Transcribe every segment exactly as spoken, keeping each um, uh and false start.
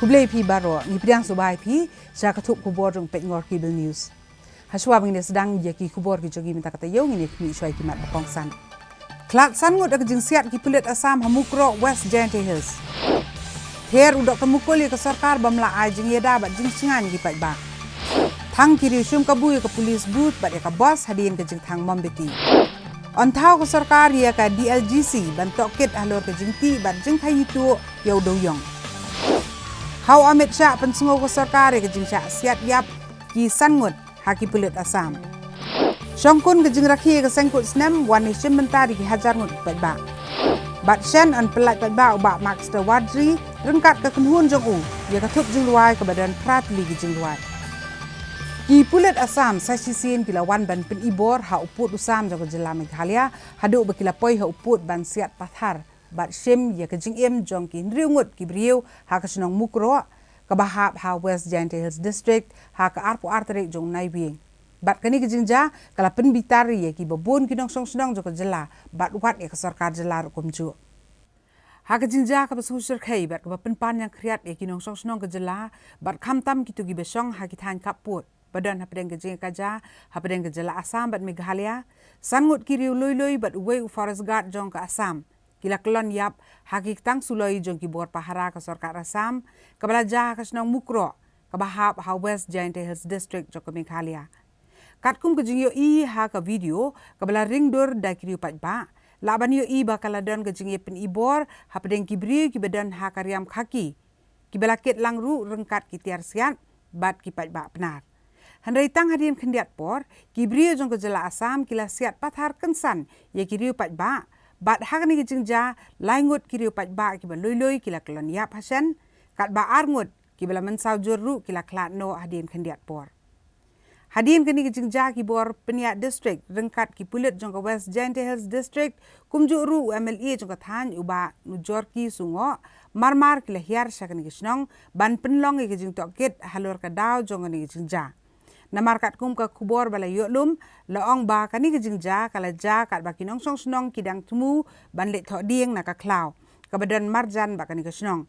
Khublei phi baroh, ngi pdiang sngewbha ïa phi sha ka thup khubor jong Peit Ngor Cable News. Hashwa ba ngin ïa sdang ïa ki khubor ki jong ngi mynta ka taïew, ngin ïa khmih shuwa ïa ki mat ba kongsan. Khlad san ngut da ka jingsiat ki pulit Assam ha Mukroh, West Jaintia Hills. Ther u Doktor Mukul ïa ka sorkar bym lah ai jingïada bad jingshngaiñ ïa ki paidbah. Thang ki riew shim kabu ïa ka police booth bad ïa ka bus hadien ka jingthang mombati. Yn thaw ka sorkar ïa ka D L G C ban tohkit halor ka jingtih bad jingkhaii tuh ïa u dewïong. Ha u Amit Shah pynsngew ka sorkar ïa ka jingshah siat ïap ki san ngut ha ki pulit Assam. Shongkun ka jingrakhe ïa ka seng kut snem, wan ïashim bynta da ki hajar ngut ki paidbah. Bad shen yn pyllait paidbah u Bah Maxter Warjri ryngkat ka kynhun jong u ïa ka thup jingrwai kaba don phra tylli ki jingrwai. Ki pulit Assam sa shisien ki la wan ban pynibor ha u pud u sam jong ka jylla Meghalaya, haduh ba ki la poi ha u pud ban siat pathar bad shim ïa ka jingim jong ki hynriew ngut ki briew ha ka shnong Mukroh, kaba hap ha West Jaintia Hills District, ha ka arphew ar tarik jong u Naiwieng. Bad kane ka jingjia ka la pynbitar ïa kiba bun ki nongshong shnong jong ka jylla bad wat ïa ka sorkar jylla ruh kumjuh. Ha ka jingjia kaba sngewshyrkhei bad kaba pynpan ïangkhriat ïa ki nongshong shnong ka jylla bad khamtam kito kiba shong ha ki thaiñ khappud ba don hapdeng ka jingïakajia hapdeng ka jylla Assam bad Meghalaya, san ngut ki riew lui lui bad uwei u forest guard jong ka Assam ki la kyllon ïap ha ki ktang suloi jong ki bor pahara ka sorkar Assam, kaba la jia ha ka shnong Mukroh, kaba hap ha West Jaintia Hills District jong ka Meghalaya. Katkum ka jingïohi ha ka video kaba la ring dur da ki riew paidbah, lah ban ïohi ba ka la don ka jingïapynibor hapdeng ki briew kiba don ha ka riam khaki, kiba la kit lang ruh ryngkat ki tiar siat bad ki paidbah Pnar. Hynrei tang hadien khyndiat por, ki briew jong ka jylla Assam ki la siat pathar kynsan ïa ki riew paidbah, bad ha kane ka jingjia lai ngut ki riew paidbah kiba lui lui ki la kyllon ïap ha shen, katba ar ngut kiba la mynsaw jur ruh ki la khlad noh hadien khyndiat por. Hadien kane ka jingjia ki bor pynïaid district ryngkat ki pulit jong ka West Jaintia Hills District, kumjuh ruh u M L A jong ka thaiñ u Bah Nujorki Sungoh, mar mar ki la hiar sha kane ka shnong ban pynlong ïa ka jingtohkit halor ka daw jong kane ka jingjia. Namar katkum ka khubor ba la ïoh lum, la ong ba kane ka jingjia ka la jia katba ki nongshong shnong ki dang thmu ban leit thoh dieng na ka khlaw kaba don marjan bad kane ka shnong,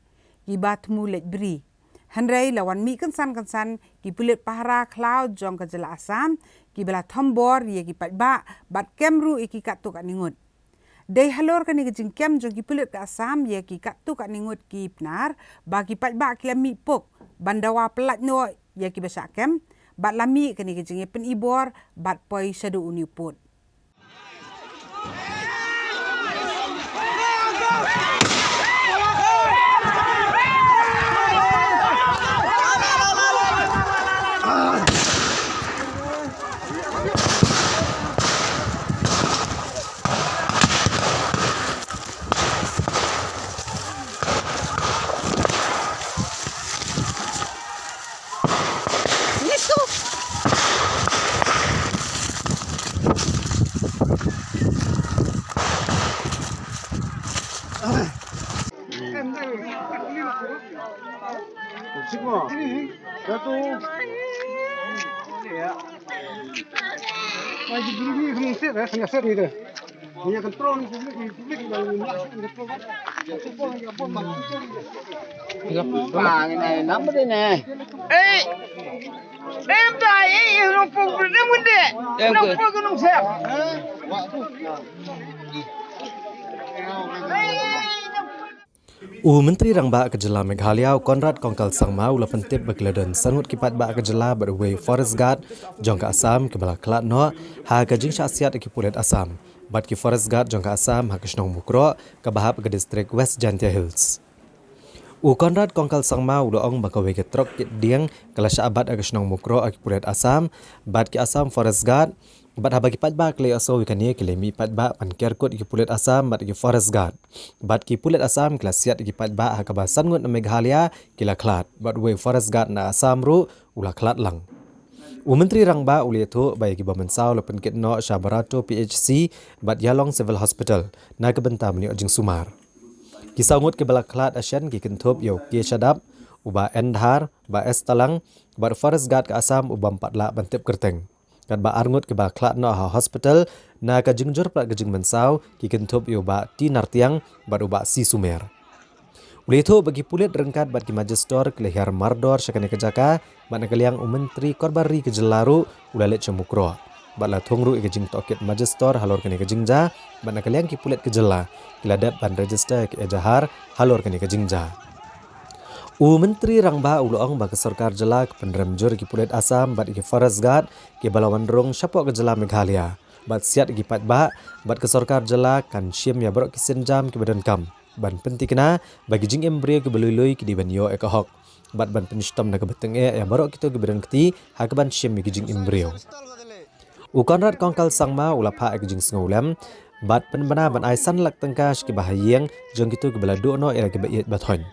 kiba thmu leit bri. Hynrei la wan mih kynsan kynsan ki pulit pahara khlaw jong ka jylla Assam, kiba la thombor ïa ki paidbah bad kem ruh ïa ki katto katne ngut. Dei halor kane ka jingkem jong ki pulit ka Assam ïa ki katto katne ngut ki Pnar, ba ki paidbah ki la mih puk ban dawa pyllait noh ïa kiba shah kem, bad la mih kane ka jingïapynibor bad poi shaduh une u pud. U Myntri Rangbah ka jylla Meghalaya, u Conrad Kongkal Sangma, u la pyntip ba ki la don san ngut ki paidbah ka jylla bad uwei u forest guard jong ka Assam kiba la khlad noh ha ka jingshah siat ki pulit Assam bad ki forest guard jong ka Assam ha ka shnong Mukroh kaba hap ka district West Jaintia Hills. U Conrad Kongkal Sangma u la ong ba kawei ka trok kit dieng ka la shah bat ha ka shnong Mukroh ha ki pulit Assam bad ki Assam Forest Guard, bad haba ki paidbah ki la ïohsngew ïa kane ki la mih paidbah ban ker kut ïa ki pulit Assam bad ki forest guard. Bad ki pulit Assam ki la siat ïa ki paidbah ha kaba san ngut na Meghalaya ki la khlad bad uwei u forest guard na Assam ruh u la khlad lang. U Myntri Rangbah u la ïathuh ba ïa kiba mynsaw la pynkit noh sha Barato P H C bad Ïalong Civil Hospital na ka bynta ban ïoh jingsumar. Ki saw ngut kiba la khlad ha shen ki kynthup ïa u K Shadap, u Bah N Dhar, Bah S Talang, bad u forest guard ka Assam u bym pat lah ban tip kyrteng. Katba ar ngut kiba khlad noh ha hospital na ka jingjur palat ka jingmynsaw ki kynthup ïa u Bah T Nartiang bad u Bah C Sumer. U la ïathuh ba ki pulit ryngkat bad ki majistor ki la hiar mardor sha kane ka jaka, bad na ka liang u Myntri Korbari ka jylla ruh u la leit sha Mukroh. Bad la thung ruh ïa ka jingtohkit majistor halor kane ka jingjia, bad na ka liang ki pulit ka jylla ki la dep ban register ïa ka ejahar halor kane ka jingjia. U Myntri Rangbah u la ong ba ka sorkar jylla ka pynrem jur ïa ki pulit Assam bad ïa ki forest guard kiba la wan rung shapoh ka jylla Meghalaya, bad siat ïa ki paidbah, bad ka sorkar jylla kan shim ïa baroh ki sienjam kiba donkam ban pynthikna ba ki jingim briew kiba lui lui ki dei ban ïoh ïa ka hok, bad ban pynshitom da kaba tyngeh ïa baroh kito kiba don kti ha kaban shim ïa ki jingim briew. U Conrad Kongkal Sangma u la phah ïa ka jingsngewlem bad pynbna ban ai san lak tyngka sha kiba ha ïing jong kito kiba la duh noh ïa la kiba ïeit ba thoiñ.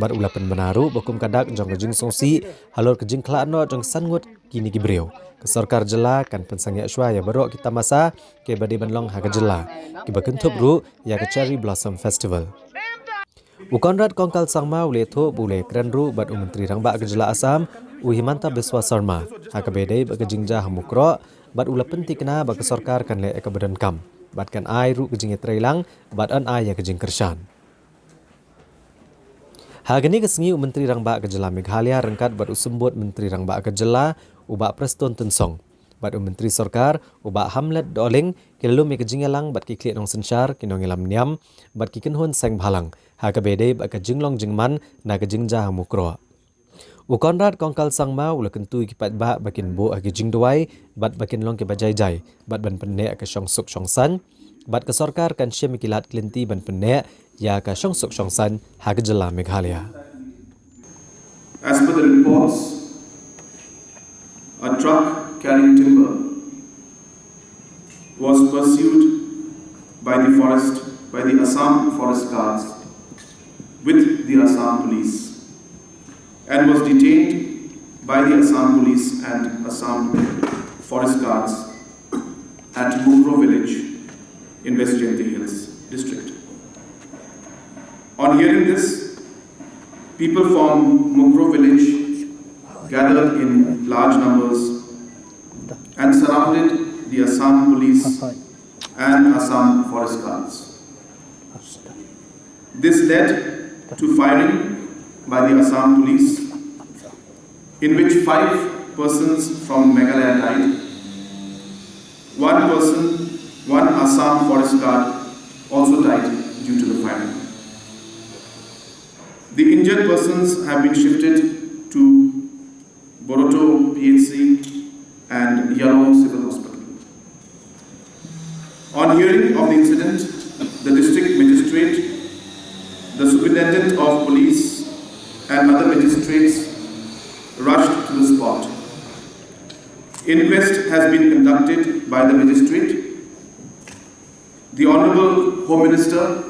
Bad u la pynbna ruh ba kum ka dak jong ka jingsngewsih halor ka jingkhlad noh jong ka san ngut kine ki briew, ka sorkar jylla kan pynsangeh shuwa ïa baroh ki tamasa kiba dei ban long ha ka jylla, kiba kynthup ruh ïa ka Cherry Blossom Festival. U Conrad Kongkal Sangma u la ïathuh ba u la ïakren ruh bad u Myntri Rangbah ka jylla Assam, u Himanta Biswa Sarma, ha kaba ïadei bad ka jingjia ha Mukroh, bad u la pynthikna ba ka sorkar kan leh ïa kaba donkam, bad kan ai ruh ka jingïatreilang, bad yn ai ïa ka jingkyrshan. Ha kane ka sngi u Myntri Rangbah ka jylla Meghalaya ryngkat bad u Symbud Myntri Rangbah ka jylla, u Bah Prestone Tynsong, bad u Myntri Sorkar, u Bah Hamlet Dohling, ki la lum ïa ka jingïalang bad ki khlieh nongsynshar, ki nongïalam niam, bad ki kynhun seng bhalang ha kaba ïadei bad ka jinglong jingman na ka jingjia ha Mukroh. U Conrad Kongkal Sangma u la kyntu ïa ki paidbah ba kin buh ha ki jingduwai bad ba kin long kiba jai jai, bad ban pynneh ïa ka shong suk shong saiñ, bad ka sorkar kan shim ïa ki lad ki lynti ban pynneh ïa ka shong suk shong saiñ ha ka jylla Meghalaya. As per the reports, a truck carrying timber was pursued by the forest, by the Assam Forest Guards with the Assam Police, and was detained by the Assam Police and Assam Forest Guards at Mukroh village in West Jaintia Hills district. On hearing this, people from Mukroh village gathered in large numbers and surrounded the Assam Police and Assam Forest Guards. This led to firing by the Assam Police, in which five persons from Meghalaya died. One person, one Assam Forest Guard, also died due to the firing. The injured persons have been shifted to Boroto P H C and Yalong Civil Hospital. On hearing of the incident, the district magistrate, the superintendent of police, and other magistrates rushed to the spot. Inquest has been conducted by the magistrate. The Honorable Home Minister,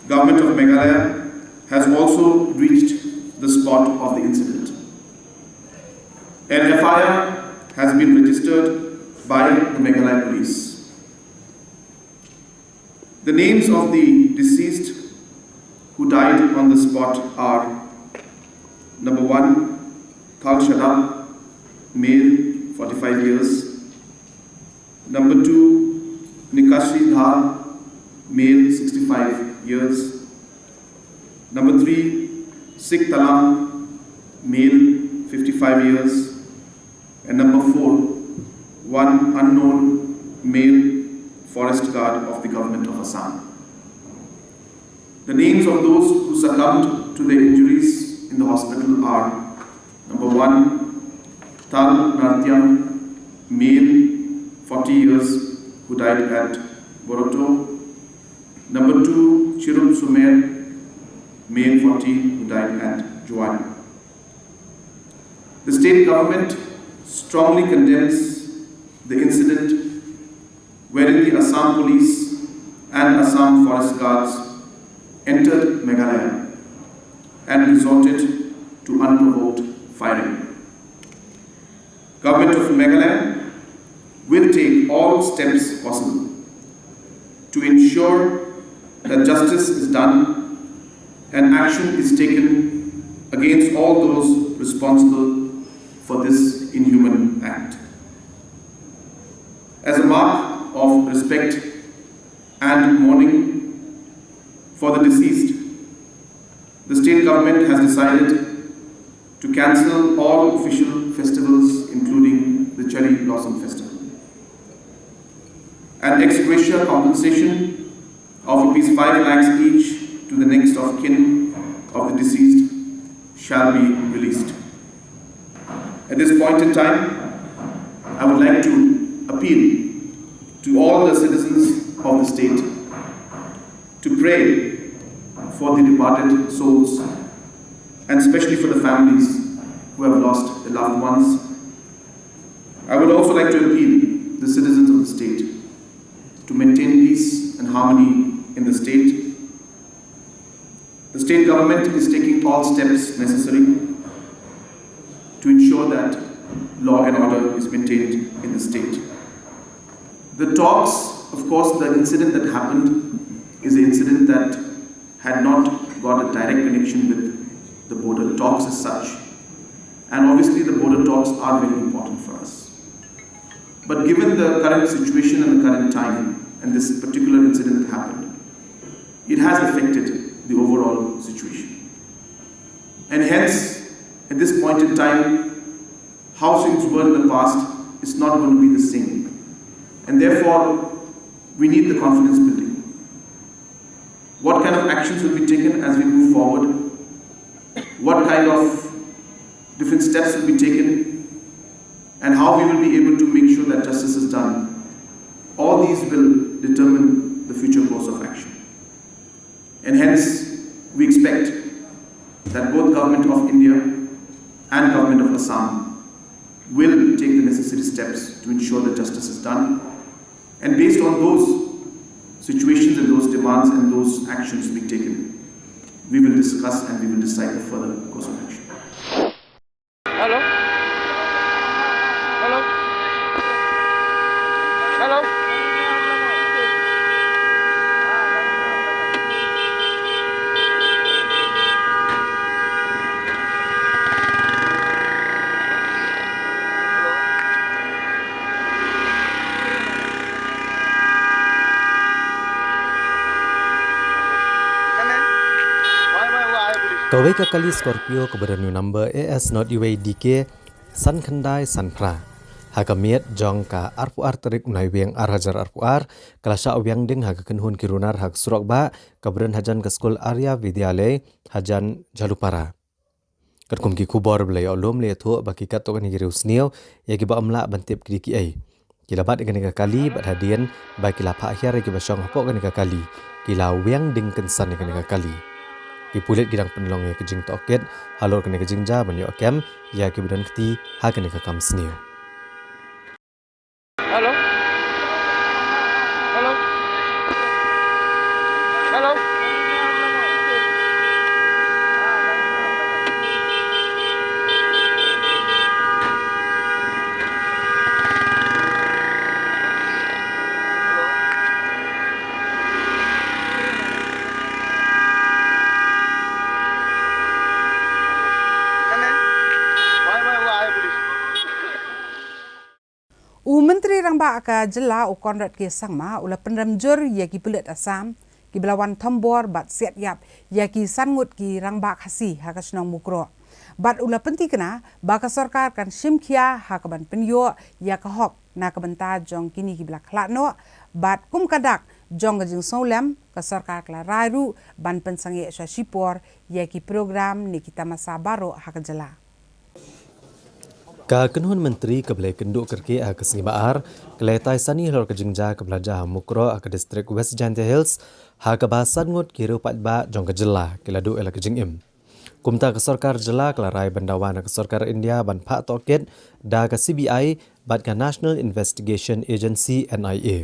Government of Meghalaya, has also reached the spot of the incident. An F I R has been registered by the Meghalaya Police. The names of the deceased who died on the spot are: number one, Thal Shadap, male, forty-five years. Number two, Nikashi Dhar, male, sixty-five years. Number three, Sik Talam, male, fifty-five years. And number four, one unknown male forest guard of the Government of Assam. The names of those who succumbed to their injuries in the hospital are: number one, Thal Nartiang, male, forty years, who died at Boroto. Number two, Chirup Sumer, male, forty, who died at Jowai. The state government strongly condemns the incident wherein the Assam Police and Assam Forest Guards entered Meghalaya and resorted to unprovoked firing. Government of Meghalaya will take all steps possible to ensure that justice is done and action is taken against all those responsible for this inhuman act. As a mark of respect and mourning for the deceased, the decided to cancel all official festivals, including the Cherry Blossom Festival. An ex gratia compensation of rupees five lakhs each to the next of kin of the deceased shall be released. At this point in time, I would like to appeal to all the citizens of the state to pray for the departed souls, and especially for the families who have lost their loved ones. I would also like to appeal the citizens of the state to maintain peace and harmony in the state. The state government is taking all steps necessary to ensure that law and order is maintained in the state. The talks, of course, the incident that happened is an incident that had not got a direct connection with the border talks as such. And obviously, the border talks are very important for us. But given the current situation and the current time, and this particular incident that happened, it has affected the overall situation. And hence, at this point in time, how things were in the past is not going to be the same. And therefore, we need the confidence building. What kind of actions will be taken as we move forward? What kind of different steps will be taken? And how we will be able to make sure that justice is done? All these will determine the future course of action. And hence, we expect that both Government of India and Government of Assam will take the necessary steps to ensure that justice is done. And based on those situations and those demands and those actions being taken, we will discuss and we will decide the further course of action. Hello? Hello? Hello? Kawei ka kali Scorpio kaba don u number A S not U A D K san khyndai san phra, ha ka miet jong ka arphew ar tarik u Naiwieng ar hajar arphew ar, ka la shah wiang ding ha ka kynhun ki runar ha ka surok bah kaba don hajan ka skul Arya Vidyalay hajan Jhalupara. Katkum ki khubor ba la ïoh lum, la ïathuh ba ki katto katne ki riewsniew ïa kiba ym lah ban tip ki dei kiei, ki la bat ïa kane ka kali, bad hadien ba ki la phah hiar ïa kiba shong hapoh kane ka kali, ki la wiang ding kynsan ïa kane ka kali. Ki pulit ki dang pynlong ïa ka jingtohkit halor kane ka jingjia ban ïoh kem ïa kiba don kti ha kane ka kam sniew. Hello? Hello? Hello? U Myntri Rangbah ka jylla u Conrad K Sangma u la pynrem jur ïa ki pulit Assam kiba la wan thombor bad siat ïap ïa ki san ngut ki rangbah Khasi ha ka shnong Mukroh. Bad u la pyntikna ba ka sorkar kan shim khia ha kaban pynïoh ïa ka hok na ka bynta jong kine kiba la khlad noh, bad kum ka dak jong ka jingsngewlem, ka sorkar ka la rai ruh ban pynsangeh sha shipor ïa ki program ne ki tamasa baroh ha ka jylla. Ka kynhun myntri kaba la ïakynduh kyrkieh ha ka sngi ba ar, ka la ïatai sani halor ka jingjia kaba la jia ha Mukroh ha ka distrik West Jaintia Hills, ha kaba san ngut ki riew paidbah jong ka jylla ki la duh ïa la ka jingim. Kumta ka sorkar jylla ka la rai ban dawa na ka sorkar India ban phah tohkit da ka C B I bad ka National Investigation Agency, N I A.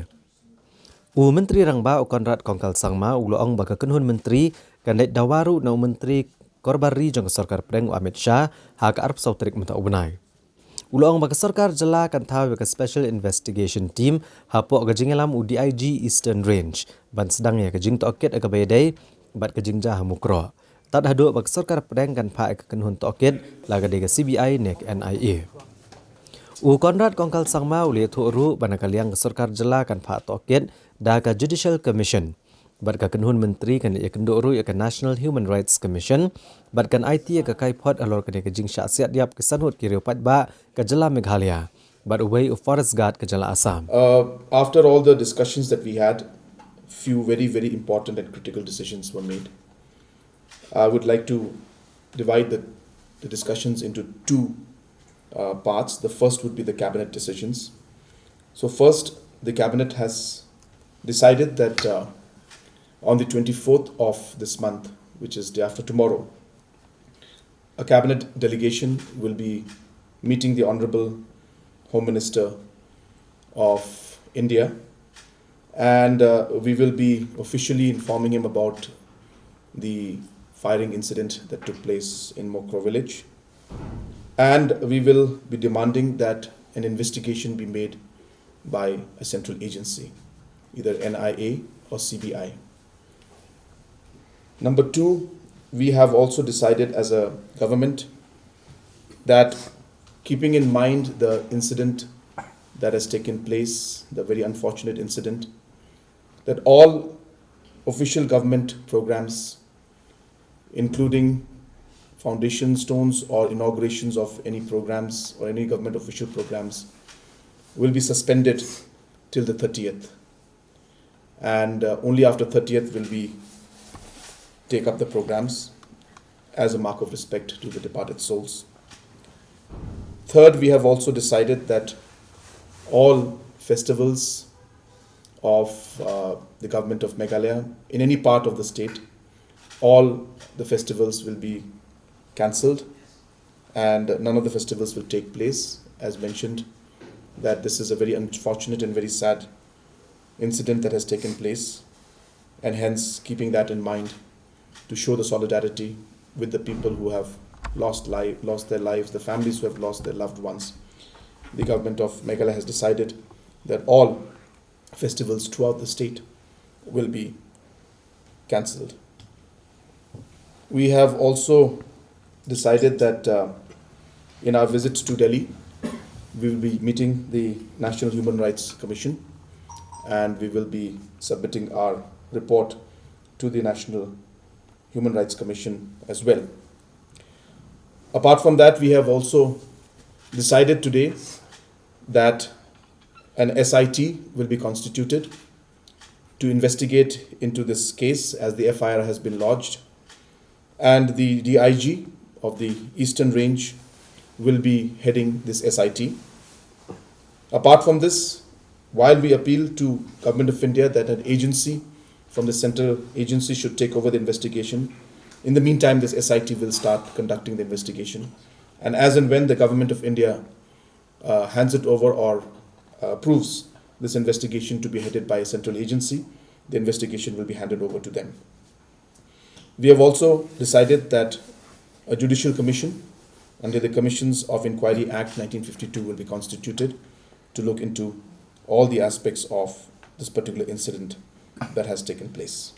U Myntri Rangbah u Conrad Kongkal Sangma u la ong ba ka kynhun myntri kan leit dawa ruh na u Myntri Korbar Ri jong ka Sorkar Pdeng u Amit Shah ha ka arphew saw tarik mynta u bnai. U la ong ba ka sorkar jylla kan thaw ïa ka Special Investigation Team hapoh ka jingïalam u D I G Eastern Range ban sdang ïa ka jingtohkit ïa kaba ïadei bad ka jingjia ha Mukroh. Tad haduh ba ka sorkar pdeng kan phah ïa ka kynhun tohkit, la ka dei ka C B I ne ka N I A. U Conrad Kongkal Sangma u la ïathuh ruh ba na ka liang ka sorkar jylla kan phah tohkit da ka Judicial Commission. Bad ka kynhun myntri kan ïakynduh ruh ïa ka National Human Rights Commission bad kan aiti ïa ka kaiphod halor kane ka jingshah siat ïap ki san ngut ki riew paidbah ka jylla Meghalaya. Bad uwei u forest guard ka jylla Assam. Uh, after all the discussions that we had, few very, very important and critical decisions were made. I would like to divide the, the discussions into two uh, parts. The first would be the cabinet decisions. So first, the cabinet has decided that uh, on the twenty-fourth of this month, which is day after tomorrow, a cabinet delegation will be meeting the Honorable Home Minister of India, and uh, we will be officially informing him about the firing incident that took place in Mokro village. And we will be demanding that an investigation be made by a central agency, either N I A or C B I. Number two, we have also decided as a government that, keeping in mind the incident that has taken place, the very unfortunate incident, that all official government programs, including foundation stones or inaugurations of any programs or any government official programs, will be suspended till the thirtieth. And uh, only after thirtieth will we take up the programs as a mark of respect to the departed souls. Third, we have also decided that all festivals of uh, the government of Meghalaya in any part of the state, all the festivals will be cancelled and none of the festivals will take place. As mentioned, that this is a very unfortunate and very sad incident that has taken place, and hence, keeping that in mind, to show the solidarity with the people who have lost life, lost their lives, the families who have lost their loved ones, the government of Meghalaya has decided that all festivals throughout the state will be cancelled. We have also decided that uh, in our visit to Delhi, we will be meeting the National Human Rights Commission, and we will be submitting our report to the National Human Rights Commission as well. Apart from that, we have also decided today that an S I T will be constituted to investigate into this case, as the F I R has been lodged, and the D I G of the Eastern Range will be heading this S I T. Apart from this, while we appeal to Government of India that an agency from the central agency should take over the investigation, in the meantime, this S I T will start conducting the investigation. And as and when the Government of India uh, hands it over or uh, approves this investigation to be headed by a central agency, the investigation will be handed over to them. We have also decided that a judicial commission under the Commissions of Inquiry Act nineteen fifty-two will be constituted to look into all the aspects of this particular incident that has taken place.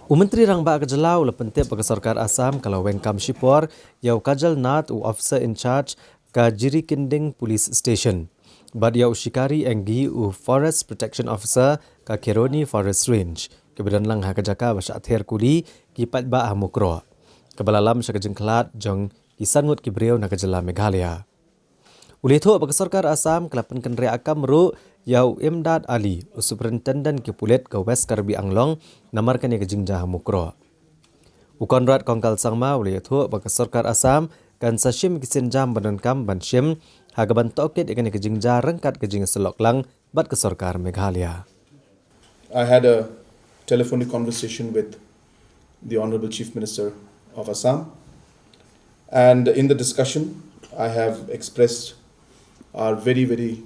U Myntri Rangbah ka jylla u la pyntip ba ka sorkar Assam ka la weng kam shipor ïa u Kajal Nath, u officer in charge ka Jirikinding Police Station, bad ïa u Shikari Enggi, u Forest Protection Officer ka Kheroni Forest Range, kiba don lang ha ka jaka ba shah ther kuli ki paidbah ha Mukroh, kaba la lam sha ka jingkhlad jong ki san ngut ki briew na ka jylla Meghalaya. U la ïathuh ba ka sorkar Assam ka la pynkynriah kam ruh ïa u Imdad Ali, u Superintendent ki pulit ka West Karbi Anglong, namar kane ka jingjia ha Mukroh. U Conrad Kongkal Sangma u la ïathuh ba ka sorkar Assam kan sa shim ki sienjam ba donkam ban shim ha kaban tohkit ïa kane ka jingjia ryngkat ka jingïasyllok lang bad ka sorkar Meghalaya. I had a telephonic conversation with the Honorable Chief Minister of Assam, and in the discussion, I have expressed our very, very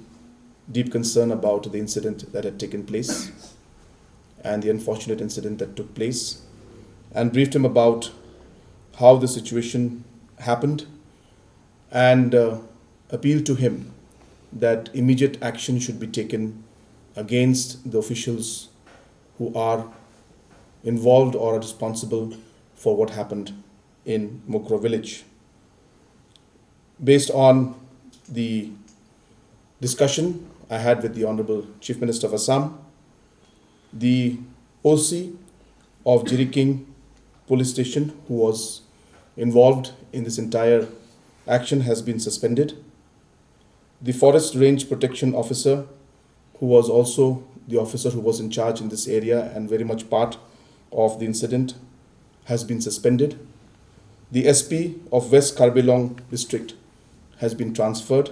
deep concern about the incident that had taken place and the unfortunate incident that took place, and briefed him about how the situation happened and uh, appealed to him that immediate action should be taken against the officials who are involved or are responsible for what happened in Mukroh village. Based on the discussion I had with the Honorable Chief Minister of Assam, The O C of Jirikeng Police Station, who was involved in this entire action, has been suspended. The Forest Range Protection Officer, who was also the officer who was in charge in this area and very much part of the incident, has been suspended. The S P of West Karbi Anglong District has been transferred.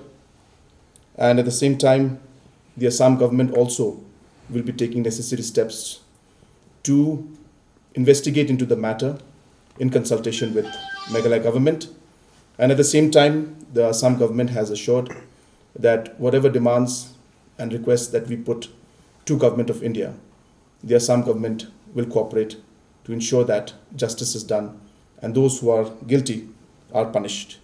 And at the same time, the Assam government also will be taking necessary steps to investigate into the matter in consultation with Meghalaya government. And at the same time, the Assam government has assured that whatever demands and requests that we put to Government of India, the Assam government will cooperate to ensure that justice is done and those who are guilty are punished.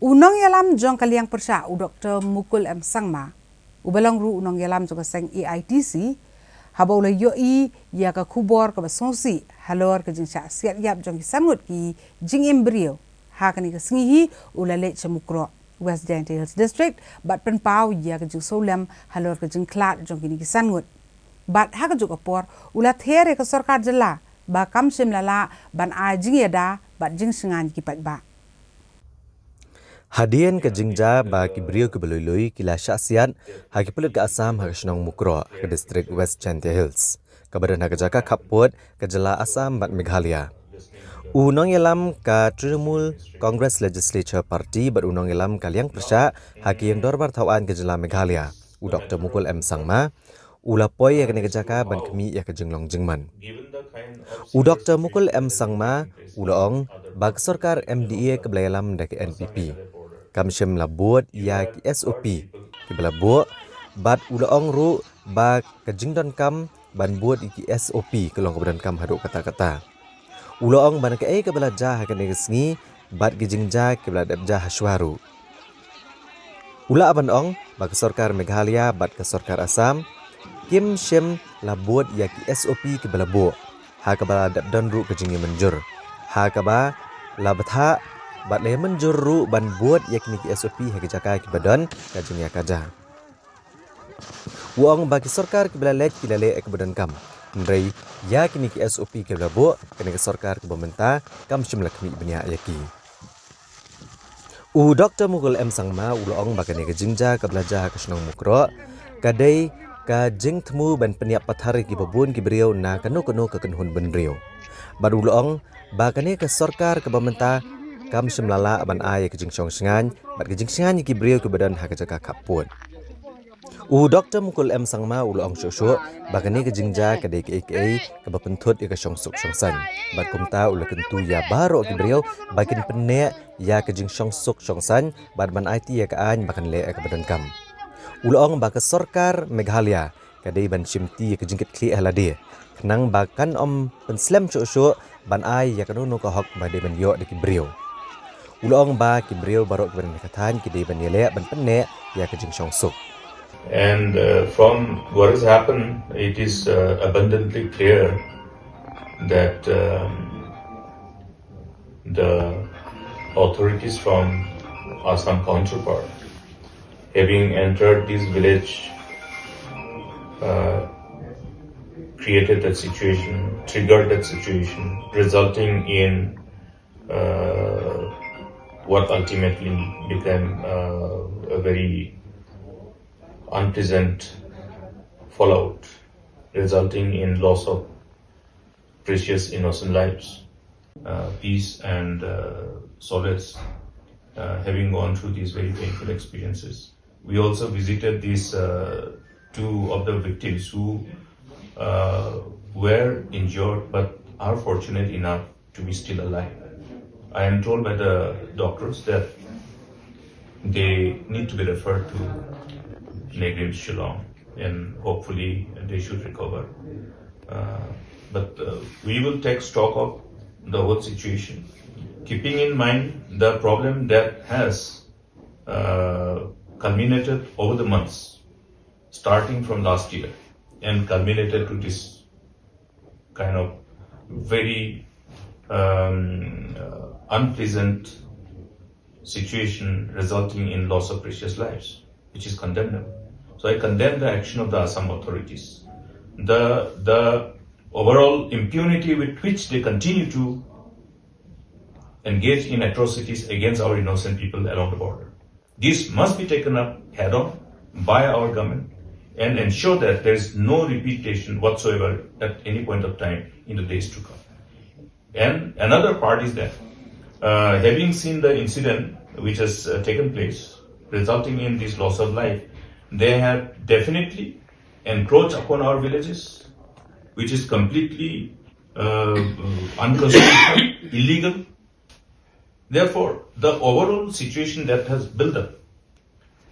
U nongïalam jong ka liang pyrshah u Doktor Mukul M Sangma, u ba long ruh u nongïalam jong ka seng A I T C, haba u la ïohi ïa ka khubor kaba sngewsih halor ka jingshah siat ïap jong ki san ngut ki jingim briew, ha kane ka sngi hi u la leit sha Mukroh, West Jaintia Hills District, bad pynpaw ïa ka jingsngewlem halor ka jingkhlad jong kine ki san ngut. Bad ha kajuh ka por u la ther ïa ka sorkar jylla ba kam shym la lah ban ai jingïada bad jingshngaiñ ki paidbah. Hadien ka jingjia ba ki briew kiba lui lui ki la shah siat ha ki pulit ka Assam ha ka shnong Mukroh ha ka district West Jaintia Hills, kaba don ha ka jaka khappud ka jylla Assam bad Meghalaya. U nongïalam ka Trinamool Congress Legislature Party bad u nongïalam ka liang pyrshah ha ka ïing dorbar thawaiñ ka jylla Meghalaya, u Doktor Mukul M Sangma, u la poi ïa kane ka jaka ban khmih ïa ka jinglong jingman. U Doktor Mukul M Sangma u la ong ba ka sorkar M D A kaba la ïalam da ka N P P kam shym la bud ïa ki S O P kiba la buh, bad u la ong ruh ba ka jingdonkam ban bud ïa ki S O P ka long kaba donkam haduh katta katta. U la ong ba na kaei kaba la jia ha kane ka sngi bad ki jingjia kiba la dep jia ha shuwa ruh. U la ban ong ba ka sorkar Meghalaya bad ka sorkar Assam kim shym la bud ïa ki S O P kiba la buh, ha kaba la dep don ruh ka jingïamynjur, ha kaba la bthah bad la ïamynjur ruh ban bud ïa kine ki S O P ha ki jaka kiba don ka jingïakajia. U ong ba ki sorkar kiba la leit ki la leh ïa kaba donkam, hynrei ïa kine ki S O P kiba la buh, kane ka sorkar kaba mynta kam shym la khmih bniah ïa ki. U Doktor Mukul M Sangma u la ong ba kane ka jingjia kaba la jia ha ka shnong Mukroh ka dei ka jingthmu ban pynïap pathar ïa kiba bun ki briew na kano kano ka kynhun bynriew. Bad u la ong ba kane ka sorkar kaba mynta kam shym la lah ban ai ïa ka jingshong shngaiñ bad ka jingshngaiñ ïa ki briew kiba don ha ka jaka khappud. U Doktor Mukul M Sangma u la ong shuh shuh ba kane ka jingjia ka dei kaei kaei kaba pynthut ïa ka shongsuk shongsaiñ. Bad kumta u la kyntu ïa baroh ki briew ba kin pynneh ïa ka jingshong suk shong saiñ bad ban aiti ïa ka aiñ ba kan leh ïa kaba donkam. U la ong ba ka sorkar Meghalaya ka dei ban shimti ïa ka jingkitkhlieh ha lade, khnang ba kan ym pynslem shuh shuh ban ai ïa kano kano ka hok ba dei ban ïoh da ki briew. U la ong ba ki briew baroh kiba don ha ka thaiñ ki dei ban ïaleh ban pynneh ïa ka jingshong suk. And uh, from what has happened, it is uh, abundantly clear that um, the authorities from Assam counterpart, having entered this village, uh, created that situation, triggered that situation, resulting in uh, what ultimately became uh, a very unpleasant fallout, resulting in loss of precious innocent lives. Uh, peace and uh, solace, uh, having gone through these very painful experiences. We also visited these uh, two of the victims who uh, were injured but are fortunate enough to be still alive. I am told by the doctors that they need to be referred to NEIGRIHMS Shillong, and hopefully they should recover. Uh, but uh, we will take stock of the whole situation, keeping in mind the problem that has uh, culminated over the months, starting from last year, and culminated to this kind of very um, uh, unpleasant situation resulting in loss of precious lives, which is condemnable. So I condemn the action of the Assam authorities. the the overall impunity with which they continue to engage in atrocities against our innocent people along the border. This must be taken up head on by our government and ensure that there is no repetition whatsoever at any point of time in the days to come. And another part is that, uh, having seen the incident which has, uh, taken place, resulting in this loss of life, they have definitely encroached upon our villages, which is completely, uh, unconstitutional, illegal. Therefore, the overall situation that has built up,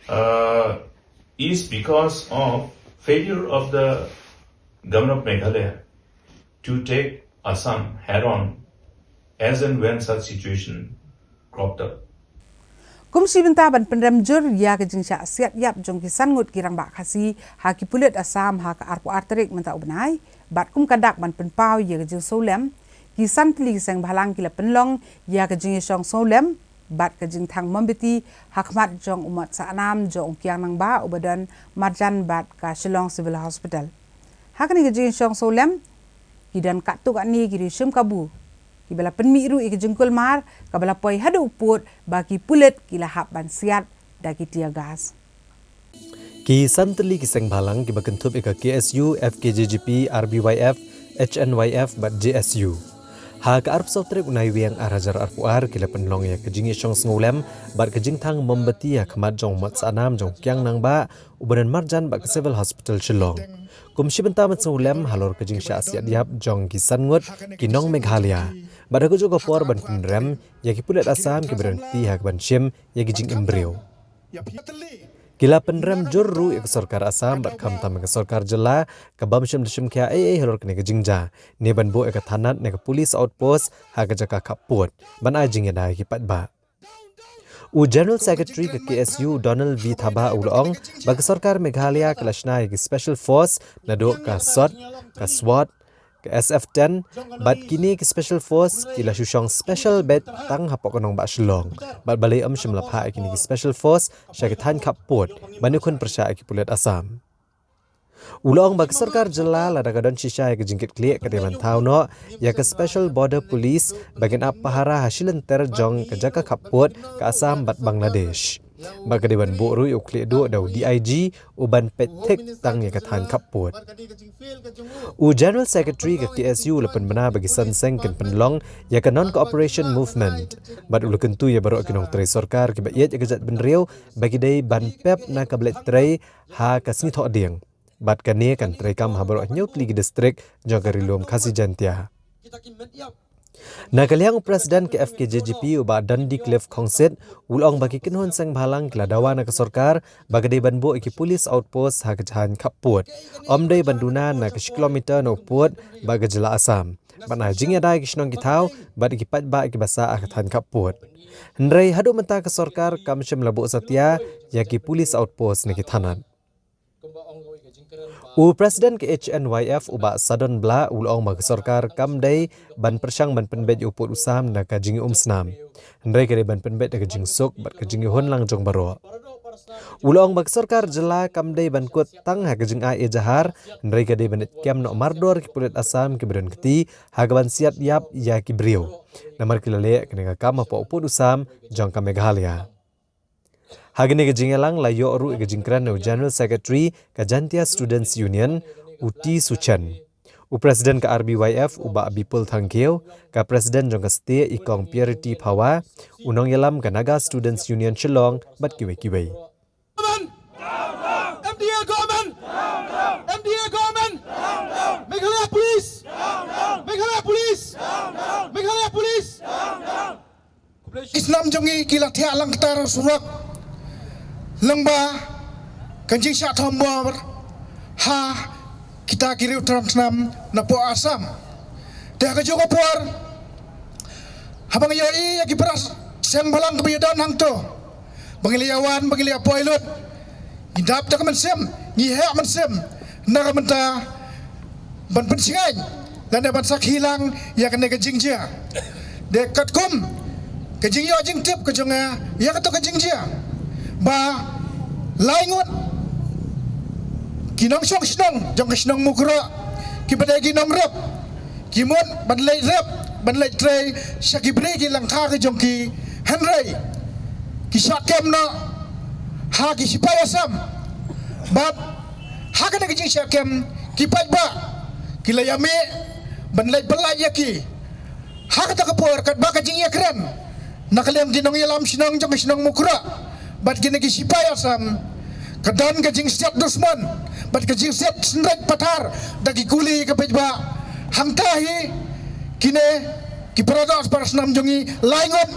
uh, is because of failure of the government of Meghalaya to take Assam head on as and when such situation cropped up. Kum shi bynta ban pynrem jur ïa ka jingshah siat ïap jong ki san ngut ki rangbah Khasi ha ki pulit Assam ha ka arphew ar tarik mynta u bnai, bad kum ka dak ban pynpaw ïa ka jingsngewlem, ki san tylli ki seng bhalang ki la pynlong ïa ka jingïashong sngewlem bad ka jingthang mombati ha khmat jong u Mot Sahnam jong u Kiang Nangbah uba don marjan bad ka Shillong Civil Hospital. Ha kane ka jingïashong sngewlem ki don katto katne ki riew shim kabu kiba la pynmih ruh ïa ka jingkulmar kaba la poi haduh u pud ba ki pulit ki la hap ban siat da ki tear gas. Ki san tylli ki seng bhalang kiba kynthup ïa ka K S U, F K J G P, R B Y F, H N Y F bad J S U. Ha ka arphew saw tarik u Naiwieng ar hajar arphew ar ki la pynlong ïa ka jingïashong sngewlem bad ka jingthang mombati ha khmat jong u Mot Sahnam jong u Kiang Nangbah uba don marjan bad ka Civil Hospital Shillong. Kum shi bynta ban sngewlem halor ka jingshah siat ïap jong ki san ngut ki nong Meghalaya. Bad ha kajuh ka por ban pynrem ïa ki pulit Assam kiba don kti ha ka ban shim ïa ki jingim briew. Ki la pynrem jur ruh ïa ka sorkar Assam bad khamtam ïa ka sorkar jylla kaba ym shym da shim khia ei ei halor kane ka jingjia, ne ban buh ïa ka thanat ne ka police outpost ha ka jaka khappud ban ai jingïada ïa ki paidbah. U General Secretary ka K S U, Donald V Thabah, u la ong ba ka sorkar Meghalaya ka la shna ïa ki special force naduh ka SOT, ka SWAT, ka S F ten bad kine ki special force ki la shu shong special beit tang hapoh ka nongbah Shillong. Bad balei ym shym la phah ïa kine ki special force sha ki thaiñ khappud ban ïakhun pyrshah ïa ki pulit Assam. U la ong ba ka sorkar jylla lada ka don shisha ïa ka jingkitkhlieh ka dei ban thaw noh ïa ka special border police ba kin ap pahara ha shilynter jong ka jaka khappud ka Assam bad Bangladesh. Bad ka dei ban buh ruh ïa u khlieh duh da u D I G u ban peit thik tang ïa ka thaiñ khappud. U General Secretary ka K S U u la pynbna ba ki san seng kin pynlong ïa ka non cooperation movement. Bad u la kyntu ïa baroh ki nongtrei sorkar kiba ïeit ïa ka jaitbynriew ba ki dei ban pep na ka blet trei ha ka sngi Thohdieng. Bad kane kan treikam ha baroh hynñiew tylli ki district jong ka Ri-lum Khasi Jaiñtia. Na ka liang u President ka F K J G P u Bah Dundee Cliff Khongsit u la ong ba ki kynhun seng bhalang ki la dawa na ka sorkar ba ka dei ban buh ïa ki police outpost ha ka thaiñ khappud. Ym dei ban duna na ka shi kilometer na u pud bad ka jylla Assam. Ban ai jingïada ïa ki shnong ki thaw bad ïa ki paidbah kiba sah ha ka thaiñ khappud. Hynrei haduh mynta ka sorkar kam shym la buh satia ïa ki police outpost ne ki thanat. U President ka H N Y F u Bah Sadon Blah u la ong ba ka sorkar kam dei ban pyrshang ban pynbeit ïa u pud u sam da ka jingïaumsnam. Hynrei ka dei ban pynbeit da ka jingsuk bad ka jingïahun lang jong baroh. U la ong ba ka sorkar jylla kam dei ban kut tang ha ka jingai ejahar, hynrei ka dei ban kem noh mardor ki pulit Assam kiba don kti ha ka ban siat ïap ïa ki briew. Namar ki la leh kane ka kam hapoh u pud u sam jong ka Meghalaya. Ha kane ka jingïalang la ïoh ruh ïa ka jingkren na u General Secretary ka Jaintia Students Union, u T Suchen. U President ka R B Y F u Bah Bipul Thangkhiew, ka President jong ka STIAH i Kong Purity Phawa, u nongïalam ka Naga Students Union Shillong bad kiwei kiwei. M D A government! M D A government! Meghalaya police! Meghalaya police! Meghalaya police! Ki snam jong ngi ki la thiah lang ktar surok lyngba ka jingshah thombor ha kita ki riew tram snam na poh Assam. Te ha kajuh ka por haba ngi ïohi ïa ki para seng bhalang kiba ïadon hangto ba ngi la ïawan ba ngi la ïapoi lut. Ngi dap da ka mynsiem, ngi heh mynsiem na ka bynta ban pynshngaiñ lane ban sakhi lang ïa kane ka jingjia. Dei katkum ka jingïoh jingtip ka jong nga ïa kato ka jingjia ba lai ngut Ki nongshong shnong jong ka shnong Mukroh, ki ba dei ki nongrep, ki mut ban leit rep, ban leit trei sha ki bri ki lyngkha ka jong ki, hynrei ki shah kem noh ha ki sipai Assam. Bad ha kane ka jingshah kem, ki paidbah ki la ïa mih ban leit pyllait ïa ki. Ha kata ka por, katba ka jingïakren na ka liang ki nongïalam shnong jong ka shnong Mukroh bad kine ki sipai Assam, ka don ka jingsiat dusmon bad ka jingsiat synreit pathar da ki kuli ka paidbah. Hangta hi kine ki para doh para snam jong ngi, lai ngut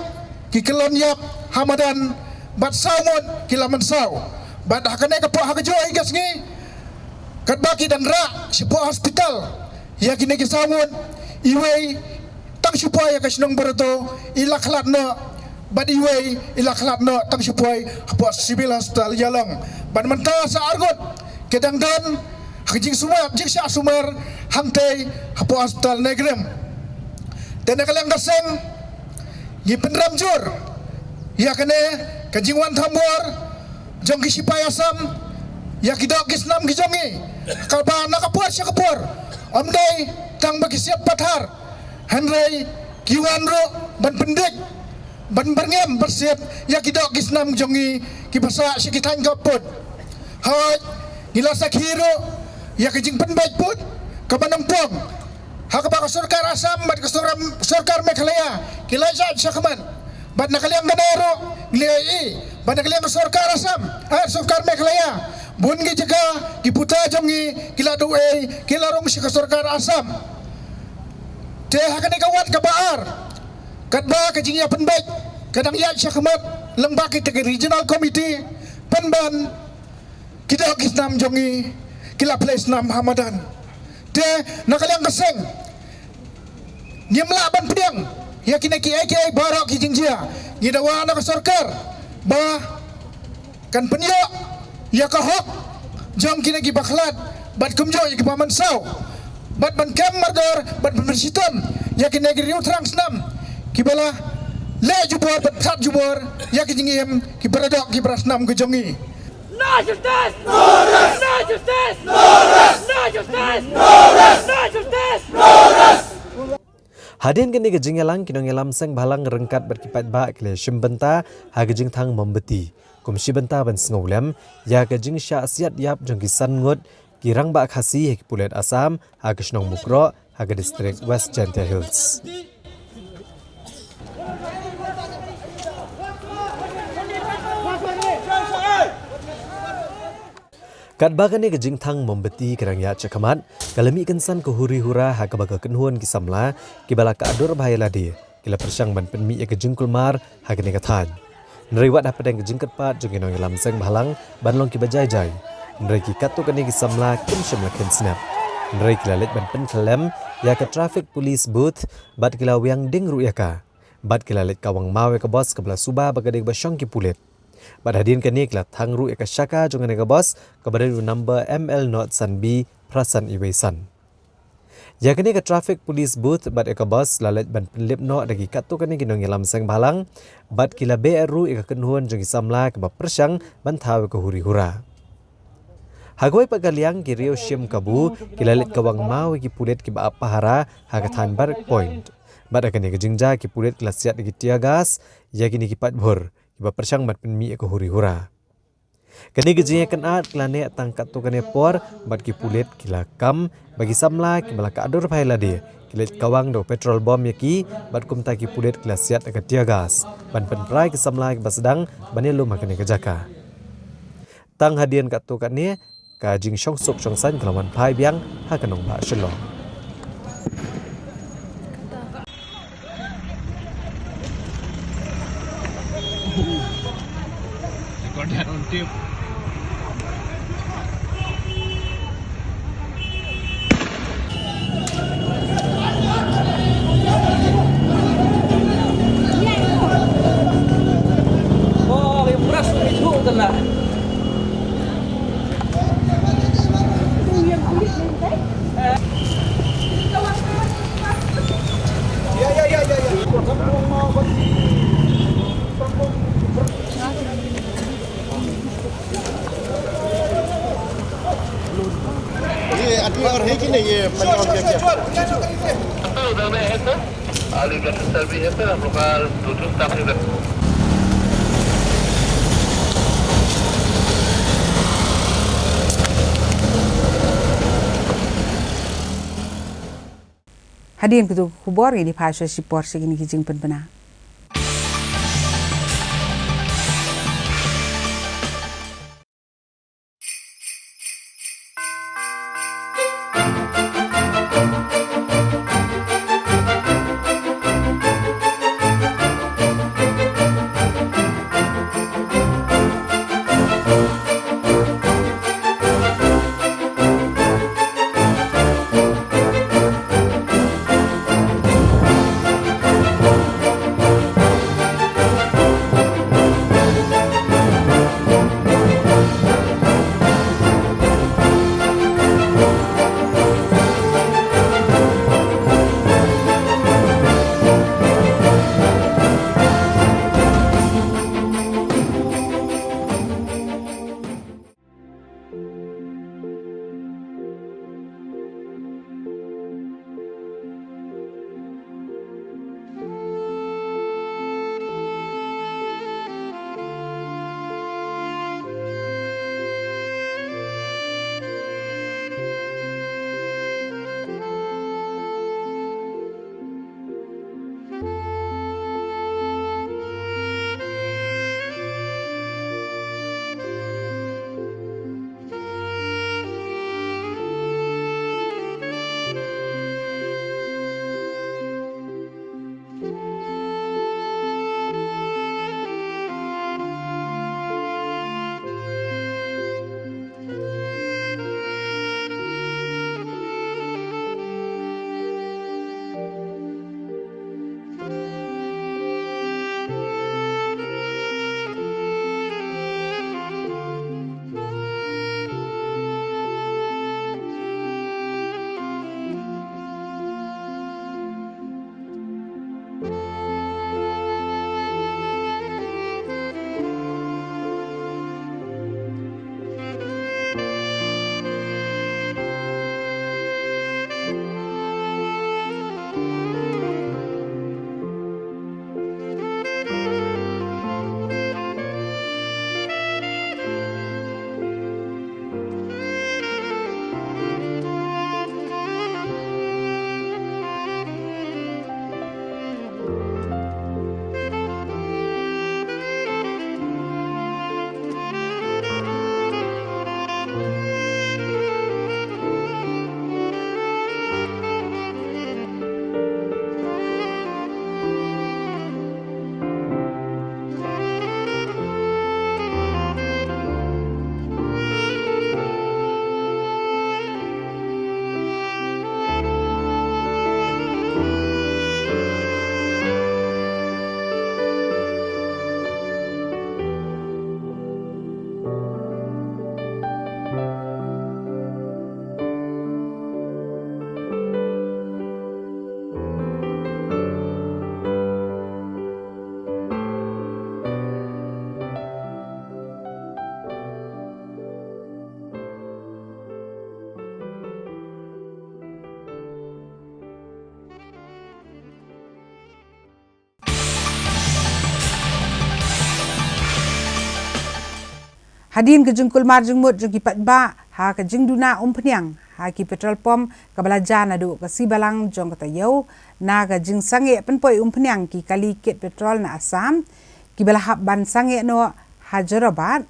ki kyllon ïap ha madan bad saw ngut ki la mynsaw. Bad ha kane ka por, ha kajuh hi ka sngi, katba ki dang rah shapoh hospital ïa kine ki saw ngut, iwei tang shapoh ïa ka shnong Barato i la khlad noh, bad iwei i la khlad noh tang shapoh hapoh Civil Hospital Ïalong. Bad mynta sa arngut ki dang don ha ka jingsumar, jingshah sumar hangtei hapoh Hospital Naigrem. Te na ka liang ka seng, ngi pynrem jur ïa kane ka jingwan thombor jong ki sipai Assam ïa ki doh ki snam ki jong ngi, kaba na ka por sha ka por ym dei tang ba ki siat pathar, hynrei ki wan ruh ban pyndik, ban byrngem byrsiat ïa ki doh ki snam jong ngi ki ba sah sha ki thaiñ ka pud. Hooid, ngi la sakhi ruh ïa ka jingpynbeit pud kaba nyngkong ha kaba ka sorkar Assam bad ka sorkar, sorkar Meghalaya ki la ïaid shakhmat. Bad na ka liang kane ruh ngi la ïohi ba na ka liang ka sorkar Assam, eh, sorkar Meghalaya, bun ki jaka ki puta jong ngi ki la duh ei, ki la rung sha ka sorkar Assam. Te ha kane ka wat kaba ar, katba ka jingïapynbeit ka dang ïaid shakhmat lyngba kita ki regional committee, pynban ki doh ki snam jong ngi ki la plie snam ha madan. Te na ka liang ka seng, ngim lah ban pdiang ïa kine kiei kiei baroh ki jingjia. Ngi dawa na ka sorkar ba kan pynïoh ïa ka hok jong kine ki ba khlad bad kumjuh ïa ki ba mynsaw, bad ban kem mardor bad ban pynshitom ïa kine ki riewthrang snam ki ba la leh jubor bad pynthad jubor ïa ki jingim ki para doh ki para snam ka jong ngi. No justice! No rest! No justice! No rest! No justice! No rest! No justice! No rest! Hadien kane ka jingïalang, ki nongïalam seng bhalang ryngkat bad ki paidbah ki la shim bynta ha ka jingthang mombati kum shi bynta ban sngewlem ïa ka jingshah siat ïap jong ki san ngut ki rangbah Khasi ha ki pulit Assam ha ka shnong Mukroh ha ka district West Jaintia Hills. Katba kane ka jingthang mombati ka dang ïaid shakhmat, ka la mih kynsan ka huri hura ha kaba ka kynhun ki samla ki ba la kah dur bha ïa lade ki la pyrshang ban pynmih ïa ka jingkulmar ha kane ka thaiñ. Hynrei wat hapdeng ka jingkyrpad jong ki nongïalam seng bhalang ban long ki ba jai jai, hynrei ki katto katne ki samla kim shym la khein snep. Hynrei ki la leit ban pynkhlem ïa ka traffic police booth bad ki la wiang ding ruh ïa ka. Bad ki la leit kawang maw ïa ka bos kaba la suba ba ka dei kaba shong ki pulit. Bad hadien kane ki la thang ruh ïa ka shaka jong kane ka bos kaba dei u number M L not san B phra san iwei san. Ïa kane ka traffic police booth bad ïa ka bos la leit ban pynlip noh da ki katto katne ki nongïalam seng bhalang, bad ki la beh ruh ïa ka kynhun jong ki samla kaba pyrshang ban thaw ïa ka huri hura. Ha kawei pat ka liang, ki riew shim kabu ki la leit kawang maw ïa ki pulit kiba ap pahara ha ka thaiñ Barrack Point. Bad ha kane ka jingjia ki pulit ki la siat ïa ki tear gas ïa kine ki paidbah kiba pyrshang ban pynmih ïa ka huri hura. Kane ka jingïakynad ka la neh tang katto katne por bad ki pulit ki la kam ba ki samla kiba la kah dur bha ïa lade ki leit kawang da u petrol bom ïa ki, bad kumta ki pulit ki la siat ïa ka tear gas ban pynpra ïa ki samla kiba sdang ban ïalum ha kane ka jaka. Tang hadien katto katne, ka jingshongsuk shongsaiñ ka la wan phai biang ha ka nongbah Shillong. उधर में है सर, और इधर सर भी है सर, हम लोग का दो ठो स्टाफ इधर। Hadien kito ki khubor, ngin ïa phai sha shipor sha kine ki jingpynbna. Hadien ka jingkulmar jingmut jong ki paidbah ha ka jingduna umphniang ha ki petrol pump kaba la jia naduh ka sngi Balang jong ka taïew, na ka jingsangeh pynpoi umphniang ki kali kit petrol na Assam kiba la hap ban sangeh noh ha Jorabat,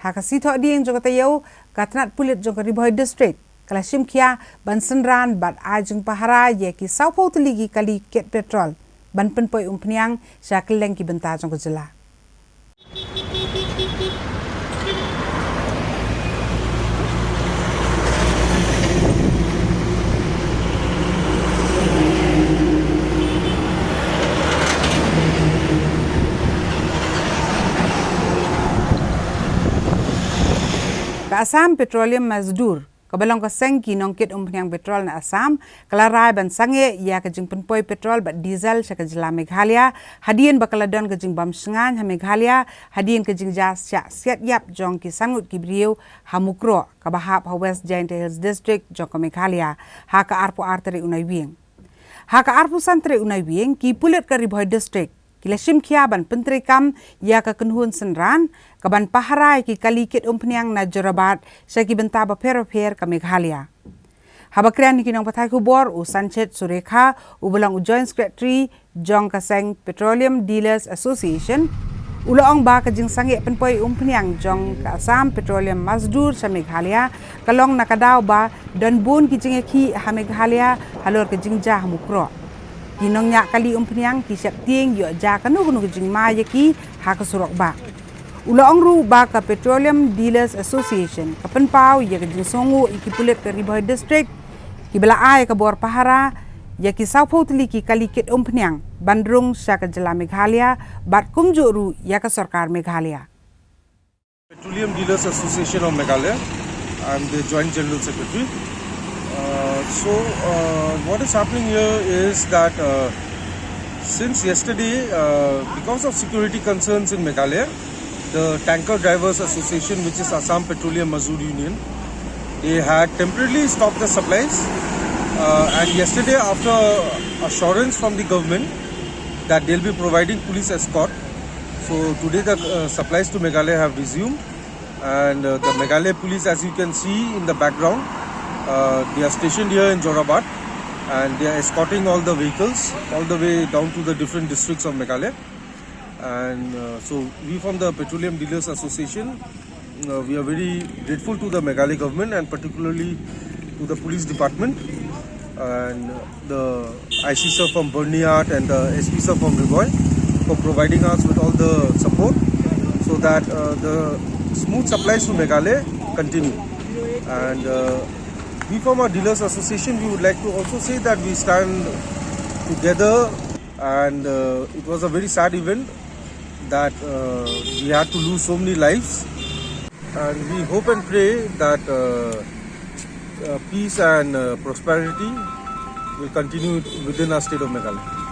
ha ka sngi Thohdieng jong ka taïew, ka tnat pulit jong ka Ri Bhoi District ka la shim khia ban synran bad ai jingpahara ïa ki sawphew tylli ki kali kit petrol ban pynpoi umphniang sha kylleng ki bynta jong ka jylla. Ka Assam Petroleum Mazdoor Kaba long ka seng ki nongkit umphniang petrol na Assam, ka la rai ban sangeh ïa ka jingpynpoi petrol bad diesel sha ka jylla Meghalaya, hadien ba ka la don ka jingbam shngaiñ ha Meghalaya, hadien ka jingjia siat ïap jong ki san ngut ki briew ha Mukroh, kaba hap ha West Jaintia Hills District jong ka Meghalaya, ha ka arphew ar tarik u Naiwieng. Ha ka arphew san tarik u Naiwieng, ki pulit ka Ri Bhoi District ki la shim khia ban pyntreikam ïa ka kynhun synran, ka ban pahara ïa ki kali kit umphniang na Jorabat, sha ki bynta bapher bapher ka Meghalaya. Haba kren ïa ki nongpathai khubor, u Sanchet Surekha, uba long u Joint Secretary jong ka seng Petroleum Dealers Association, u la ong ba ka jingsangeh pynpoi umphniang jong ka Assam Petroleum Mazdoor sha Meghalaya, ka long na ka daw ba don bun ki jingïakhih ha Meghalaya halor ka jingjia ha Mukroh. Ki nongñiah kali umphniang ki sheptieng ïoh jia kano kano ka jingma ïa ki ha ka surok bah. U la ong ruh ba ka Petroleum Dealers Association ka pynpaw ïa ka jingsngewnguh ïa ki pulit ka Ri Bhoi District, kiba la ai ka bor pahara ïa ki sawphew tylli ki kali kit umphniang ban rung sha ka jylla Meghalaya, bad kumjuh ruh ïa ka sorkar Meghalaya. Petroleum Dealers Association of Meghalaya. I'm the Joint General Secretary. Uh, so, uh, what is happening here is that, uh, since yesterday, uh, because of security concerns in Meghalaya, the Tanker Drivers Association, which is Assam Petroleum Mazdoor Union, they had temporarily stopped the supplies. Uh, and yesterday, after assurance from the government that they'll be providing police escort, so today the, uh, supplies to Meghalaya have resumed. And, uh, the Meghalaya police, as you can see in the background, uh, they are stationed here in Jorabat, and they are escorting all the vehicles all the way down to the different districts of Meghalaya. And, uh, so we from the Petroleum Dealers Association, uh, we are very grateful to the Meghalaya government and particularly to the police department and the I C sir from Byrnihat and the S P sir from Ri Bhoi for providing us with all the support so that, uh, the smooth supplies to Meghalaya continue. And, uh, we from our Dealers Association, we would like to also say that we stand together, and, uh, it was a very sad event that, uh, we had to lose so many lives. And we hope and pray that, uh, uh, peace and, uh, prosperity will continue within our state of Meghalaya.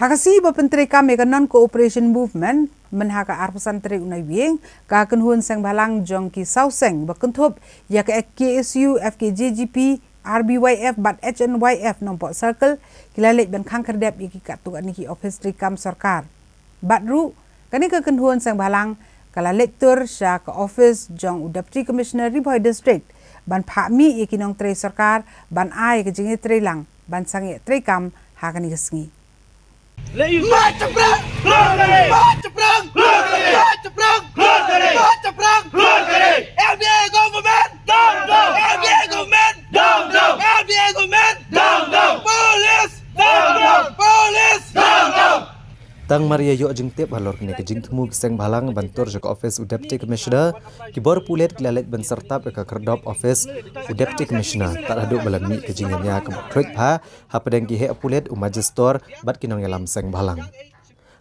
Ha ka sngi ba pyntreikam ïa ka Non-Cooperation Movement, mynha ka arphew san tarik u Naiwieng, ka kynhun seng bhalang jong ki saw seng ba kynthup ïa ka K S U, F K J G P, R B Y F bad H N Y F Nongpoh Circle, ki la leit ban khang khyrdep ïa ki katto katne ki ophis treikam sorkar. Bad ruh, kane ka kynhun seng bhalang ka la leit tur sha ka ophis jong u Deputy Commissioner Ri Bhoi District ban phah mih ïa ki nongtrei sorkar ban ai ïa ka jingïatreilang ban sangeh treikam ha kane ka sngi. Mach chaprang! Mach chaprang! Mach chaprang! Mach chaprang! L D A government! Down, down! L D A government! Down, down! L D A government! Down, down! Police! Down, down! Police! Down, down! Tang mar ïa ïoh jingtip halor kane ka jingthmu ki seng bhalang ban tur sha ka ophis u Deputy Commissioner, ki bor pulit ki la leit ban syrtap ïa ka khyrdop ophis u Deputy Commissioner, tad haduh ba la mih ka jingïañia kaba khluit bha hapdeng ki heh pulit, u Magistrate bad ki nongïalam seng bhalang.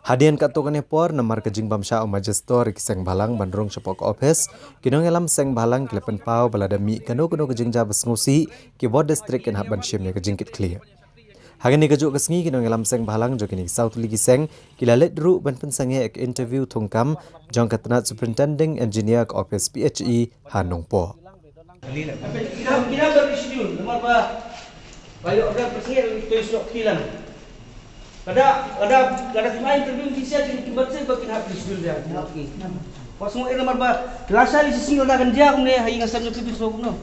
Hadien katto katne por, namar ka jingbym shah u Magistrate ïa ki seng bhalang ban rung shapoh ka ophis, ki nongïalam seng bhalang ki la pynpaw ba lada mih kano kano ka jingjia ba sngewsih, ki bor district kin hap ban shim ïa ka jingkitkhlieh. Ha kane kajuh ka sngi, ki nongïalam seng bhalang jong kine ki saw tylli ki seng ki la leit ruh ban pynsangeh ïa ka interview thungkam jong ka tnat Superintending Engineer ka ophis P H E ha Nongpoh. Ki dang, ki dang da reschedule, namar ba, ba ïoh order pyrshah, to ïoh snoh kti lang. Lada, lada, lada kim ai interview ki sha, ki, ki ban seng ba kin hap reschedule ïa. Okey. Pas mo, eh, namar ba lashai shisien lada kan jia kumne, ha ïing ha sem jong ki, to ïoh snoh kumno.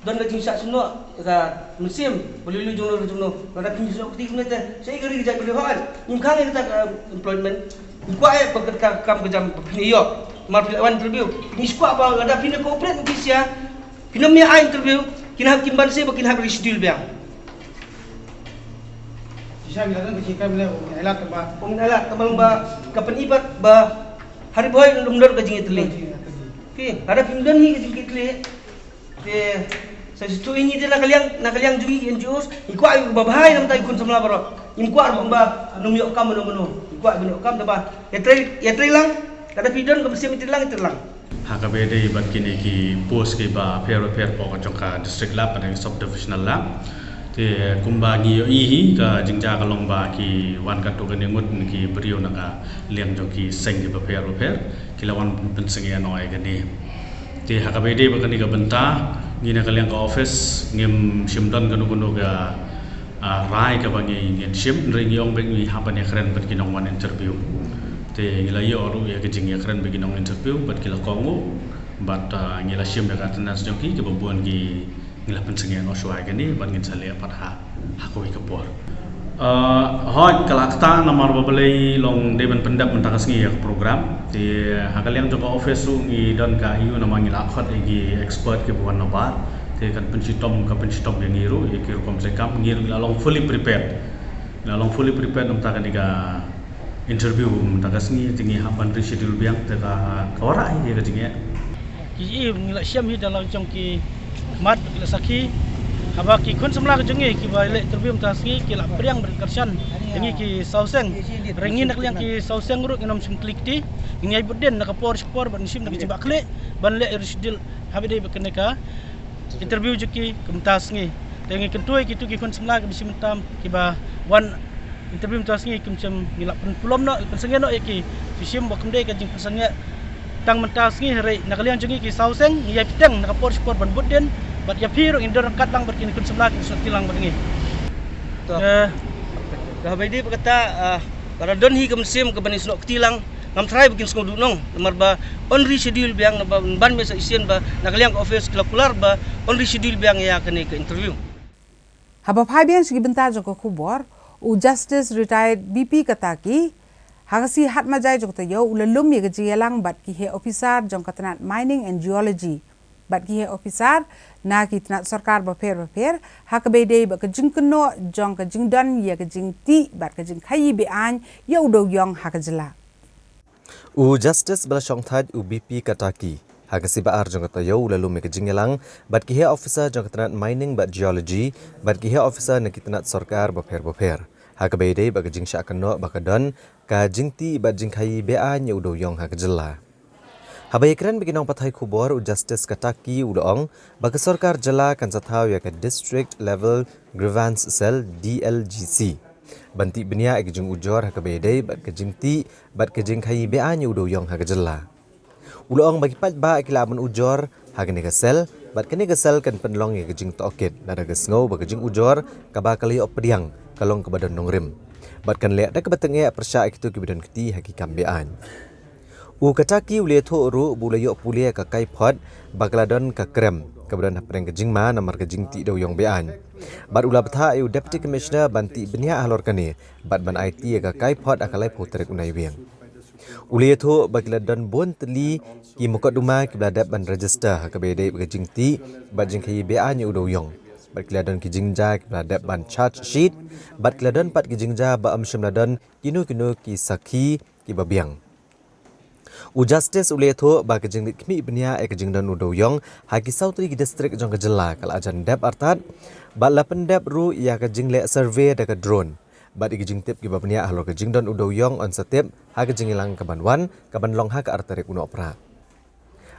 Don ka jingshah snoh ka mynsiem ba lui lui jong no jong no. Lada phin snoh kti kumne te, sa ïa ka ri ka jaitbynriew, hooid, ngim khang ïa kata ka employment. Ngi kwah ïa ba ka kam ka jam ba phin ïoh. Mar phi la wan interview, ngi kwah ba lada phin cooperate, phi sha phin ym ïa ai interview, kin hap, kin ban se ba kin hap reschedule biang. Shisha ngi la don ka jingkam leh, ong ngi ailad tang ba, ong ngi ailad tang ba long ba ka pyni pat ba ha ri Bhoi ym don ka jingïatylli. Ki, lada phim don hi ka jingkitylli, te sa shu ïa ngi te na ka liang, na ka liang jong ngi N G Os, ngi kwah ïa u ba bha ïa na bynta ki khun samla baroh. Ngim kwah ruh ba ym ïoh kam mano mano. Ngi kwah ban ïoh kam, te ba ïatrei, ïatrei lang. Lada phi don ka mynsiem ïatrei lang, ïatrei lang. Ha kaba ïadei bad kine ki post kiba pher bapher hapoh ka jong ka district lab bad ka sub divisional lab. Te kumba ngi ïohi hi, ka jingjia ka long ba ki wan katto katne ngut ki briew na ka liang jong ki seng kiba pher bapher ki la wan pynsangeh noh ïa kane. Te ha kaba ïadei bad kane ka bynta, ngi na ka liang ka office ngim shym don kano kano ka ah, rai kaba ngi, ngin shim, hynrei ngi ong ba ngi hap ban ïakren bad ki nongwan interview. Te ngi la ïoh ruh ïa ka jingïakren bad ki nong interview bad ki la kohnguh, bad, ah, ngi la shim ïa ka attendance jong ki, kiba bun ki ngi la pynsangeh noh shuwa ïa kane bad ngin sa leh pat ha, ha kawei ka por. Ah, hooid, ka la ktah namar ba balei long dei ban pyndep mynta ka sngi ïa ka program. Te ha ka liang jong ka office ruh ngi don ka I U namar ngi la khot ïa ki expert kiba wan nabar. Te kan pynshitom, ka pynshitom ïa ngi ruh ïa ki rukom treikam, ngi ruh ngi la long fully prepared. Ngi la long fully prepared na bynta kane ka interview mynta ka sngi, te ngi hap ban reschedule biang, te ka, ka wanrah hi ïa ka jingeh. Ki i ngi la shem hi da la jong ki mat, ki la sakhi. Haba ki khun samla ka jong ngi kiba leh interview mynta ka sngi ki la pdiang bad kyrshan ïa ngi ki saw seng. Hynrei ngi na ka liang ki saw seng ruh ngin ym shim kli kti. Ngin ïai bud dien na ka por shi por bad ngin shim na ka jingbakla ban leh reschedule haba ïadei bad kane ka interview jong ki ka mynta sngi. Te ngi kyntu ïa kito ki khun samla kiba shim bynta, kiba wan interview mynta sngi, kim shym, ngi la pynpulom noh, pynsangeh noh ïa ki. Ki shim ba kam dei ka jingpynsangeh tang mynta sngi, hynrei na ka liang jong ngi ki saw seng ngi ïai bteng na ka por shi por ban bud dien, bad ïa phi ruh ngin don ryngkat lang bad kine ki khun samla kiba snoh kti lang bad ngi. To. Eh, to haba ïadei bad kata, ah, lada don hi ka mynsiem kaban ïasnoh kti lang, ngam tharai ba kin sngewduh nong, namar ba yn reschedule biang, namar ba ban me sa shisien ba na ka liang ka office ki la kular ba yn reschedule biang ïa kane ka interview. Haba phai biang sha ki bynta jong ka khubor, u Justice Retired B P Kataki, ha ka sngi Hatmajai jong ka taïew u la lum ïa ka jingïalang bad ki heh officer jong ka tnat Mining and Geology bad ki heh officer na ki tnat sorkar bapher bapher ha kaba ïadei bad ka jingkynnoh jong ka jingdon ïa ka jingtih bad ka jingkhaïi be-aiñ ïa u dewïong ha ka jylla. U Justice ba la shongthait u B P Kataki, ha ka sngi ba ar jong ka taïew u la lum ïa ka jingïalang bad ki heh officer jong ka tnat Mining bad Geology bad ki heh officer na ki tnat sorkar bapher bapher ha kaba ïadei bad ka jingshah kynnoh ba ka don ka jingtih bad jingkhaïi be-aiñ ïa u dewïong ha ka jylla. Haba ïakren bad ki nongpathai khubor, u Justice Kataki u la ong ba ka sorkar jylla kan sa thaw ïa ka District Level Grievance Cell, D L G C, ban tih bniah ïa ka jingujor ha kaba ïadei bad ka jingtih bad ka jingkhaïi be-aiñ ïa u dewïong ha ka jylla. U la ong ba ki paidbah ki lah ban ujor ha kane ka cell, bad kane ka cell kan pynlong ïa ka jingtohkit lada ka sngew ba ka jingujor kaba ka la ïoh pdiang ka long kaba don nongrim, bad kan leh da kaba tyngeh pyrshah ïa kito kiba don kti ha ki kam be-aiñ. U Kataki u la ïathuh ruh ba u la ïoh pule ïa ka kaiphod ba ka la don ka krem kaba don hapdeng ka jingma namar ka jingtih dewïong be-aiñ, bad u la bthah ïa u Deputy Commissioner ban tih bniah halor kane bad ban aiti ïa ka kaiphod ha ka laiphew tarik u Naiwieng. U la ïathuh ba ki la don bun tylli ki mukotduma kiba la dep ban register ha kaba ïadei bad ka jingtih bad jingkhaïi be-aiñ ïa u dewïong, bad ki la don ki jingjia kiba la dep ban charge sheet, bad ki la don pat ki jingjia ba ym shym la don kino kino ki sakhi kiba biang. U Justice u la ïathuh ba ka jingleit khmih bniah ïa ka jingdon u dewïong ha ki saw tylli ki district jong ka jylla ka la jan dep artat, bad la pyndep ruh ïa ka jingleh survey da ka drone, bad ïa ki jingtip kiba bniah halor ka jingdon u dewïong yn sa tip ha ka jingïalang kaban wan, kaban long ha ka ar tarik u Nohprah.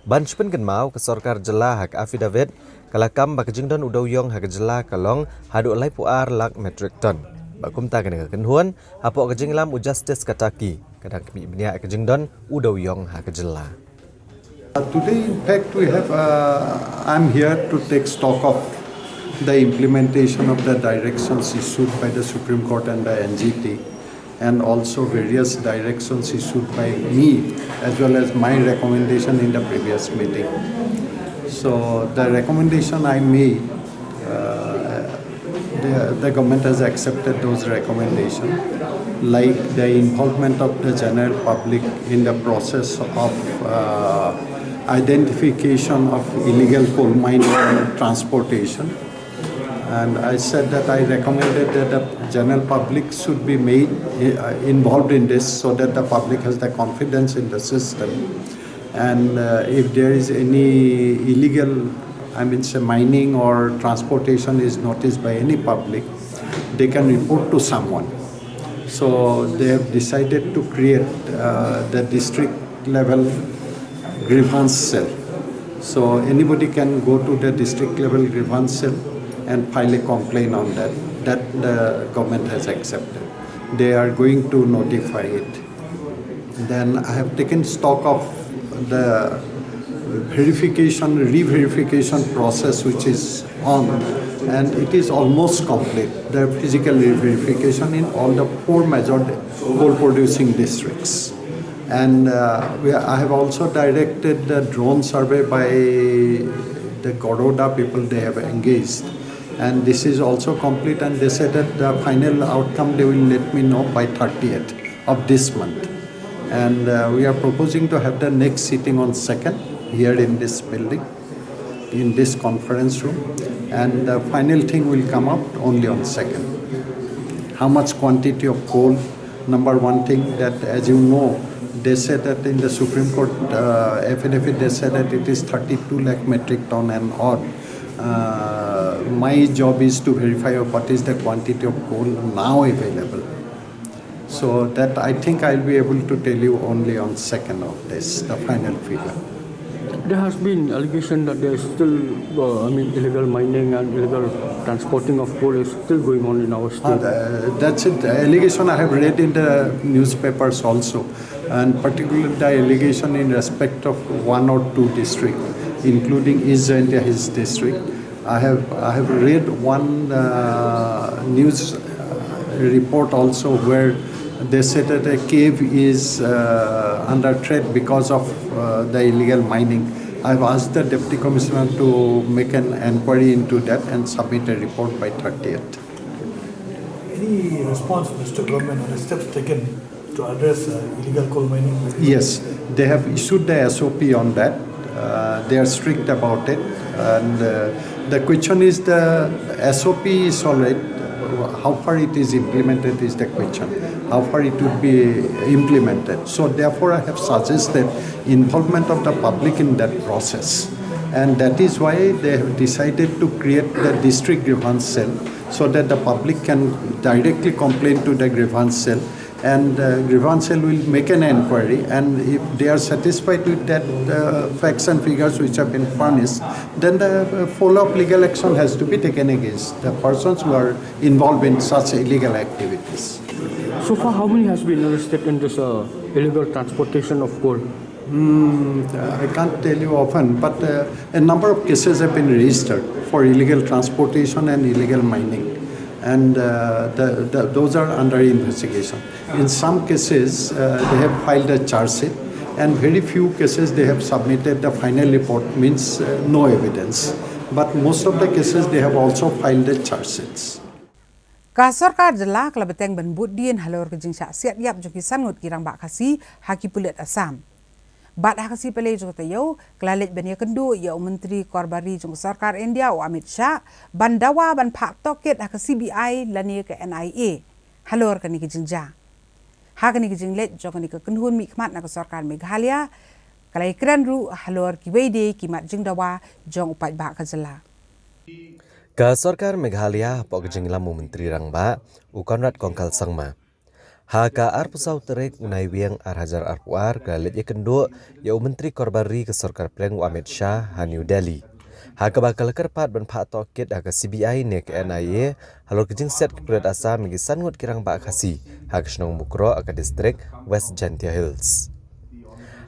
Ban shu pynkynmaw, ka sorkar jylla ha ka affidavit ka la kam ba ka jingdon u dewïong ha ka jylla ka long haduh laiphew ar lak metric ton. Bad kumta kane ka kynhun hapoh ka jingïalam u Justice Kataki ka dang khmih bniah ïa ka jingdon u dewïong ha ka jylla. Uh, today, in fact, we have, uh, I'm here to take stock of the implementation of the directions issued by the Supreme Court and the N G T, and also various directions issued by me, as well as my recommendation in the previous meeting. So the recommendation I made, uh, the, the government has accepted those recommendations, like the involvement of the general public in the process of uh, identification of illegal coal mining and transportation. And I said that I recommended that the general public should be made uh, involved in this so that the public has the confidence in the system. And uh, if there is any illegal, I mean, say mining or transportation is noticed by any public, they can report to someone. So they have decided to create uh, the district level grievance cell. So anybody can go to the district level grievance cell and file a complaint on that, that the government has accepted. They are going to notify it. Then I have taken stock of the verification, re-verification process which is on, and it is almost complete, the physical re-verification in all the four major coal producing districts. And uh, we, I have also directed the drone survey by the Garoda people they have engaged. And this is also complete, and they said that the final outcome they will let me know by thirtieth of this month. And uh, we are proposing to have the next sitting on second here in this building, in this conference room. And the final thing will come out only on second. How much quantity of coal? Number one thing that, as you know, they said that in the Supreme Court uh, affidavit, they said that it is thirty-two lakh metric ton and odd. Uh, my job is to verify what is the quantity of coal now available. So that I think I'll be able to tell you only on second of this, the final figure. There has been allegation that there is still, uh, I mean, illegal mining and illegal transporting of coal is still going on in our state. Uh, that's it. The allegation I have read in the newspapers also, and particularly the allegation in respect of one or two districts, including East Jaintia Hills district. I have I have read one uh, news uh, report also where they said that a cave is uh, under threat because of uh, the illegal mining. I've asked the deputy commissioner to make an inquiry into that and submit a report by thirtieth. Any response from the state government on the steps taken to address uh, illegal coal mining? Yes, they have issued the S O P on that. Uh, they are strict about it. And uh, the question is the S O P is all right. How far it is implemented is the question. How far it would be implemented. So therefore I have suggested involvement of the public in that process. And that is why they have decided to create the district grievance cell so that the public can directly complain to the grievance cell and uh, grievance cell will make an inquiry, and if they are satisfied with that uh, facts and figures which have been furnished, then the uh, follow-up legal action has to be taken against the persons who are involved in such illegal activities. So far, how many has been arrested in this uh, illegal transportation of coal? Mm, I can't tell you often, but uh, a number of cases have been registered for illegal transportation and illegal mining, and uh, the, the, those are under investigation. In some cases, uh, they have filed a charge sheet, and very few cases they have submitted the final report, means uh, no evidence. But most of the cases they have also filed the charge sheets. Ka sorkar jylla ka la bteng ban bud dien halor ka jingshah siat ïap jong ki san ngut ki rangbah Khasi ha ki pulit Assam. Bad ha ka sngi Palei jong ka taïew ka la leit ban ïakynduh ïa u Myntri Korbari jong ka sorkar India u Amit Shah ban dawa ban phah tohkit ha ka C B I lane ka N I A halor kane ka jingjia. Ha kane ka jingleit jong kane ka kynhun mihkhmat na ka sorkar Meghalaya ka la ïakren ruh halor kiwei de ki mat jingdawa jong u paidbah ka jylla. Ka sorkar Meghalaya hapoh ka jingïalam u Myntri Rangbah u Conrad Kongkal Sangma. Ha ka arphew saw tarik u Naiwieng ar hajar arphew ar ka la leit ïakynduh ïa u Myntri Korbari ka sorkar pdeng u Amit Shah ha New Delhi, ha kaba ka la kyrpad ban phah tohkit ha ka C B I ne ka N I A halor ka jingsiat ki pulit Assam ïa ki san ngut ki rangbah Khasi ha ka shnong Mukroh ha ka distrik West Jaintia Hills.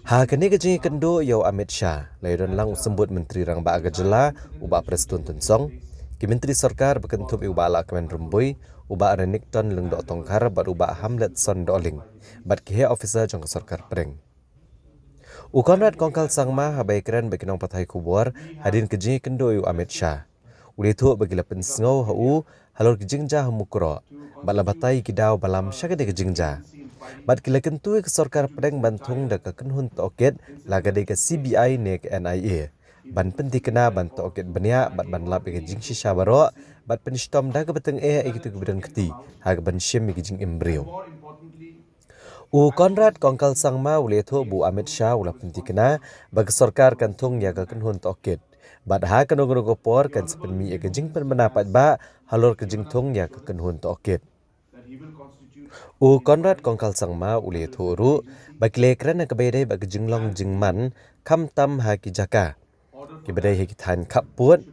Ha kane ka jingïakynduh ïa u Amit Shah la ïadon lang u Symbud Myntri Rangbah ka jylla u Bah Prestone Tynsong, ki myntri sorkar ba kynthup ïa u Bah Lahkmen Rymbui, u Bah Renikton Lyngdoh Tongkhar bad u Bah Hamletson Dohling bad ki heh officer jong ka sorkar pdeng. U Conrad Kongkal Sangma haba ïakren bad ki nongpathai khubor hadien ka jingïakynduh ïa u Amit Shah, u la ïathuh ba ki la pynsngew ha u halor ki jingjia ha Mukroh bad la batai ki daw ba lam sha katei ka jingjia. Bad ki la kyntu ïa ka sorkar pdeng ban thung da ka kynhun tohkit, la ka dei ka C B I ne ka N I A, ban pynthikna ban tohkit bniah bad ban lap ïa ka jingshisha baroh, bad pynshitom da kaba tyngeh ïa kito kiba don kti ha kaban shim ïa ka jingim briew. U Conrad Kongkal Sangma u la ïathuh ba u Amit Shah u la pynthikna ba ka sorkar kan thung ïa ka kynhun tohkit, bad ha kano kano ka por kan sa pynmih ïa ka jingpynbna paidbah halor ka jingthung ïa ka kynhun tohkit. U Conrad Kongkal Sangma u la ïathuh ruh ba ki la ïakren ha kaba ïadei bad ka jinglong jingman, khamtam ha ki jaka kiba dei ha ki thaiñ khappud,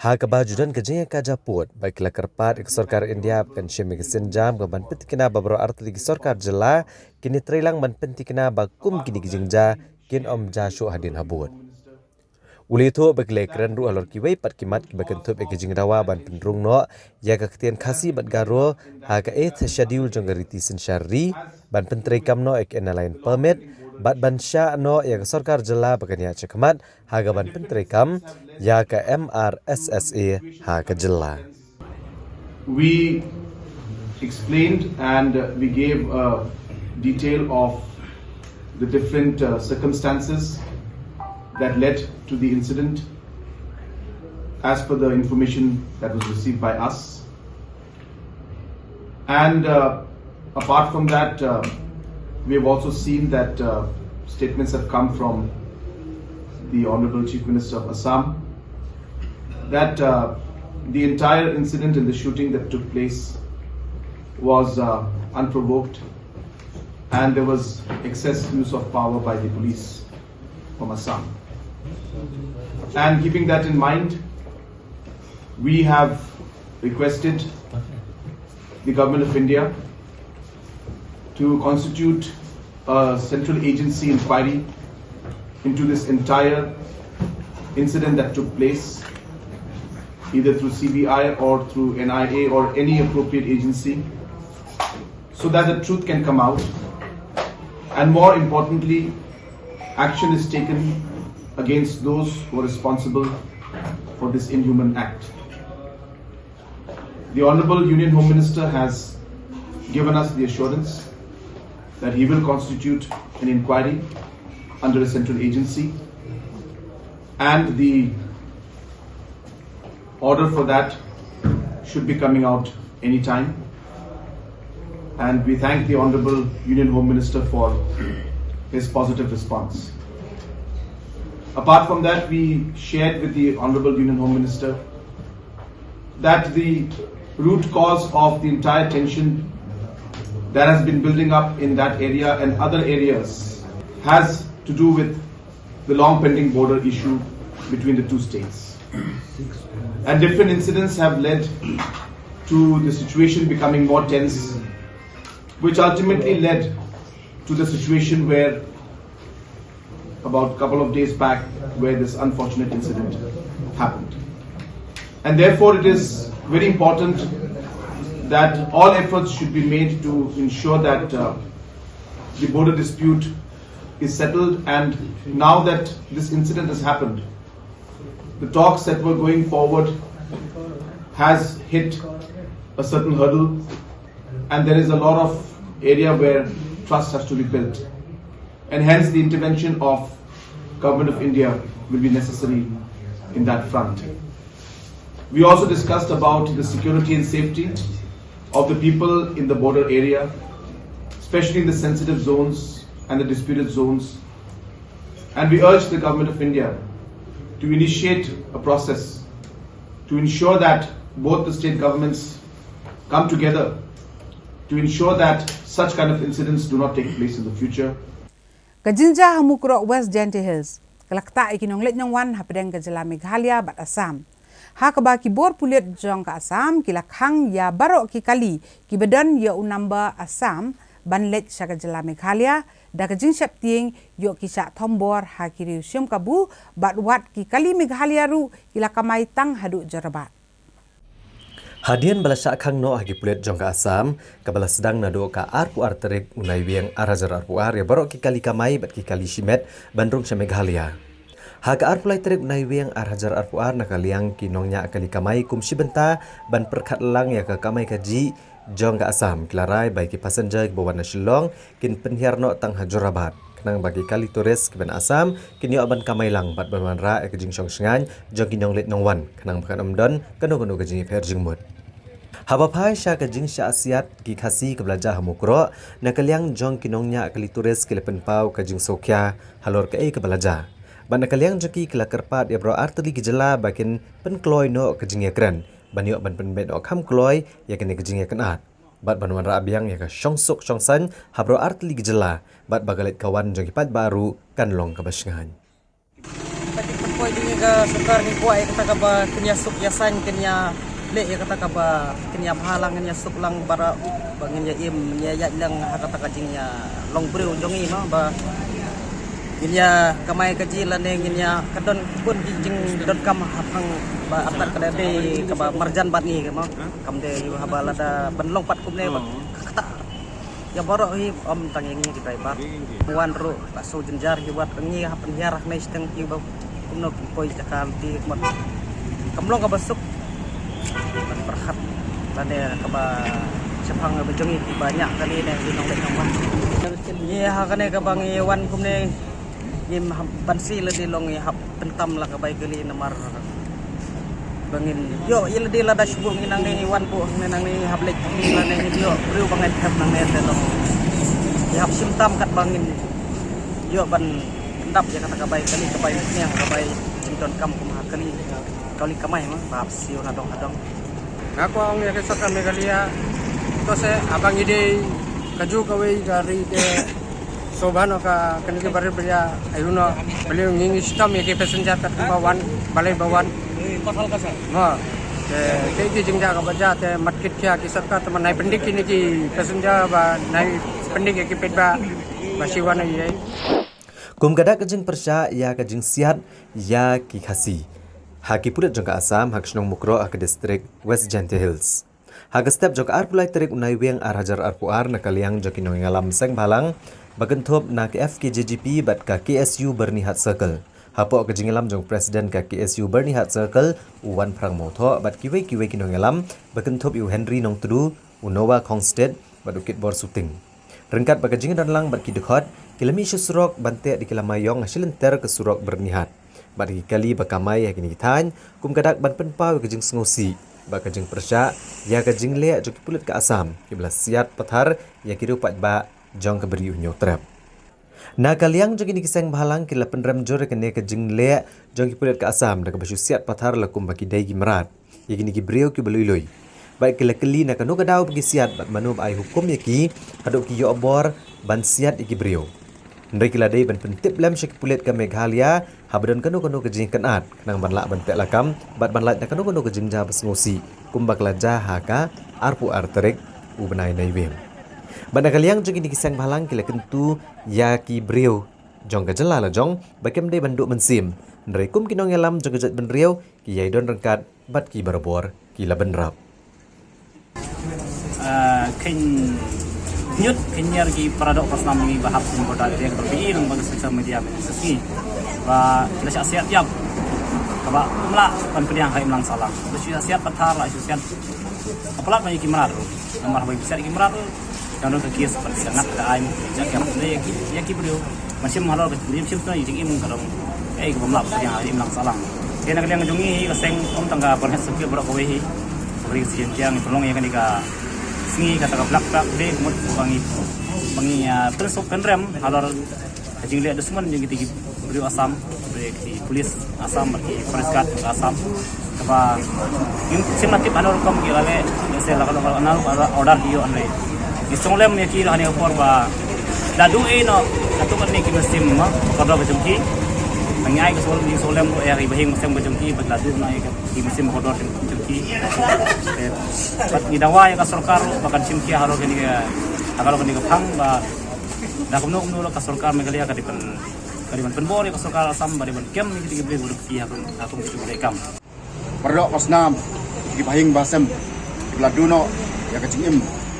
ha kaba ju don ka jingïakajia pud, bad ki la kyrpad ïa ka sorkar India ba kan shim ïa ka sienjam ka ban pynthikna ba baroh artylli ki sorkar jylla kin ïatreilang ban pynthikna ba kum kine ki jingjia kin ym jia shuh hadien habud. U la ïathuh ba ki la ïakren ruh halor kiwei pat ki mat kiba kynthup ïa ka jingdawa ban pynrung noh ïa ka ktien Khasi bad Garo ha ka Eighth Schedule jong ka riti synshar ri, ban pyntreikam noh ïa ka Inner Line Permit, bad ban shah noh ïa ka sorkar jylla ba kan ïaid shakhmat ha kaban pyntreikam ïa ka M R S S A ha ka jylla. We explained and, uh, we gave a detail of the different, uh, circumstances that led to the incident as per the information that was received by us. And, uh, apart from that, uh, we have also seen that, uh, statements have come from the Honorable Chief Minister of Assam that, uh, the entire incident in the shooting that took place was, uh, unprovoked, and there was excess use of power by the police from Assam. And keeping that in mind, we have requested the Government of India to constitute a central agency inquiry into this entire incident that took place, either through C B I or through N I A or any appropriate agency, so that the truth can come out. And more importantly, action is taken against those who are responsible for this inhuman act. The Honorable Union Home Minister has given us the assurance that he will constitute an inquiry under a central agency, and the order for that should be coming out anytime. And we thank the Honorable Union Home Minister for his positive response. Apart from that, we shared with the Honorable Union Home Minister that the root cause of the entire tension that has been building up in that area and other areas has to do with the long pending border issue between the two states. And different incidents have led to the situation becoming more tense, which ultimately led to the situation where about a couple of days back where this unfortunate incident happened. And therefore, it is very important that all efforts should be made to ensure that, uh, the border dispute is settled. And now that this incident has happened, the talks that were going forward has hit a certain hurdle, and there is a lot of area where trust has to be built, and hence the intervention of Government of India will be necessary in that front. We also discussed about the security and safety of the people in the border area, especially in the sensitive zones and the disputed zones. And we urge the Government of India to initiate a process to ensure that both the state governments come together to ensure that such kind of incidents do not take place in the future. Ka jingjia ha Mukroh, West Jaintia Hills, ka la ktah ïa ki nongleit nongwan hapdeng ka jylla Meghalaya bad Assam, ha kaba ki bor pulit jong ka Assam ki la khang ïa baroh ki kali kiba don ïa u number Assam ban leit sha ka jylla Meghalaya, da ka jingsheptieng ïoh ki shah thombor ha ki riew shim kabu, bad wat ki kali Meghalaya ruh ki la kamai tang haduh Jorabat. Hadien ba la shah khang noh ha ki pulit jong ka Assam, kaba la sdang naduh ka arphew ar tarik u Naiwieng ar hajar arphew ar ïa baroh ki kali kamai bad ki kali shimet ban rung sha Meghalaya. Ha ka arphew lai tarik u Naiwieng ar hajar arphew ar na ka liang ki nongñiah kali kamai kum shi bynta ban pyrkhat lang ïa ka kamai kajih jong ka Assam ki la rai ba ïa ki passenger kiba wan na Shillong kin pynhiar noh tang ha Jorabat. Khnang ba ki kali tourist kiba na Assam kin ïoh ban kamai lang bad ban wanrah ïa ka jingshong shngaiñ jong ki nongleit nongwan khnang ba kan ym don kano kano ka jingïapher jingmut. Haba phai sha ka jingshah siat ki Khasi kaba la jia ha Mukroh, na ka liang jong ki nongñiah kali tourist ki la pynpaw ka jingsngewkhia halor kaei kaba la jia. Bad na ka liang jong ki ki la kyrpad ïa baroh artylli ki jylla ba kin pynkloi noh ka jingïakren ban ïoh ban pynbeit noh kham kloi ïa kane ka jingïakynad bad ban wanrah biang ïa ka shongsuk shongsaiñ ha baroh artylli ki jylla bad ba ka leit ka wan jong ki paidbah ruh kan long kaba shngaiñ. Ka jingpynpoi jong ngi ka sorkar ngi kwah ïa kata kaba kin ïasuk ïasaiñ, kin ïaleh ïa kata kaba kin ïabha lang, kin ïasuk lang baroh ba ngin ïa im, ngin ïa ïaid lang ha kata ka jingïalong briew jong ngi mo ba ngin ïa kamai kajih lane ngin ïa ka don bun ki jingdonkam ha phang ba artat ka dei kaba marjan bad ngi mo. Kam dei ïa haba lada ban long pat kumne ba ka kata ïa baroh hi ym tang ïa ngi ki driver. Wan ruh la shu jynjar hi wat ngi ha pynhiar ha nai shteng ki ba kumno ki poi jaka lti kumno. Kam long kaba suk ban pyrkhat lane kaba shaphang ba jong ngi kiba ñiah kali ne ki nongleit nongwan. Ngi ha kane kaba ngi wan kumne ngim hap ban si lade long ngi hap pyntam la ka bai kali namar ba ngin ïoh ïa lade lada shu buh ngi nangne ngi wan buh ngi nangne ngi hap leit ngi lane ngi ïoh briew ba ngan thep nangne te long ngi hap shim tam kat ba ngin ïoh ban pyndap ïa kata ka bai kali ka bai niang ka bai jingdonkam kum ha kali kali kamai ma ba hap siew na dong ha dong. Nga kwah ong ïa ka sorkar Meghalaya to se haba ngi dei kajuh kawei ka ri te sngewbha noh ka kane ka barit ba ïa ayu noh balei ngi ngi shitom ïa ki passenger kat ba wan balei ba wan. Mo te ki jingjia kaba jia te mat kit khia ki sorkar te man nai pyndik kine ki passenger ba nai pyndik ïa ki paidbah ba shi wan ïa. Kum ka dak ka jingpyrshah ïa ka jingsiat ïa ki Khasi ha ki pulit jong ka Assam ha ka shnong Mukroh ha ka district West Jaintia Hills. Ha ka step jong ka arphew lai tarik u Naiwieng ar hajar arphew ar na ka liang jong ki nongïalam seng bhalang ba kynthup na ka F K J G P bad ka K S U Byrnihat Circle. Hapoh ka jingïalam jong president ka K S U Byrnihat Circle u Wanphrang Mawthoh bad kiwei kiwei ki nongïalam ba kynthup ïa u Henry Nongtdu, u Noah Khongstet bad u Kitbor Suting. Ryngkat bad ka jingdon lang bad ki dkhot ki la mih sha surok ban teh da ki lama ïong ha shilynter ka surok Byrnihat bad ki kali ba kamai ha kine ki thaiñ kum ka dak ban pynpaw ïa ka jingsngewsih bad ka jingpyrshah ïa ka jingleh jong ki pulit ka Assam kiba la siat pathar ïa ki riew paidbah jong ka Bri u Hynñiewtrep. Na ka liang jong kine ki seng bhalang ki la pynrem jur ïa kane ka jingleh jong ki pulit ka Assam da kaba shu siat pathar la kumba ki dei ki mrad ïa kine ki briew kiba lui lui. Bad ki la kylli na kano ka daw ba ki siat bad mano ba ai hukum ïa ki haduh ki ïoh bor ban siat ïa ki briew. Hynrei ki la dei ban pyntip lem sha ki pulit ka Meghalaya haba don kano kano ka jingkynad khnang ban lah ban teh lakam bad ban lait na kano kano ka jingjia ba sngewsih kumba ka la jia ha ka arphew ar tarik u bnai Naiwieng. Bad na ka liang jong kine ki seng bhalang ki la kyntu ïa ki briew jong ka jylla la jong ba kim dei ban duh mynsiem. Hynrei kum ki nongïalam jong ka jaitbynriew ki ïai don ryngkat bad ki barabor ki la bynrap. Ah, khynñiut khynñiar ki paradoh ka snam ngi ba hap kum boda ri ka pi nang ba ka social media men sesngi ba la shah siat ïap kaba mla ban pdiang hai mlang salang ba shu siat pathar la shu siat ka palat ba ki mrad namar ba ki siat ki mrad. Yang dong ka kies pat sangat ka ai mo jak yang ne ya ki ya ki briew. Mynsiem halor ka briew mynsiem sno jing im ka dong. Eh ka bamlap ka yang im lang salang. Ke na ka liang jong ngi ka seng ong tang ka Byrnihat Circle baroh kawei hi. Ka bri ka sien tiang tolong ya ka ni ka sngi kata ka blak blak de mut ba ngi ba ngi, ah, pynsuh pynrem halor ka jingleh dusmon jong kita ki briew Assam, briew ki police Assam bad ki forest guard ka Assam. Kaba ngim shym la tip hano rukom ki la leh, se la ka la order ki ïoh hynrei. Ngi sngewlem ïa ki la hane ka por ba la duh ei noh katto katne ki mynsiem ma kordor ka jong ki. Ngi ai ka sngewlem, ngi sngewlem ruh ïa ki bahing mynsiem ka jong ki bad la duh noh ïa ki mynsiem kordor ka jong ki. Bad ngi dawa ïa ka sorkar ba kan shim khia halor kane ka, halor kane ka phang ba da kumno kumno la ka sorkar Meghalaya ka dei ban, ka dei ban pynbor ïa ka sorkar Assam ba dei ban kem ïa ki briew ba dei ha kum, ha kum ki jong ka kam. Baroh ka snam ki bahing bahasem Ba la duh noh ïa ka jingim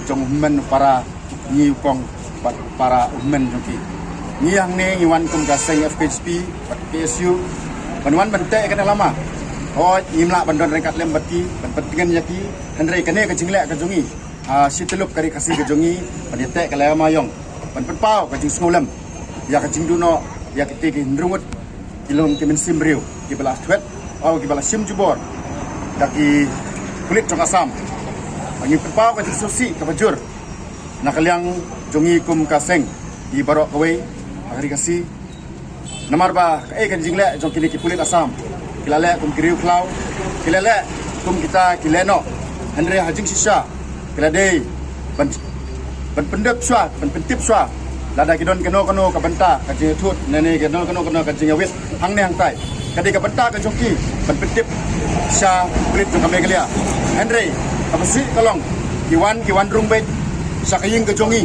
jong u hynmen u para, ngi u kong bad para u hynmen jong ki. Ngi hangne ngi wan kum ka seng F K J P bad K S U ban wan ban teh ïa kane ka lama. Hooid, ngim lah ban don ryngkat lem bad ki ban pyntngen ïa ki, hynrei kane ka jingleh ka jong ngi ha shi tyllup ka ri Khasi ka jong ngi ban ïateh ka lama ïong, ban pynpaw ka jingsngewlem ïa ka jingduh noh ïa kita ki hynriew ngut ki long ki mynsiem briew kiba la thwet, oh, kiba la shim jubor da ki pulit jong Assam. Ba ngi pynpaw ka jingsngewsih kaba jur na ka liang jong ngi kum ka seng, ïa baroh kawei ha ka ri Khasi. Namar ba kaei ka jingleh jong kine ki pulit Assam, ki la leh kum ki riewkhlaw, ki la leh kum kita ki lehnoh, hynrei ha jingshisha ki la dei ban, ban pyndep shuwa, ban pyntip shuwa lada ki don kano kano ka bynta ka jingïathuh ne, ne ki don kano kano ka jingïawit hangne hangtai. Ka dei ka bynta ka jong ki ban pyntip sha pulit jong ka Meghalaya. Hynrei kaba shisha ka long, ki wan, ki wan rung beit sha ka ïing ka jong ngi,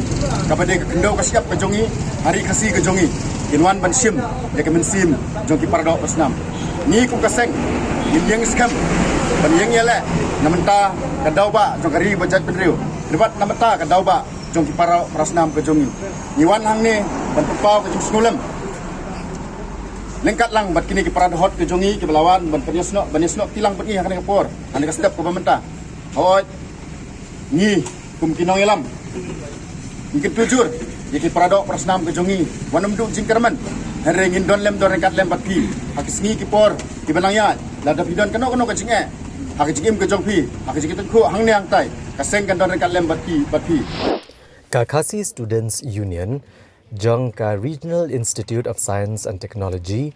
kaba dei ka khyndew ka shyiap ka jong ngi ha ri Khasi ka jong ngi. Kin wan ban shim ïa ka mynsiem jong ki paradoh parasnam. Ngi kum ka seng ngin ïeng skhem ban ïeng ïaleh na bynta ka daw bah jong ka ri bad jaitbynriew, bad na bynta ka daw bah jong ki para, parasnam ka jong ngi. Ngi wan hangne ban pynpaw ka jingsngewlem ryngkat lang bad kine ki para dohot ka jong ngi kiba la wan ban pynïasnoh, ban ïasnoh kti lang bad ngi ha kane ka por, ha kane ka step kaba mynta. Hooid, ngi kum ki nongïalam ngi kyntu jur ïa ki paradoh parasnam ka jong ngi, wat nym duh jingkyrmen, hynrei ngin don lem, don ryngkat lem bad phi ha ki sngi ki por kiban nang ïaid. Lada phi don kano kano ka jingeh ha ka jingim ka jong phi, ha ka jingïatyngkhuh hangne hangtai, ka seng kan don ryngkat lem bad phi, bad phi. Ka Khasi Students Union jong ka Regional Institute of Science and Technology,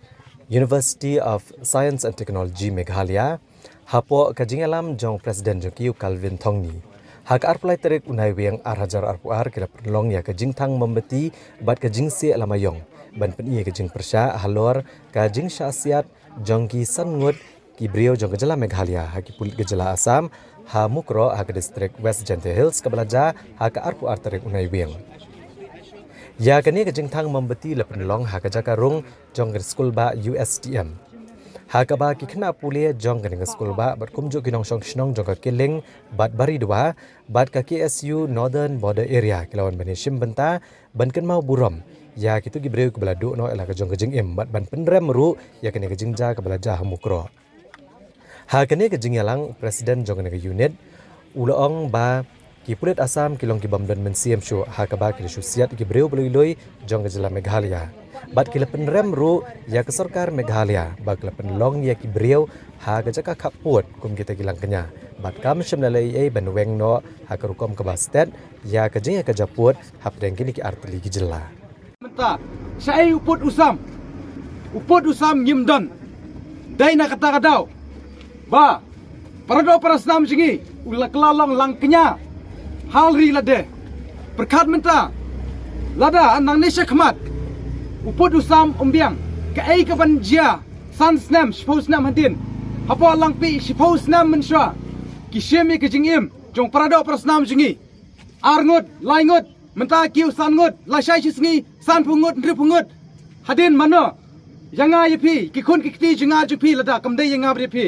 University of Science and Technology Meghalaya, hapoh ka jingïalam jong President jong ki, u Calvin Thongni, ha ka arphew lai tarik u Naiwieng ar hajar arphew ar, ki la pynlong ïa ka jingthang mombati bad ka jingsieh lama ïong ban pyni ïa ka jingpyrshah halor ka jingshah siat jong ki san ngut ki briew jong ka jylla Meghalaya ha ki pulit ka jylla Assam ha Mukroh ha ka distrik West Jaintia Hills, kaba la jia ha ka arphew ar tarik u Naiwieng. Ïa kane ka jingthang mombati la pynlong ha ka jaka rung jong ka skul bah U S T M, ha kaba ki khynnah pule jong kane ka skul bah bad kumjuh ki nongshong shnong jong ka Killing bad Baridua bad ka K S U Northern Border Area ki la wan ban ïashim bynta ban kynmaw burom ïa kito ki briew kiba la duh noh ïa la ka jong ka jingim bad ban pynrem ruh ïa kane ka jingjia kaba la jia ha Mukroh. Ha kane ka jingïalang, u President jong kane ka unit u la ong ba ki pulit Assam ki long ki bym don mynsiem shuh, ha kaba ki la shu siat ïa ki briew ba lui lui jong ka jylla Meghalaya. Bad ki la pynrem ruh ïa ka sorkar Meghalaya ba ka la pynlong ïa ki briew ha ka jaka khappud kum kita ki langkñia, bad kam shym la leh ei ei ban weng noh ha ka rukom kaba stet ïa ka jingïakajia pud hapdeng kine ki artylli ki jylla. Mynta, shaei u pud u sam? U pud u sam ngim don. Dei na kata ka daw ba paradoh parasnam jong ngi u la kylla long langkñia ha ri lade. Pyrkhat mynta, lada nangne shakhmat u pud u sam um biang, kaei kaban jia san snem, shiphew snem hadien? Hapoh Langpih shiphew snem mynshuwa ki shim ïa ka jingim jong paradoh parasnam jong ngi. Ar ngut, lai ngut, mynta ki u san ngut, lashai shi sngi sanphew ngut, hynriewphew ngut. Hadien mano? Ïa nga ïa phi, ki khun ki kti jong nga jong phi, lada kam dei ïa nga bad ïa phi.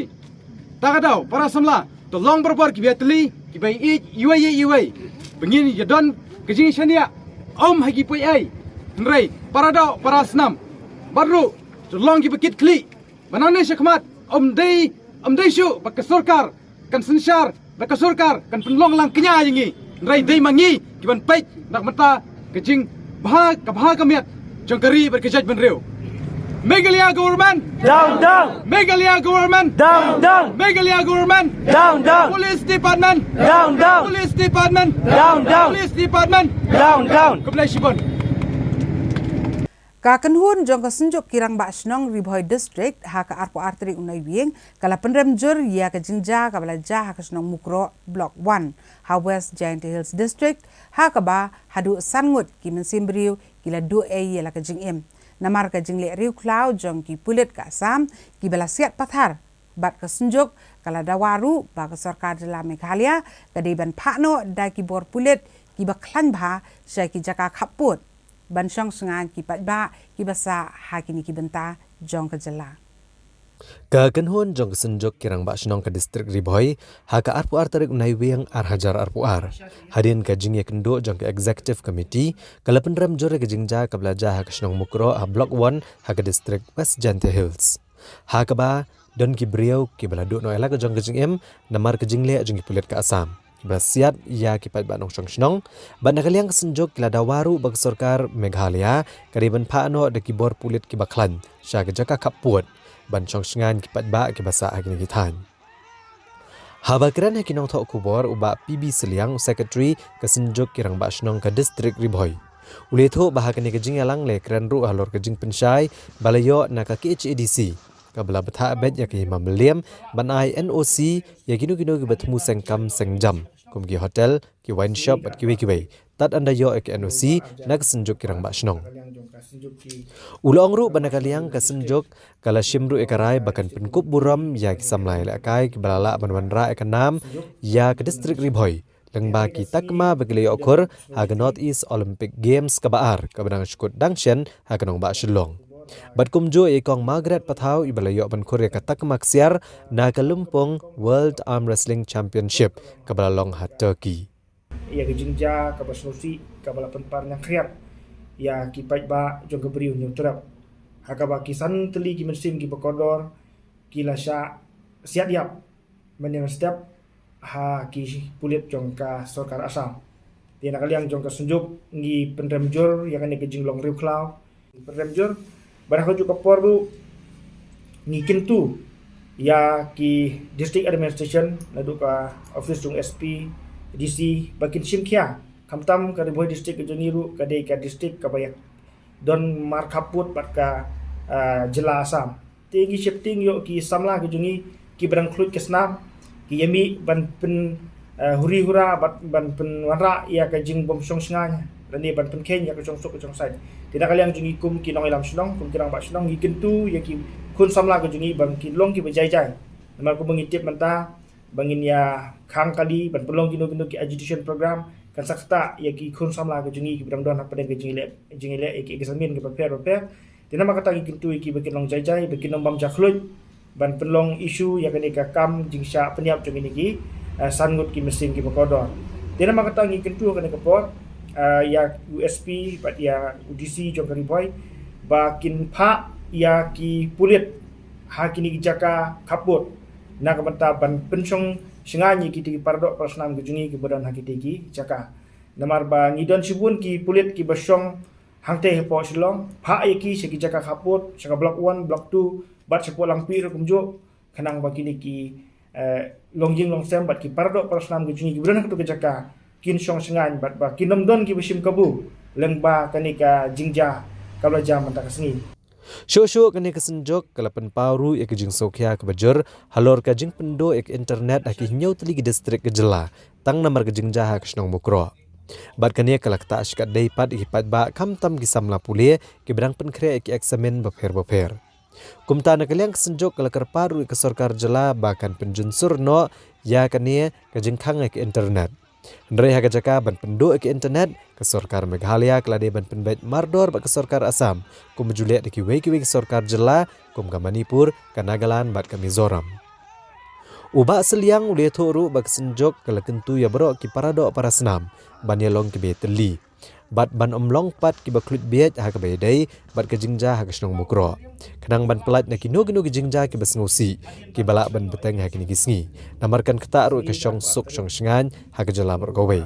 Ta ka daw, para samla, to long barabor kiba ïatylli, kiba ïeit iwei ïa iwei, ba ngin ïadon ka jingshaniah. Ym ha ki poi ei, hynrei paradoh parasnam. Bad ruh to long kiba kit khlieh ba nangne shakhmat ym dei, ym dei shuh ba ka sorkar kan synshar, ba ka sorkar kan pynlong langkñia ïa ngi. Hynrei dei ma ngi kiban peit na ka bynta ka jingbha, ka bha ka miat jong ka ri bad ka jaitbynriew. Meghalaya government, down, down. Meghalaya government, down, down. Meghalaya government, down, down. Police department, down, down. Police department, down, down. Police department, down, down. Khublei shibun. Ka kynhun jong ka Synjuk ki Rangbah Shnong Ri Bhoi District ha ka arphew ar tarik u Naiwieng ka la pynrem jur ïa ka jingjia kaba la jia ha ka shnong Mukroh Block one ha West Jaintia Hills District, ha kaba haduh san ngut ki mynsiem briew ki la duh ei ïa la ka jingim namar ka jingleh riewkhlaw jong ki pulit ka Assam kiba la siat pathar. Bad ka Synjuk ka la dawa ruh ba ka sorkar jylla Meghalaya ka dei ban phah noh da ki bor pulit kiba khlaiñ bha sha ki jaka khappud ban shong shngain ki paidbah kiba sah ha kine ki bynta jong ka jylla. Ka kynhun jong ka Synjuk ki Rangbah Shnong ka District Ri Bhoi, ha ka arphew ar tarik u Naiwieng ar hajar arphew ar, hadien ka jingïakynduh jong ka Executive Committee, ka la pynrem jur ïa ka jingjia kaba la jia ha ka shnong Mukroh ha Block One ha ka District West Jaintia Hills. Ha kaba don ki briew kiba la duh noh ïa la ka jong ka jingim namar ka jingleh jong ki pulit ka Assam, kiba la siat ïa ki paidbah nongshong shnong. Bad na ka liang ka Synjuk ki la dawa ruh ba ka sorkar Meghalaya ka dei ban phah noh da ki bor pulit kiba khlaiñ sha ka jaka khappud ban shong shngaiñ ki paidbah kiba sah ha kine ki thaiñ. Haba kren ha ki nongthoh khubor u Bah P B Sylliang, u Secretary ka Synjuk ki Rangbah Shnong ka District Ri Bhoi, u la ïathuh ba ha kane ka jingïalang la kren ruh halor ka jingpynshai ba la ïoh na ka K H A D C, kaba la bthah beit ïa ka Hima Mylliem ban ai N O C ïa kino kino kiba thmu seng kam seng jam, kum ki hotel, ki wine shop bad kiwei kiwei, tad ynda ïoh ïa ka N O C na ka Synjuk ki Rangbah Shnong. U la ong ruh ba na ka liang ka Synjuk ka la shim ruh ïa ka rai ba kan pynkup burom ïa ki samla ïalehkai kiba la lah ban wanrah ïa ka nam ïa ka District Ri Bhoi lyngba ki takma ba ki la ïoh khur ha ka North East Olympic Games kaba ar kaba dang shu kut dang shen ha ka nongbah Shillong. Bad kumjuh ïa i Kong Margaret Pathaw iba la ïoh ban khur ïa ka takma ksiar na ka Lympung World Arm Wrestling Championship kaba la long ha Turkey. Ïa ka jingjia kaba sngewsih kaba la pynpar ñiangkhriat ïa ki paidbah jong ka Bri u Hynñiewtrep, ha kaba ki san tylli ki mynsiem kiba kordor ki la shah siat ïap mynne mynstep ha ki pulit jong ka sorkar Assam. Te na ka liang jong ka Synjuk ngi pynrem jur ïa kane ka jinglong riewkhlaw, pynrem jur. Bad ha kajuh ka por ruh ngi kyntu ïa ki district administration, naduh ka office jong S P, D C, ba kin shim khia, khamtam ka Ri Bhoi District ka jong ngi ruh ka dei ka district kaba ïa don markhappud bad ka, ah, jylla Assam. Te ngi sheptieng ïoh ki samla ki jong ngi kiba dang khluit ka snam ki ïa mih ban pyn, eh, huri hura bad ban pynwanrah ïa ka jingbym shong shngaiñ lane ban pynkheiñ ïa ka shongsuk ka shongsaiñ. Te na ka liang jong ngi kum ki nongïalam shnong, kum ki rangbah shnong, ngi kyntu ïa ki khun samla ki jong ngi ba kin long kiba jai jai. Namar kumba ngi tip mynta ba ngin ïa khang kali ban pynlong kino kino ki agitation program, kan sa ktah ïa ki khun samla ki jong ngi kiba dang don hapdeng ka jingïaleh, jingïaleh ïa ki examin kiba pher ba pher. Te namar kata ngi kyntu ïa ki ba kin long jai jai, ba kin ym bam ja khluit ban pynlong issue ïa kane ka kam jingshah pynïap jong kine ki, eh, san ngut ki mynsiem kiba kordor. Te namar kata ngi kyntu ha kane ka por, eh, ïa u S P bad ïa u D C jong ka Ri Bhoi ba kin phah ïa ki pulit ha kine ki jaka khappud na ka bynta ban pynshong shngaiñ ïa kito ki paradoh parasnam ki jong ngi kiba don ha kito ki jaka. Namar ba ngi don shibun ki pulit kiba shong hangtei hapoh Shillong, phah ïa ki sha ki jaka khappud, sha ka Block One, Block Two bad shapoh Langpih ruh kumjuh, khnang ba kine ki, eh, longïing longsem bad ki paradoh parasnam ki jong ngi kiba don ha kato ka jaka kin shong shngaiñ bad ba kin ym don kiba shim kabu lyngba kane ka jingjia kaba la jia mynta ka sngi. Shuh shuh kane ka Synjuk ka la pynpaw ruh ïa ka jingsngewkhia kaba jur halor ka jingpynduh ïa ka internet ha ki hynñiew tylli ki district ka jylla, tang namar ka jingjia ha ka shnong Mukroh. Bad kane ka la ktah shikatdei pat ïa ki paidbah khamtam ki samla pule kiba dang pynkhreh ïa ki eksamin bapher bapher. Kumta na ka liang ka Synjuk ka la kyrpad ruh ïa ka sorkar jylla ba kan pynjunsur noh ïa kane ka jingkhang ïa ka internet. Hynrei ha ka jaka ban pynduh ïa ka internet, ka sorkar Meghalaya ka la dei ban pynbeit mardor bad ka sorkar Assam, kumba ju leh da kiwei kiwei ki sorkar jylla, kum ka Manipur, ka Nagaland bad ka Mizoram. U Bah Sylliang u la ïathuh ruh ba ka Synjuk ka la kyntu ïa baroh ki paradoh parasnam ban ïalong kiba ïatylli bad ban ym long pat kiba khluit bieit ha kaba ïadei bad ka jingjia ha ka shnong Mukroh, khnang ban pyllait na kino kino ki jingjia kiba sngewsih kiba lah ban bteng ha kine ki sngi, namar kan ktah ruh ïa ka shongsuk shongshngaiñ ha ka jylla baroh kawei.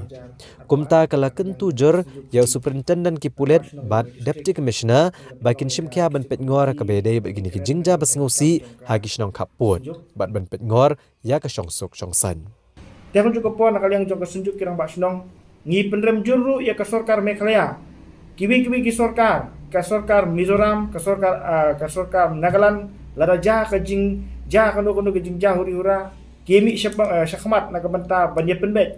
Kumta ka la kyntu jur ïa u Superintendent ki pulit bad Deputy Commissioner ba kin shim khia ban peitngor ha kaba ïadei bad kine ki jingjia ba sngewsih ha ki shnong khappud bad ban peitngor ïa ka shongsuk shongsaiñ. Te ha kajuh ka por na ka liang jong ka Synjuk ki Rangbah Shnong ngi pynrem jur ruh ïa ka sorkar Meghalaya, kiwei kiwei ki sorkar, ka sorkar Mizoram, ka sorkar, ah, ka sorkar Nagaland, lada jia ka jingjia kano kano ka jingjia huri hura, ki mih sha, ah, shakhmat na ka bynta ban ïa pynbeit,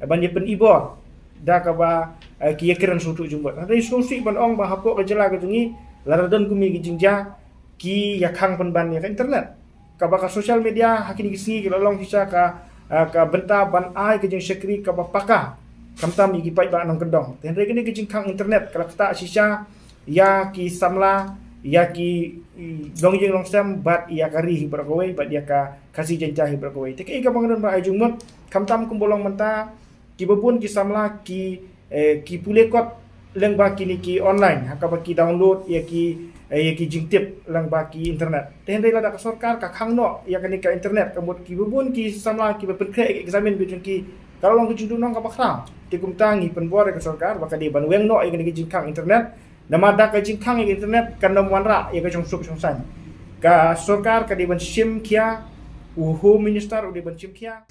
ban ïa pynibor da kaba, ah, ki ïa kren sngewthuh jingmut. Hynrei sngewsih ban ong ba hapoh ka jylla ka jong ngi lada don kumne ki jingjia ki ïa khang pynban ïa ka internet. Kaba ka social media ha kine ki sngi ki la long shisha ka, ah, ka bynta ban ai ka jingshakri kaba paka khamtam ïa ki paidbah nongkyndong. Te hynrei kane ka jingkhang internet ka la ktah shisha ïa ki samla ïa ki, mm, nongïing nongsem bad ïa ka ri hi baroh kawei bad ïa ka Khasi Jaiñtia hi baroh kawei. Te kaei kaba nga don ban ai jingmut, khamtam kumba long mynta, kiba bun ki samla ki, eh, ki pule kot lyngba kine ki online, ha kaba ki download ïa ki, eh, ïa ki jingtip lyngba ki internet. Te hynrei lada ka sorkar ka khang noh ïa kane ka internet, ka mut kiba bun ki samla kiba pynkhreh ïa ka exam beit jong ki, ka la long ka jingduhnong kaba khraw. Te kumta ngi pynbor ïa ka sorkar ba ka dei ban weng noh ïa kane ka jingkhang internet. Namar da ka jingkhang ïa ka internet kan ym wanrah ïa ka jingsuk jingsaiñ. Ka sorkar ka dei ban shim khia, u Home Minister u dei ban shim khia.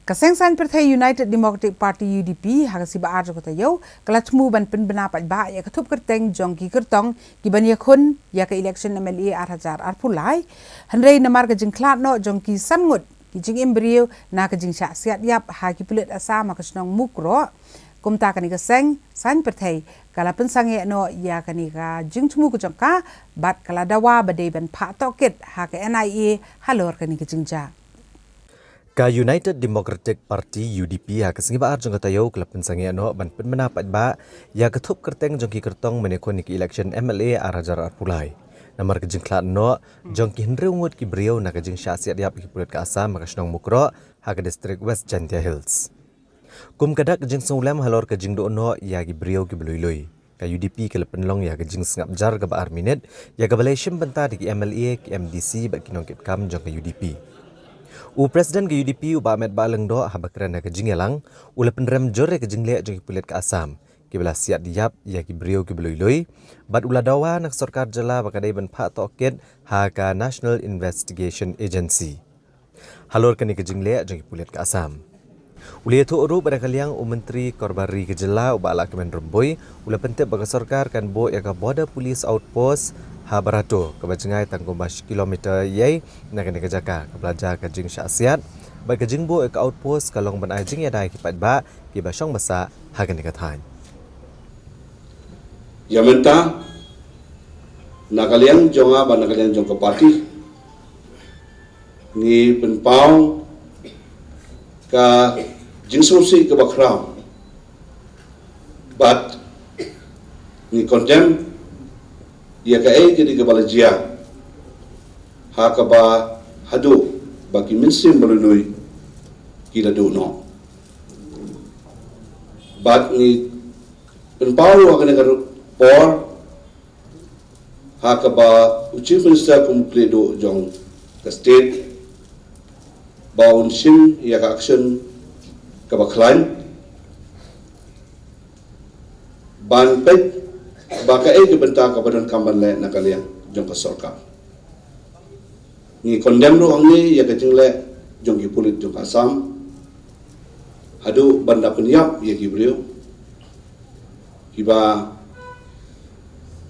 Ka seng saiñ pyrthei United Democratic Party, U D P, ha ka sngi ba ar jong ka taïew, ka la thmu ban pynbna paidbah ïa ka thup kyrteng jong ki kyrtong kiban ïakhun ïa ka election M L A ar hajar arphew lai. Hynrei namar ka jingkhlad noh jong ki san ngut ki jingim briew na ka jingshah siat ïap ha ki pulit Assam ha ka shnong Mukroh, kumta kane ka seng saiñ pyrthei ka la pynsangeh noh ïa kane ka jingthmu ka jong ka bad ka la dawa ba dei ban phah tohkit ha ka N I A halor kane ka jingjia. Ka United Democratic Party, U D P, ha ka sngi ba ar jong ka taïew ka la pynsangeh noh ban pynbna paidbah ïa ka thup kyrteng jong ki kyrtong ban ïakhun ïa ka election M L A ar hajar arphew lai. Namar ka jingkhlad noh jong ki hynriew ngut ki briew na ka jingshah siat ïap ïa ki pulit ka Assam ha ka shnong Mukroh ha ka distrik West Jaintia Hills. Kum ka dak jingsngewlem halor ka jingduh noh ïa ki briew kiba lui lui, ka U D P ka la pynlong ïa ka jingsngap jar kaba ar minit ïa kaba la shim bynta da ki M L A, ki M D C bad ki nongkitkam jong ka U D P. U President ka U D P, u Bah Metbah Lyngdoh, haba kren ha ka jingïalang, u la pynrem jur ïa ka jingleh jong ki pulit ka Assam kiba la siat ïap ïa ki briew kiba lui lui bad u la dawa na ka sorkar jylla ba ka dei ban phah tohkit ha ka National Investigation Agency halor kane ka jingleh jong ki pulit ka Assam. U la ïathuh ruh ba na ka liang u Myntri Korbari ka jylla, u Bah Lahkmen Rymbui, u la pyntip ba ka sorkar kan buh ïa ka Border Police Outpost ha Barato, kaba jngai tang kumba shi kilometer ïai na kane ka jaka kaba la jia ka jingshah siat. Bad ka jingbuh ïa ka outpost ka long ban ai jingïada ïa ki paidbah kiba shong ba sah ha kane ka thaiñ. Ïa mynta, na ka liang jong nga bad na ka liang jong ka party, ngi pynpaw ka jingsngewsih kaba khraw bad ngi condemn ïa kaei kadei kaba la jia, ha kaba haduh ba ki mynsiem ba lui lui ki la duh noh. Bad ngi pynpaw ruh ha kane ka por, ha kaba u Chief Minister kum u khlieh duh jong ka state, ba un shim ïa ka action kaba khlaiñ ban peit ba kaei ka bynta kaba donkam ban leh na ka liang jong ka sorkar. Ngi condemn ruh hangne ïa ka jingleh jong ki pulit jong ka Assam haduh ban da pynïap ïa ki briew kiba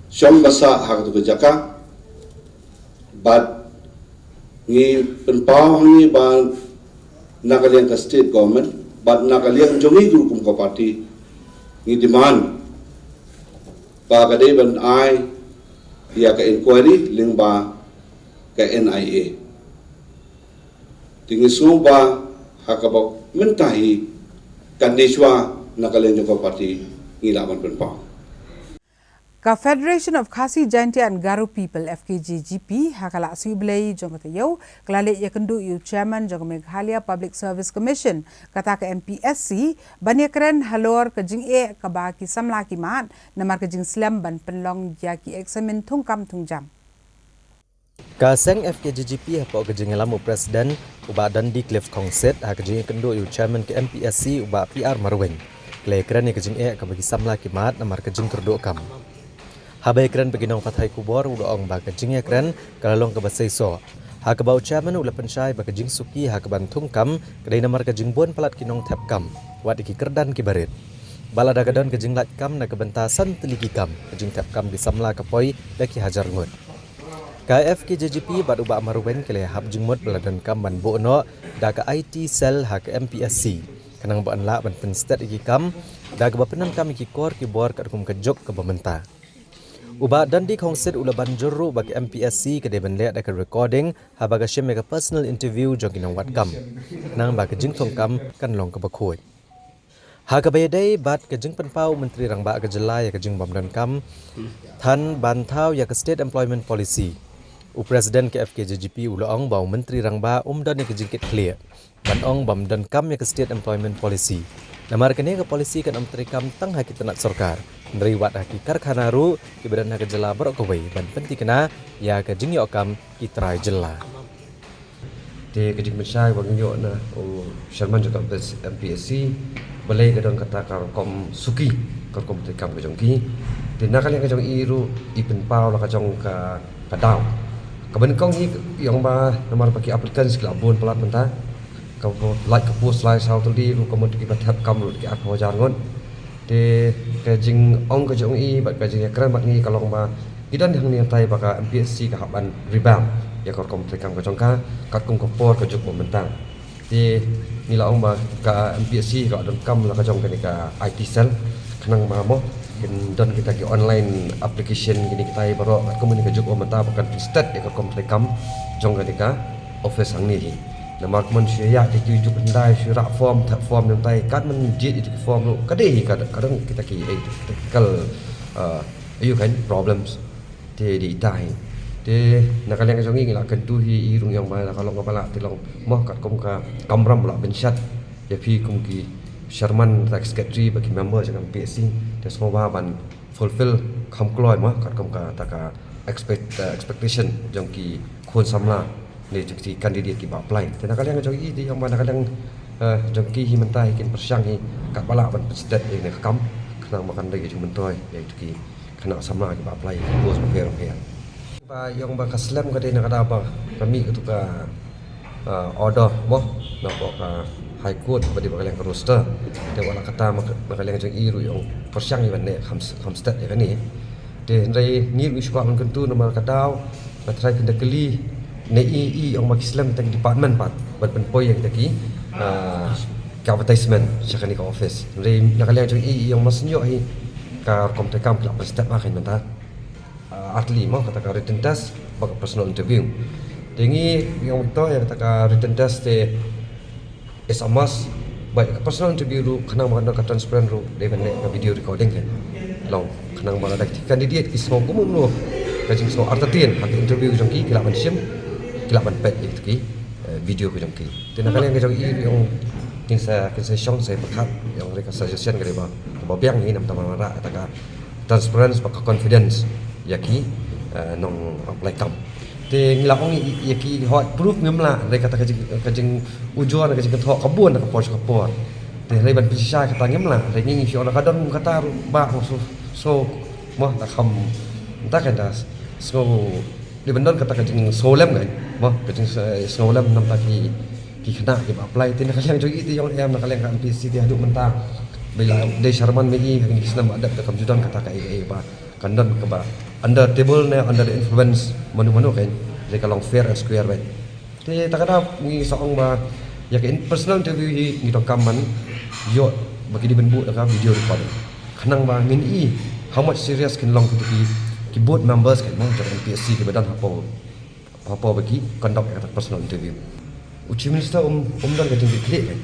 shong ba sah ha katu ka jaka. Bad ngi pynpaw hangne ba na ka liang ka state government bad na ka liang jong ngi ruh kum ka party, ngi demand ba ka dei ban ai ïa ka inquiry lyngba ka N I A. Te ngi sngew ba ha kaba mynta hi kan dei shuwa na ka liang jong ka party ngi lah ban pynpaw. Ka Federation of Khasi Jaintia and Garo People, F K J G P, ha ka Lahsui Blei jong ka taïew, ka la leit ïakynduh ïa u chairman jong ka Meghalaya Public Service Commission, kata ka M P S C, ban ïakren halor ka jingeh kaba ki samla ki mad namar ka jingslem ban pynlong ïa ki eksamin thungkam thungjam. Ka seng F K J G P hapoh ka jingïalam u President u Bah Dundee Cliff Khongsit, ha ka jingïakynduh ïa u Chairman ka M P S C u Bah P R Marwein, ka la ïakren ïa ka jingeh kaba ki samla ki mad namar ka jingkyrduh kam. Haba ïakren bad ki nongpathai khubor, u la ong ba ka jingïakren ka la long kaba seisoh, ha kaba u Chairman u la pynshai ba ka jingsuki ha kaban thungkam ka dei namar ka jingbun palat ki nongthep kam wat ïa ki kyrdan kiba rit. Bad lada ka don ka jinglait kam na ka bynta san tylli ki kam, ka jingthep kam ki samla ka poi da ki hajar ngut. Ka F K J G P bad u Bah Marwein ki la ïahap jingmut ba la donkam ban buh noh da ka I T cell ha ka M P S C, khnang ba yn lah ban pynstet ïa ki kam da kaba pyndonkam ïa ki kor ki bor katkum ka juk kaba mynta. U Bah Dundee Khongsit u la ban jur ruh ba ka M P S C ka dei ban leh da ka recording haba ka shim ïa ka personal interview jong ki nongwad kam, khnang ba ka jingthungkam kan long kaba khuid. Ha kaba ïadei bad ka jingpynpaw u Myntri Rangbah ka jylla ïa ka jingbym donkam than ban thaw ïa ka State Employment Policy, u President ka F K J G P u la ong ba u Myntri Rangbah um don ïa ka jingkitkhlieh ban ong bym donkam ïa ka State Employment Policy. Namar kane ka policy kan ym treikam tang ha ki tnat sorkar, hynrei wat ha ki karkhana ruh kiba don ha ka jylla baroh kawei ban pynthikna ïa ka jingïoh kam ki trai jylla. Te ka jingpynshai ba ngi ïoh na u Chairman jong ka M P S C, balei ka don kata ka rukom suki, ka rukom treikam ka jong ki. Te na ka liang ka jong i ruh i pynpaw la ka jong ka, ka daw. Kaba nyngkong hi i ong ba namar ba ki applicants ki la bun palat mynta, ka lait ka post lai saw tylli ruh ka mut kiba thep kam ruh ki arphew hajar ngut. Te ka jingong ka jong i bad ka jingïakren bad ngi ka long ba ngi don hangne hangtai ba ka M P S C ka hap ban revamp ïa ka rukom treikam ka jong ka, katkum ka por ka juk ba mynta. Te ngi la ong ba ka M P S C ka donkam la ka jong kane ka I T cell, khnang ba mo kin don kita ki online application kine kita baroh, katkum kane ka juk ba mynta ba kan pynstet ïa ka rukom treikam jong kane ka office hangne hi. Namar kumne shu ïa ïa tu juk hyndai, shu rah form, thep form, nangtai kat men jied ïa tu ki form ruh ka dei hi ka, ka don kita ki, eh, technical, uh, ïa kan problems. Te dei ita hi. Te na ka liang ka jong ngi ngi la kyntu hi, i ruh i ong ba la ka long kaba lah te long mo katkum ka kamram ba la pynshad ïa phi kum ki chairman, secretary bad ki member jong ka M P S C. Te sngewbha ban fulfill kham kloi mo katkum kata ka expect, uh, expectation jong ki khun samla ne jong ki candidate kiba apply. Te na ka liang jong i te i ong ba na ka liang, uh, jong ki hi mynta hi kin pyrshang hi katba lah ban pynstet ïa kane ka kam, khnang ba kan dei ka jingmyntoi ïa ki khynnah samla kiba apply ïa ki post bapher bapher. Ba i ong ba ka slem ka dei na ka daw ba ka mih katu ka, uh, order mo na ka High Court ba dei ba ka liang ka roster. Te wat la kata na ka liang jong i ruh i ong pyrshang i ban ne kham, kham stet ïa kane. Te hynrei ngi ruh ngi shu kwah ban kyntu namar ka daw nga tharai phin da kylli ne i, i ong ba ki slem kita ki department pat ban pynpoi ïa kita ki, ah, ki advertisement sha kane ka office. Hynrei na ka liang jong i, i ong ma sngewbha hi ka rukom treikam ki la pynstep ma kane mynta. Ah, artylli mo kata ka written test bad ka personal interview. Te ngi ong to ïa kata ka written test te is a must. Bad ka personal interview ruh khnang ba kan don ka transparent ruh dei ban leh ka video recording kan. Long khnang ba lada ki candidate ki sngew kumno ka jingsngew artatien ha ka interview jong ki, ki lah ban shim, ki lah ban peit ïa ki, eh, video ka jong ki. Te na ka liang ka jong i ruh i ong kin sa, kin sa shong sa pyrkhat, i ong re ka suggestion ka dei ba, ba biang hi namar ba rah kata ka transparency bad ka confidence ïa ki, eh, nong apply kam. Te ngi la ong ïa ki hoi proof ngim lah, hynrei kata ka jing, ka jingujor ka jingkynthoh ka bun na ka por sha ka por. Te hynrei ban pynshisha kata ngim lah, hynrei ngi ngi shu ong ka don kata ruh ba so, so mo da kham, da ka da sngew, dei ban don kata ka jingsngewlem kan mo, ka jingsngewlem namar ki, ki khynnah kiba apply. Te na ka liang jong i te i ong em na ka liang ka M P S C te haduh mynta ba i la dei chairman ma i ha kine ki snem ba dep te kam ju don kata ka ei ei ba kan don kaba under table ne under the influence mano mano kan, te ka long fair and square bad. Te ta ka daw ngi sa ong ba ïa ka in personal interview hi ngi donkam ban ïoh ba ki dei ban buh da ka video recording. Khnang ba ngin i how much serious kin long kita ki, ki board members kan mo jong M P S C kiba don hapoh, hapoh ba ki conduct ïa kata personal interview. U Chief Minister um, um don ka jingkitkhlieh kan.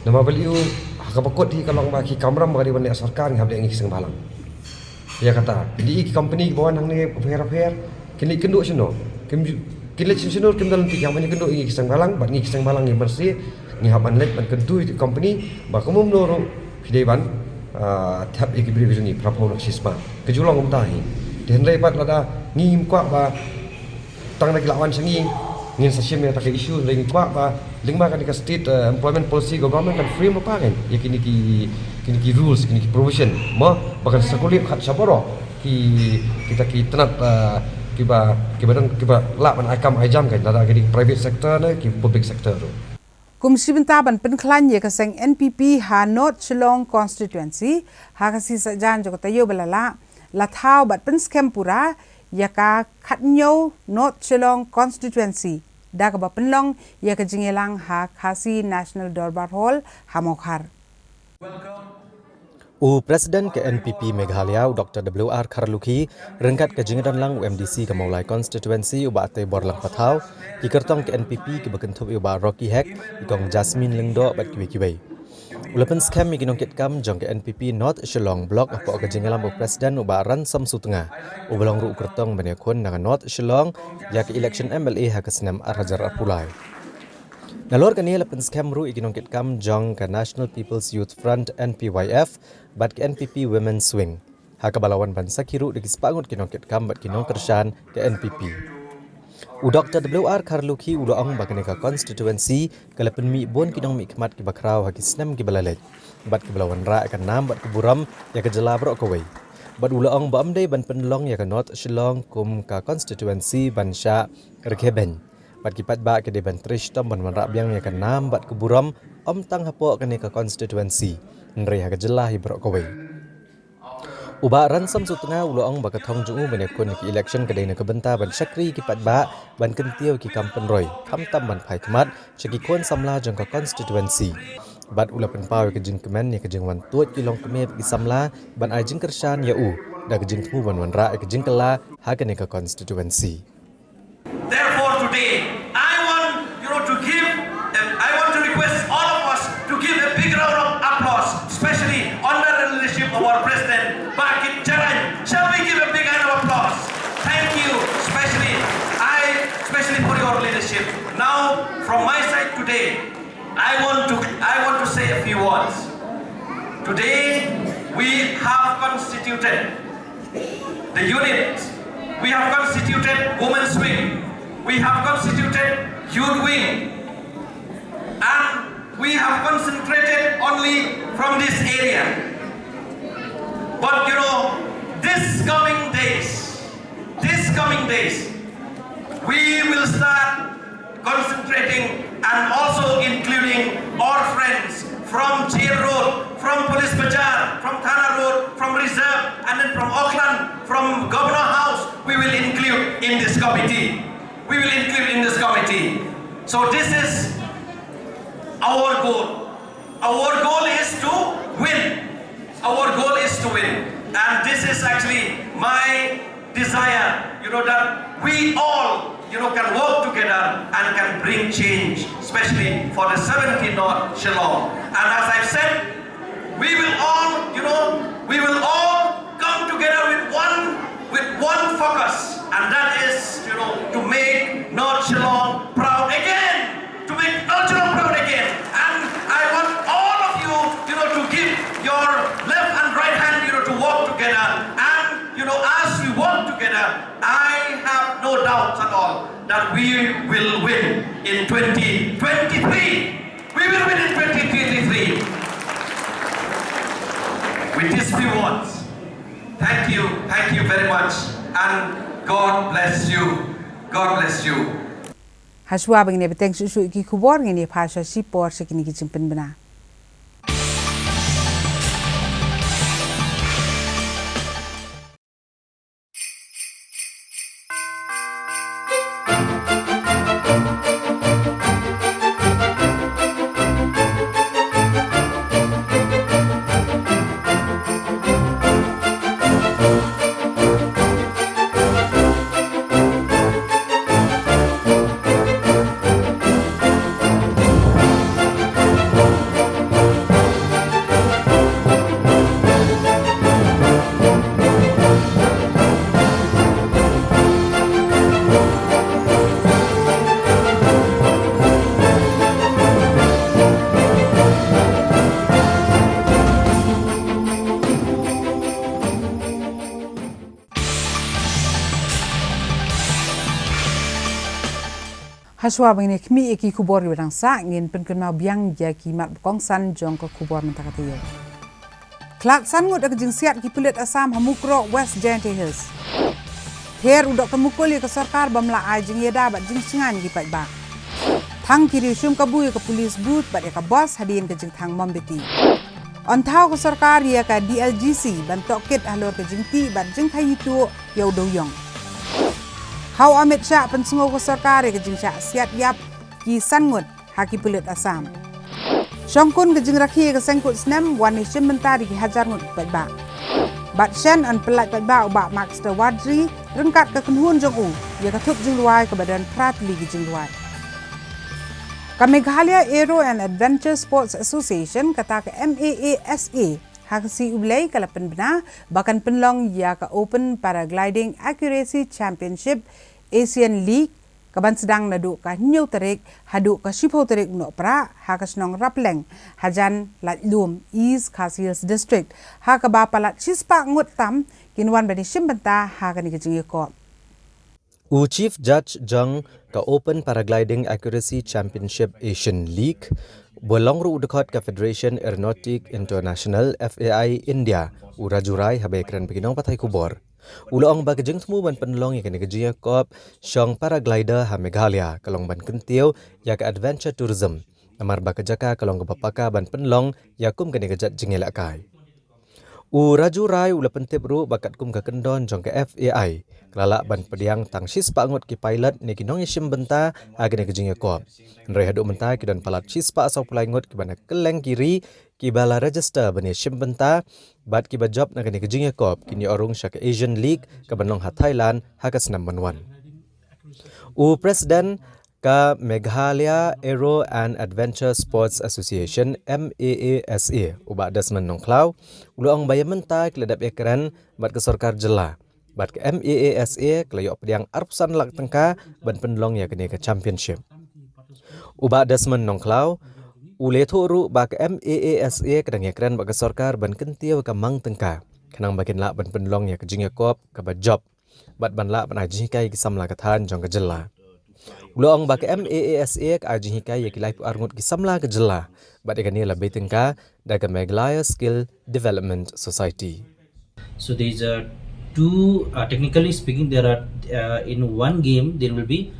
Namar ba lei u ha kaba kut hi ka long ba ki kamram ba ka dei ban leh sorkar ngi hap leh ngi ki seng bhalang. Ïa kata, ki dei ki company kiba wan hangne bapher bapher, kin leit kynduh shano? Kim ju, kin leit shano shano kim da lynti, ki hap ban kynduh ïa ngi ki seng bhalang, bad ngi ki seng bhalang ngi ban sngewsih, ngi hap ban leit ban kyntu ïa ki company ba kumno ruh phi dei ban, ah, thep ïa ki briew ki jong ngi, phraphew na shisma. Ka ju long kumta hi. Te hynrei pat lada ngi ngim kwah ba tang da ki la wan sha ngi ngin sa shim ïa kata ka issue, hynrei ngi kwah ba lyngba kane ka state, eh, employment policy ka government kan frame lypa kan ïa kine ki, kine ki rules, kine ki provision mo ba kan sa khuslai khat sha baroh ki, kita ki tnat, eh, kiba, kiba don, kiba lah ban ai kam ai jam kan, lada kine ki private sector ne ki public sector ruh. Kum shi bynta ban pynkhlaiñ ïa ka seng N P P ha North Shillong Constituency, ha ka sngi Saitjaiñ jong ka taïew ba la lah, la thaw bad pynskhem pura ïa ka khathynñiew North Shillong Constituency da kaba pynlong ïa ka jingïalang ha Khasi National Dorbar Hall ha Mawkhar. U President ka N P P Meghalaya, u Doctor W R Kharlukhi, ryngkat ka jingdon lang u M D C ka Mawlai Constituency, u Bah Teiborlang Pathaw, ki kyrtong ka N P P kiba kynthup ïa u Bah Rocky Hek, i Kong Jasmine Lyngdoh bad kiwei kiwei. U la pynskhem ïa ki nongkitkam jong ka N P P North Shillong Block hapoh ka jingïalam u President u Bah Ransom Sutnga, uba long ruh u kyrtong ban ïakhun na ka North Shillong ïa ka election M L A ha ka snem ar hajar arphew lai. Nalor kane la pynskhem ruh ïa ki nongkitkam jong ka National People's Youth Front, N P Y F, bad ka N P P Women's Wing, ha kaba la wan ban sakhi ruh da ki spah ngut ki nongkitkam bad ki nongkyrshan ka N P P. U Doktor W R Kharlukhi u la ong ba kane ka constituency ka la pynmih bun ki nongmihkhmat kiba khraw ha ki snem kiba la leit, bad kiba la wanrah ïa ka nam bad ka burom ïa ka jylla baroh kawei. Bad u la ong ba ym dei ban pynlong ïa ka North Shillong kum ka constituency ban shah rkhie beiñ, bad ki paidbah ki dei ban trei shitom ban wanrah biang ïa ka nam bad ka burom, ym tang hapoh kane ka constituency, hynrei ha ka jylla hi baroh kawei. U Bah Ransom Sutnga u la ong ba ka thong jong u ban ïakhun ïa ki election ka dei na ka bynta ban shakri ïa ki paidbah, ban kyntiew ïa ki kam pynroi, khamtam ban phai khmat sha ki khun samla jong ka constituency. Bad u la pynpaw ïa ka jingkmen ïa ka jingwan tuid ki longkmie bad ki samla ban ai jingkyrshan ïa u da ka jingthmu ban wanrah ïa ka jingkylla ha kane ka constituency. Therefore, today, I want, you know, to give, and I want to request all of us to give a big round of applause, especially under the leadership of our President, Bah Kit Jarain. Shall we give a big round of applause? Thank you, especially, I, especially for your leadership. Now, from my side today, I want to, I want to say a few words. Today, we have constituted the unit. We have constituted women's wing. We have constituted youth wing. And we have concentrated only from this area. But you know, this coming days, this coming days, we will start concentrating and also including our friends from Jail Road, from Police Bazar, from Thana Road, from Reserve, and then from Auckland, from Governor House, we will include in this committee. We will include in this committee. So this is our goal. Our goal is to win. Our goal is to win. And this is actually my desire, you know, that we all, you know, can work together and can bring change, especially for the seventeen North Shillong. And as I've said, we will all, you know, we will all come together with one, with one focus, and that is, you know, to make North Shillong proud again. To make North Shillong proud again. And I want all of you, you know, to give your left and right hand, you know, to work together. And, you know, as we work together, I have no doubts at all that we will win in twenty twenty-three. We will win in twenty twenty-three. With these few words, thank you, thank you very much, and God bless you. God bless you. Hashwa ba ngin ïa bteng shuh shuh ïa ki khubor, ngin ïa phai sha shipor sha kine ki jingpynbna. Hashwa ba ngin ïa khmih ïa ki khubor kiba dang sah, ngin pynkynmaw biang ïa ki mat ba kongsan jong ka khubor mynta ka taïew. Khlad san ngut da ka jingsiat ki pulit Assam ha Mukroh, West Jaintia Hills. Ther u Doktor Mukul ïa ka sorkar bym lah ai jingïada bad jingshngaiñ ïa ki paidbah. Thang ki riew shim kabu ïa ka police booth bad ïa ka bus hadien ka jingthang mombati. Yn thaw ka sorkar ïa ka D L G C ban tohkit halor ka jingtih bad jingkhaii tuh ïa u dewïong. Ha u Amit Shah pynsngew ka sorkar ïa ka jingshah siat ïap ki san ngut ha ki pulit Assam. Shongkun ka jingrakhe ïa ka seng kut snem, wan ïashim bynta da ki hajar ngut ki paidbah. Bad shen yn pyllait paidbah u Bah Maxter Warjri ryngkat ka kynhun jong u ïa ka thup jingrwai kaba don phra tylli ki jingrwai. Ka Meghalaya Aero and Adventure Sports Association, kata ka M A A S A, ha ka sngi U Blei ka la pynbna ba kan pynlong ïa ka Open Paragliding Accuracy Championship Asian League, ka ban sdang naduh ka hynñiew tarik haduh ka shiphew tarik u Nohprah ha ka shnong Rapleng, hajan Laitlum, East Khasi Hills District, ha kaba palat shispah ngut tam kin wan ban ïashim bynta ha kane ka jingïakop. U Chief Judge jong ka Open Paragliding Accuracy Championship Asian League, ba long ruh u dkhot ka Federation Aeronautic International, F A I India, u Raju Rai, haba ïakren bad ki nongpathai khubor, u la ong ba ka jingthmu ban pynlong ïa kane ka jingïakop shong paraglider ha Meghalaya ka long ban kyntiew ïa ka adventure tourism, namar ba ka jaka ka long kaba paka ban pynlong ïa kum kane ka jait jingïalehkai. U Raju Rai u la pyntip ruh ba katkum ka kyndon jong ka F A I, ka la lah ban pdiang tang shispah ngut ki pilot ne ki nongïashim bynta ha kane ka jingïakop. Hynrei haduh mynta ki don palat shispah sawphew lai ngut kiba na kylleng ki ri kiba la register ban ïashim bynta bad kiba jop na kane ka jingïakop kin ïoh rung sha ka Asian League ka ban long ha Thailand ha ka snem ban wan. U President ka Meghalaya Aero and Adventure Sports Association, M A A S A, u Bah Desmond Nongkhlaw, u la ong ba ïa mynta ki la dep ïakren bad ka sorkar jylla bad ka M A A S A ka la ïoh pdiang arphew san lak tyngka ban pynlong ïa kane ka championship. U Bah Desmond Nongkhlaw u la ïathuh ruh ba ka M A A S A ka dang ïakren bad ka sorkar ban kyntiew ka mang tyngka khnang ba kin lah ban pynlong ïa ka jingïakop kaba jop bad ban lah ban ai jinghikai ïa ki samla ka thaiñ jong ka jylla. U la ong ba ka M A A S A ka ai jinghikai ïa ki laiphew ar ngut ki samla ka jylla bad ïa kane la bei tyngka da ka Meghalaya Skill Development Society. So there's a two, uh, technically speaking, there are, uh, in one game, there will be,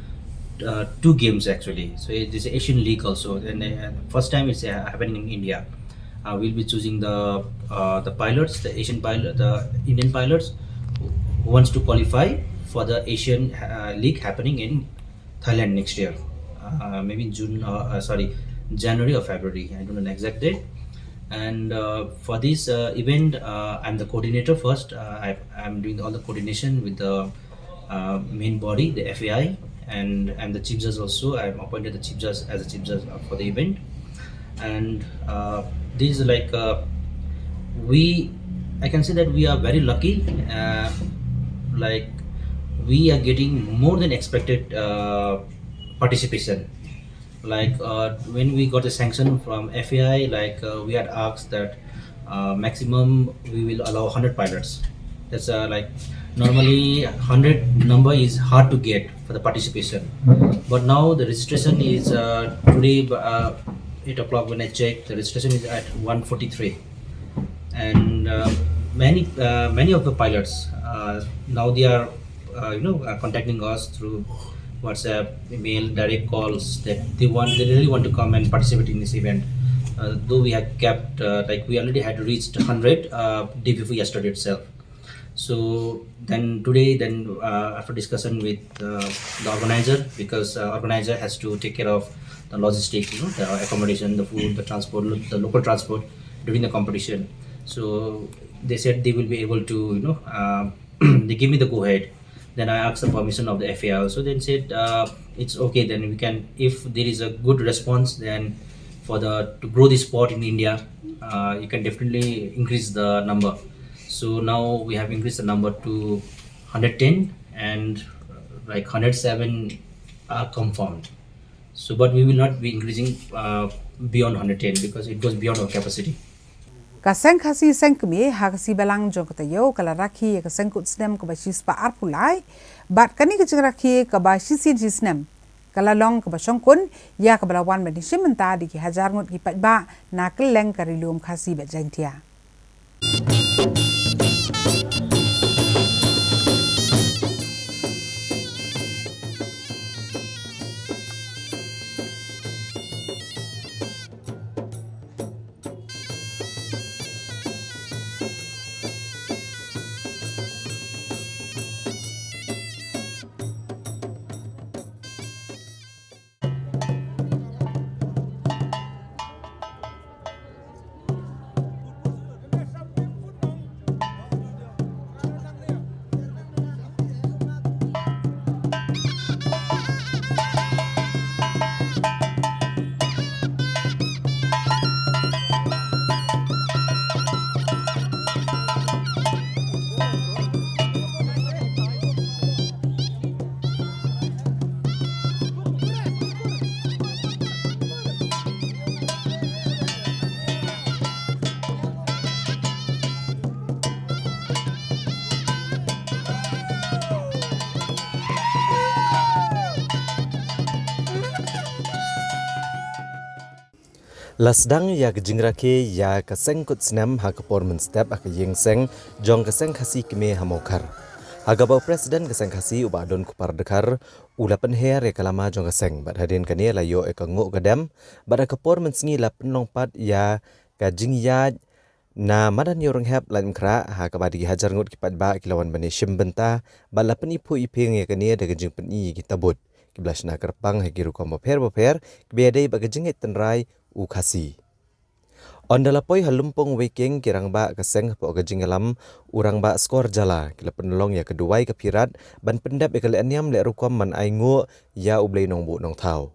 uh, two games actually. So it is Asian League also, and, uh, first time it's, uh, happening in India. Uh, we'll be choosing the, uh, the pilots, the Asian pilot, the Indian pilots who wants to qualify for the Asian, uh, League happening in Thailand next year, uh, maybe in June, uh, uh, sorry, January or February. I don't know the exact date. And, uh, for this, uh, event, uh, I'm the coordinator first. Uh, I, I'm doing all the coordination with the, uh, main body, the F A I, and I'm the chief judge also. I'm appointed the chief judge as a chief judge, uh, for the event. And, uh, this is like, uh, we, I can say that we are very lucky. Uh, like, we are getting more than expected, uh, participation. Like, uh, when we got the sanction from F A I, like, uh, we had asked that, uh, maximum we will allow hundred pilots. That's, uh, like, normally hundred number is hard to get for the participation. But now the registration is, uh, today, uh, eight o'clock when I checked, the registration is at one forty-three. And, uh, many, uh, many of the pilots, uh, now they are, uh, you know, uh, contacting us through WhatsApp, email, direct calls that they want, they really want to come and participate in this event. Uh, though we had kept, uh, like, we already had reached hundred, uh, day before yesterday itself. So then today, then, uh, after discussion with, uh, the organizer, because, uh, organizer has to take care of the logistics, you know, the accommodation, the food, the transport, lo-, the local transport during the competition. So they said they will be able to, you know, uh, they give me the go ahead. Then I asked the permission of the F A I also. Then said, uh, it's okay. Then we can, if there is a good response, then for the, to grow this sport in India, uh, you can definitely increase the number. So now we have increased the number to hundred ten, and, uh, like, hundred seven are confirmed. So, but we will not be increasing, uh, beyond hundred ten because it goes beyond our capacity. Ka Seng Khasi Seng Kmie ha ka sngi Balang jong ka taïew ka la rakhe ïa ka seng kut snem kaba shispah arphew lai bad kane ka jingrakhe kaba shisien shisnem ka la long kaba shongkun ïa kaba la wan ban ïashim bynta da ki hajar ngut ki paidbah na kylleng ka Ri Lum Khasi bad Jaintia. La sdang ïa ka jingrakhe ïa ka seng kut snem ha ka por mynstep ha ka ïing seng jong ka seng Khasi Kmie ha Mawkhar. Ha kaba u President ka seng Khasi u Bah Donkupar Dkhar u la pynher ïa ka lama jong ka seng bad hadien kane la ïoh ïa ka nguh ka dem bad ha ka por mynsngi la pynlong pat ïa ka jingïaid na madan Ïewrynghep Laitumkhrah ha kaba da ki hajar ngut ki paidbah ki la wan ban ïashim bynta bad la pyniphuh iphieng ïa kane da ka jingpyni ïa ki tabut kiba la shna kyrpang ha ki rukom bapher bapher kiba ïadei bad ka jingngeit tynrai u Khasi. Ynda la poi ha Lumpong Weiking ki rangbah ka seng hapoh ka jingïalam u Rangbah Skor Jala ki la pynlong ïa ka duwai ka phirat ban pyndep ïa ka lehniam lehrukom ban ainguh ïa U Blei Nongbuh Nongthaw.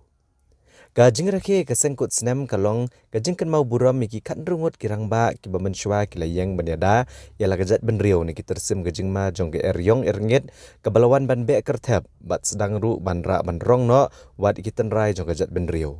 Ka jingrakhe ka seng kut snem ka long ka jingkynmaw burom ïa ki khatnriew ngut ki rangbah kiba mynshuwa ki la ïeng ban ïada ïa la ka jaitbynriew na ki tyrsim ka jingma jong ka eriong erngit kaba la wan ban beh kyrthep bad sdang ruh ban rah ban rong noh wat ïa ki tynrai jong ka jaitbynriew.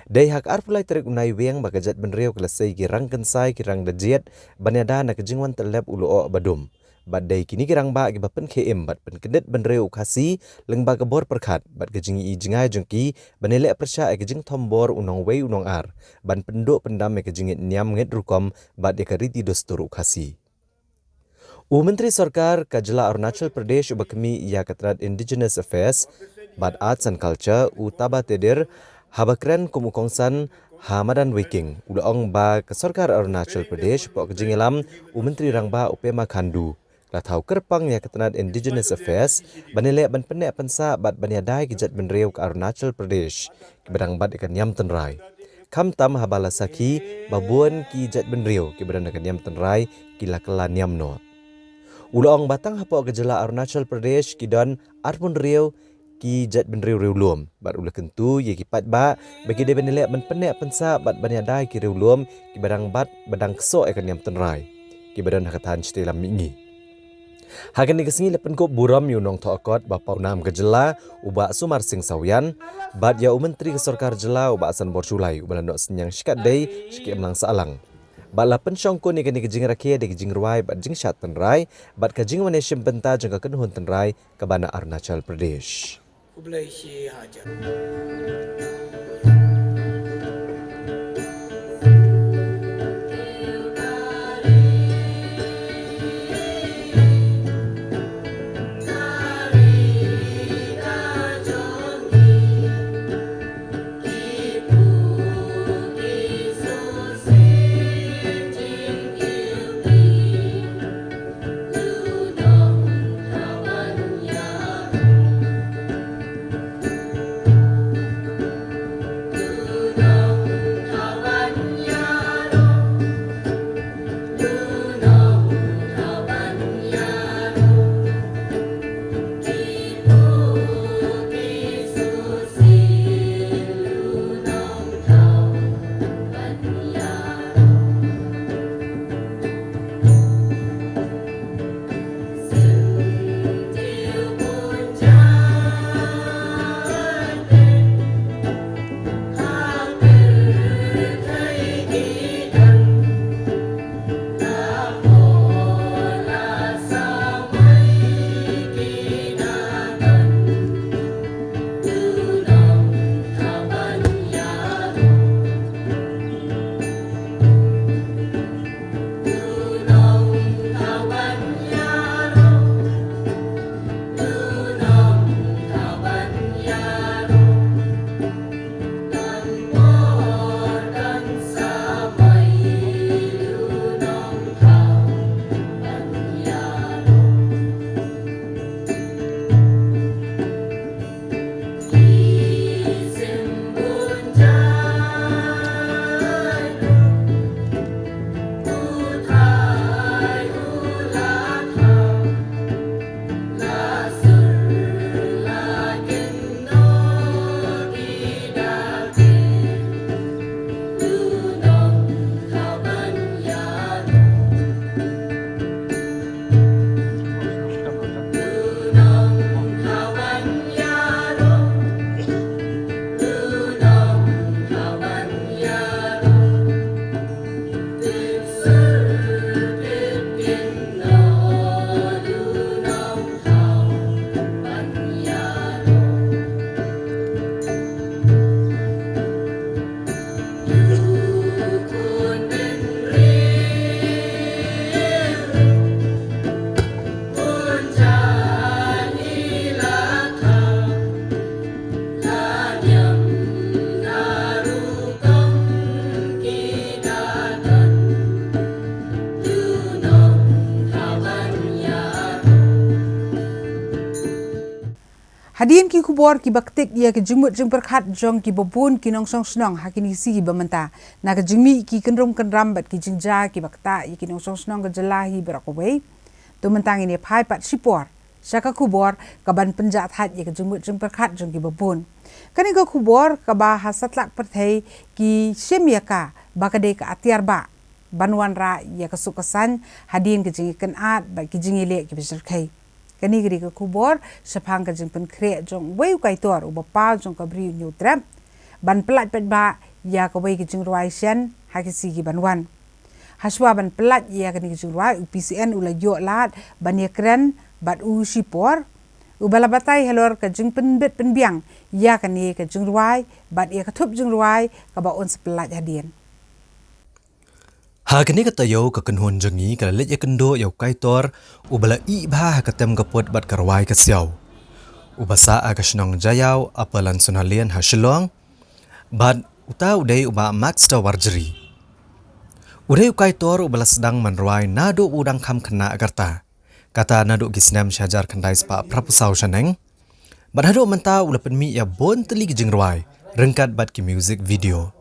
Dei ha ka arphew lai tarik u Naiwieng ba ka jaitbynriew ka la sei ki rang kynsai ki rang da jied ban ïada na ka jingwan tyllep u lyoh ba dum. Bad dei kine ki rangbah kiba pynkhie im bad pynkyndit bynriew u Khasi lyngba ka bor pyrkhat bad ka jingïohi jngai jong ki ban ïaleh pyrshah ïa ka jingthombor u nongwei u nongar ban pynduh pyndam ïa ka jingngeit niam ngeit rukom bad ïa ka riti dustur u Khasi. U Myntri Sorkar ka Jylla Arunachal Pradesh uba khmih ïa ka tnat Indigenous Affairs bad Arts and Culture u Taba Tedir haba kren kum u kongsan ha madan Weiking u la ong ba ka Sorkar Arunachal Pradesh hapoh ka jingïalam u Myntri Rangbah u Pema Khandu la thaw kyrpang ïa ka tnat Indigenous Affairs ban ïaleh ban pynneh pynsah bad ban ïada ïa ki jaitbynriew ka Arunachal Pradesh kiba dang bat ïa ka niam tynrai. Khamtam haba la sakhi ba bun ki jaitbynriew kiba don ha ka niam tynrai ki la kylla niam noh. U la ong ba tang hapoh ka jylla Arunachal Pradesh ki don arphew hynriew ki jaitbynriew riewlum bad u la kyntu ïa ki paidbah ba ki dei ban ïaleh ban pynneh pynsah bad ban ïada ïa ki riewlum kiba dang bat ba dang ksoh ïa ka niam tynrai kiba don ha ka thaiñ shatei lam mihngi. Ha kane ka sngi la pynkup burom ïa u nongthoh kot ba pawnam ka jylla u Bah Sumar Singh Sawian bad ïa u Myntri ka Sorkar Jylla u Bah Sanbor Shullai uba la noh synñiang shikatdei sha ki imlang sahlang. Bad la pynshongkun ïa kane ka jingrakhe da ka jingrwai bad jingshad tynrai bad ka jingwan ïashim bynta jong ka kynhun tynrai kaba na Arunachal Pradesh. Khublei shihajar. Hadien ki khubor kiba ktik ïa ki jingmut jingpyrkhat jong kiba bun ki nongshong shnong ha kine ki sngi ba mynta, na ka jingmih ki kynrum kynram bad ki jingjia kiba ktah ïa ki nongshong shnong ka jylla hi baroh kawei, to mynta ngin ïa phai pat shipor sha ka khubor kaban pynjah thait ïa ka jingmut jingpyrkhat jong kiba bun. Kane ka khubor kaba ha satlak pyrthei ki shim ïa ka ba ka dei ka atiar ba ban wanrah ïa ka suk ka saiñ hadien ka jingïakynad bad ki jingïaleh kiba shyrkhei. Kane ka dei ka khubor shaphang ka jingpynkhreh jong uwei u kaitor uba paw jong ka Bri u Hynñiewtrep ban pyllait paidbah ïa kawei ka jingrwai shen ha ki sngi kiban wan. Hashwa ban pyllait ïa kane ka jingrwai, u P C N u la ïoh lad ban ïakren bad u shipor, uba la batai halor ka jingpynbit pynbiang ïa kane ka jingrwai bad ïa ka thup jingrwai kaba un sa pyllait hadien. Ha kane ka taïew ka kynhun jong ngi ka la leit ïakynduh ïa u kaitor uba la ih bha ha ka tem ka put bad ka rwai ka siaw, uba sah ha ka shnong Jaiaw, Upper Lansunyalian ha Shillong. Bad uta u dei u Bah Maxter Warjri. U dei u kaitor uba la sdang ban rwai naduh u dang kham khynnah ka rta, kata naduh ki snem shi hajar khyndai spah phra phew saw shaneng. Bad haduh mynta u la pynmih ïa bun tylli ki jingrwai ryngkat bad ki music video.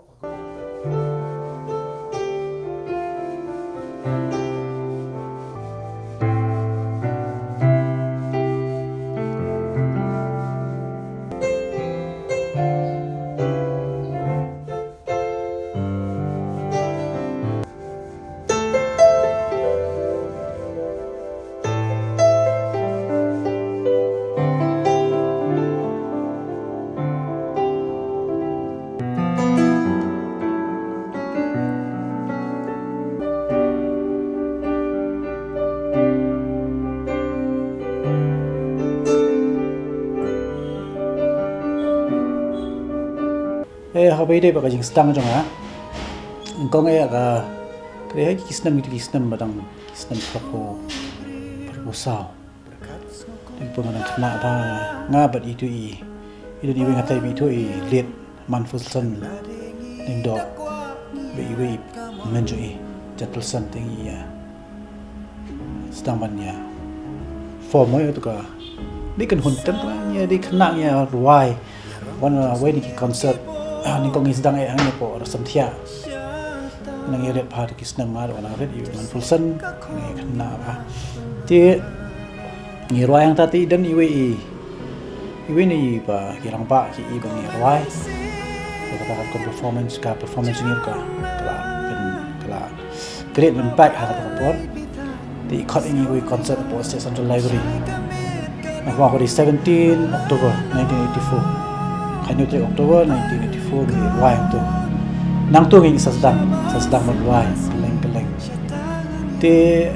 Eh, haba ïadei bad ka jingsdang jong nga, nyngkong eh ka, ka dei ha ki snem, ki snem ba dang, ki snem phra phew, phra phew saw. Dei pynban nga dang khynnah bha, nga bad itu i, i don iwei nga tai bad itu i late Manfulson Lyngdoh, bad iwei i hynmen jong i Gentleson, te ngi ïa sdang ban ïa form ïa tu ka, dei kynhun tem ka ngi ïa dei khynnah ngi ïa rwai. Wan, uh, wei na ki concert, ah, nyngkong ngi sdang eh hangne hapoh Rystamthiah. Nang ïa rit bha tu ki snem, nga ruh nang rit ïa u Manfulson, nang ïa khynnah bha. Te ngi rwai hangta te i don iwei i, iwei na i ba ki rangbah ki i ba ngi rwai. Ïa kata ka performance, ka performance ngi ka, ka la, ka la create an impact ha kata ka por. Te i khot ïa ngi wei concert hapoh State Central Library. Nangta ka dei seventeen October nineteen eighty-four. Khathynñiew tarik October nineteen eighty-four ngi rwai hangto. Nangto ngi sa sdang, sa sdang ban rwai kylleng kylleng. Te, eh,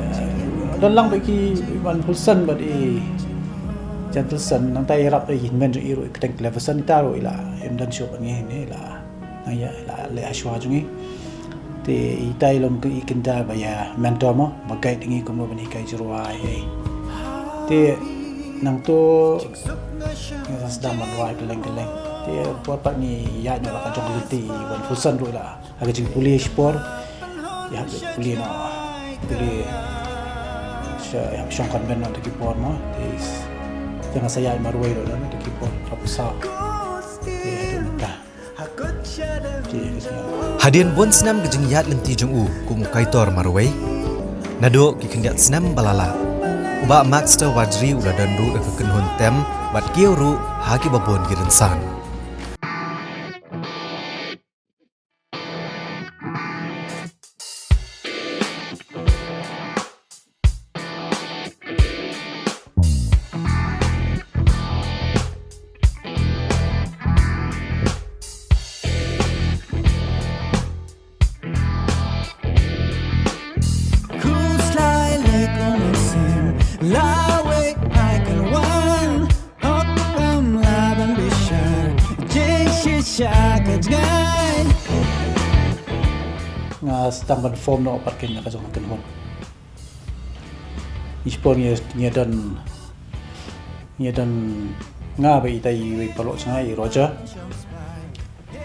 don lang bad ki Manfulson bad i Gentleson, nangta i rap i hynmen jong i ruh i kyrteng Cleverson, ita ruh i la im don shuh bad ngi ne, i la, nang ïa, i la leh hashwa jong ngi. Te ita i long ki kynta ba ïa mentor mo, ba guide ngi kumno ban hikai jingrwai. Te nangto ngi sa sdang ban rwai kylleng kylleng. Te por pat ngi ïaid noh la ka jong ka lynti, i Manfulson ruh i la ha ka jingpule shipor. Ïa hap pule noh, pule sha, ïa hap shong convent noh tu ki por mo. Te, te nga sa ïaid marwei ruh noh tu ki por, phra phew saw. Te haduh mynta. Hadien bun snem ka jingïaid lynti jong u kum u kaitor marwei, naduh ki khyndiat snem ba la lah, u Bah Maxter Warjri u la don ruh da ka kynhun tem bad kiew ruh ha kiba bun ki rynsan. Khuslai leh kum u sim, lawei ai kyrwan, hok pam la ban bishar, jingshisha ka jngai. Nga sdang ban form noh pat kane ka jong ka kynhun. Ngi shipor ngi, ngi don, ngi don nga bad itai iwei paralok jong nga i Roger.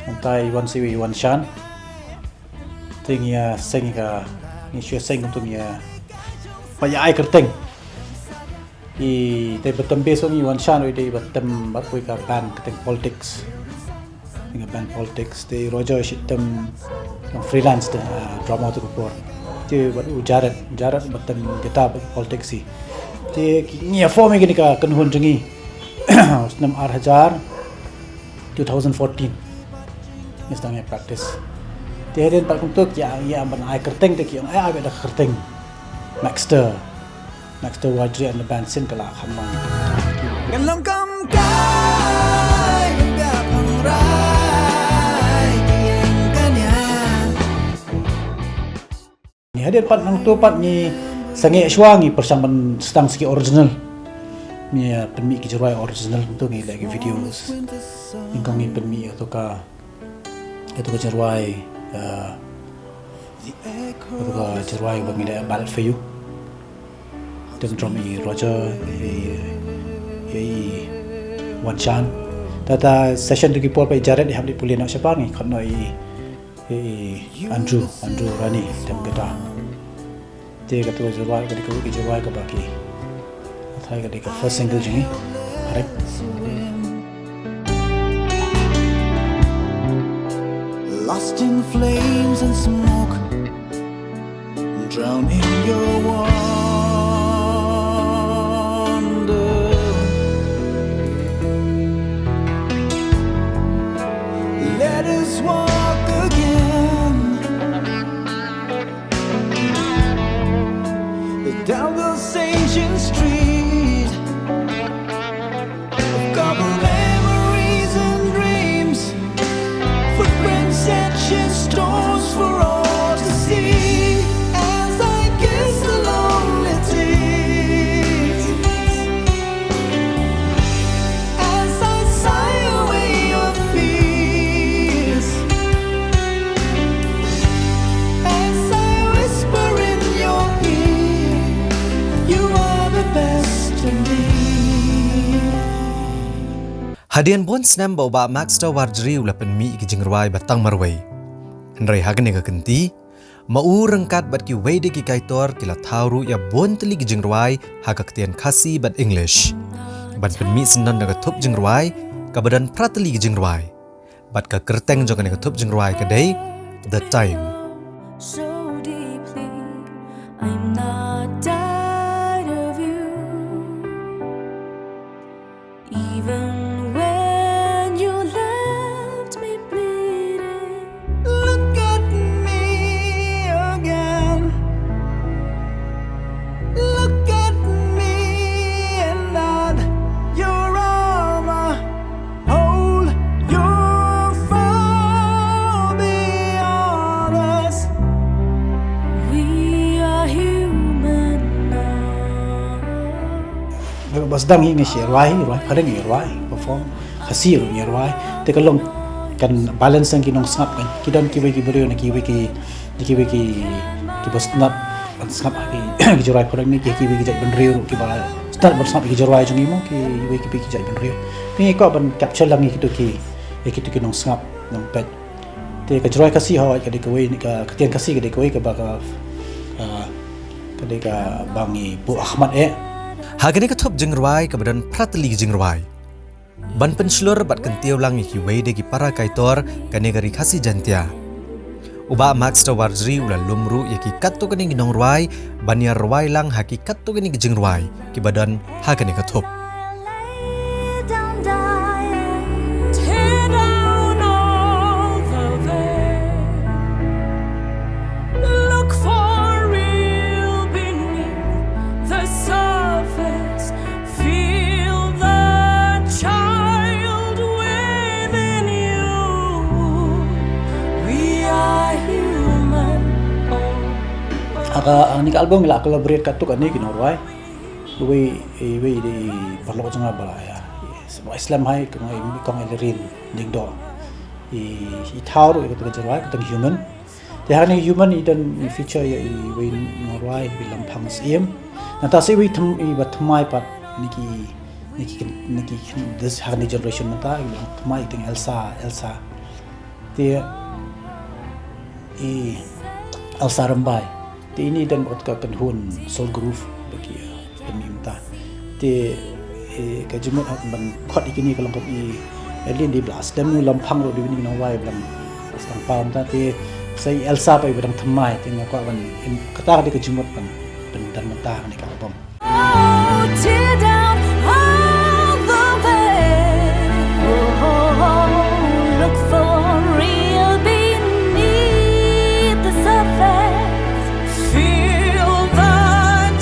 Nangta i wan sa iwei i Wanshan. Te ngi ïa seng ka, ngi shu ïa seng kumto ngi ïa, ba ïa ai kyrteng. I te ba tem base ong i Wan Shan u dei ba tem bad u ka band ka teng politics. Nga band politics te Roger shi tem freelance te, ah, drama te ka por. Te bad u Jared, Jared ba tem guitar bad politics i. Te ki ngi form ïa kane ka kynhun jong ngi. Snem ar hajar, two thousand fourteen. Ngi sdang ïa practice. Te hadien pat kumto ki ïa, ïa ban ai kyrteng te ki ong ai, ai beit da kyrteng Maxter. Maxter Warjri and the band sien ka la kham long. Kan long kam kai, kan ka phang rai, ki eng kan ïa. Ngi hadien pat nangto pat ngi sangeh shuwa ngi pyrshang ban sdang sa ki original. Ngi, uh, pynmih ki jingrwai original kumto ngi leh ki videos. Nyngkong ngi pynmih ïa to ka, ïa to ka jingrwai, uh, ïa to ka jingrwai ba ngi leh Ballad for You. Tem drum i Roger, i, i Wan Shan. Te ha session to ki por pat i Jared i hap dei pule noh shabar ngi khot noh i, i Andrew, Andrew Rani tem guitar. Te kato ka jingrwai ka dei ka, ka jingrwai kaba ki, kato ka dei ka first single jong ngi. Hare. Lost in flames and smoke, drowning your wonder. Let us walk again down those ancient streets of covered memories and dreams. Footprints etched in stones for all to see. As I kiss the lonely teeth, as I sigh away your fears, as I whisper in your ear, you are the best to me. Hadien bun snem ba u Bah Maxter Warjri u la pynmih ïa ki jingrwai ba tang marwei. Hynrei ha kane ka kynti, ma u ryngkat bad kiwei de ki kaitor ki la thaw ruh ïa bun tylli ki jingrwai ha ka ktien Khasi bad English. Ban pynmih syndon da ka thup jingrwai kaba don phra tylli ki jingrwai. Bad ka kyrteng jong kane ka thup jingrwai ka dei The Time. So deeply, I'm not tired of you. Even when you left me bleeding, look at me again. Look at me and not your armor. Hold your fire beyond us. We are human now. Ba sdang hi ngi shi rwai, rwai, phareng ngi rwai, perform, Khasi ruh ngi rwai. Te ka long kan balance ki nongsngap kan. Ki don kiwei ki briew na kiwei ki, na kiwei ki, kiba sngap, ban sngap ha ki, ki jingrwai phareng ne ki, kiwei ki jait bynriew ruh kiba sngap ban sngap ki jingrwai jong ngi mo, kiwei kiwei ki jait bynriew. Ngi kwah ban capture lang ïa kito ki, ïa kito ki nongsngap, nongpeit. Te ka jingrwai Khasi hawai ka dei kawei ne ka, ka ktien Khasi ka dei kawei kaba ka, ah, ka dei kaba ngi buh ha khmat eh. Ha kane ka thup jingrwai kaba don phra tylli ki jingrwai. Ban pynshlur bad kyntiew lang ïa kiwei de ki para kaitor kane ka Ri Khasi Jaintia. U Bah Maxter Warjri u la lum ruh ïa ki katto katne ki nongrwai ban ïa rwai lang ha ki katto katne ki jingrwai kiba don ha kane ka thup. Tear down all the veil. Look for real beneath the surface. Feel the child within you. We are human. Ha kane ka album ngi la collaborate katto katne ki nongrwai. Iwei, iwei de i paralok jong nga ba la ïa, i, i slem hi, kong i, kong i Lerin Diengdoh. I, i thaw ruh ïa kata ka jingrwai, kata ka Human. Te ha kane Human i don i feature ïa iwei nongrwai, i Lamphang Syiem. Nangta sa iwei thm-, iba thymmai pat na ki, na ki, na ki, this ha kane generation mynta, iba thymmai i teng Elsa, Elsa. Te i Elsa Rymbai. Te ini don bad ka kynhun Soul Groove ba ki, eh, pynmih mynta. Te, eh, ka jingmut ha ban khot ïa kine ka long ka i Elin di blas dem nu lam phang ruh di bini nang wai blang. Bas tang pam ta te sa i Elsa pa i ba dang thymmai te nga kwah ban, kata ka dei ka jingmut ban, ban don mynta ha kane ka album. Oh, tear down all the veil. Oh, look for real beneath the surface. Feel the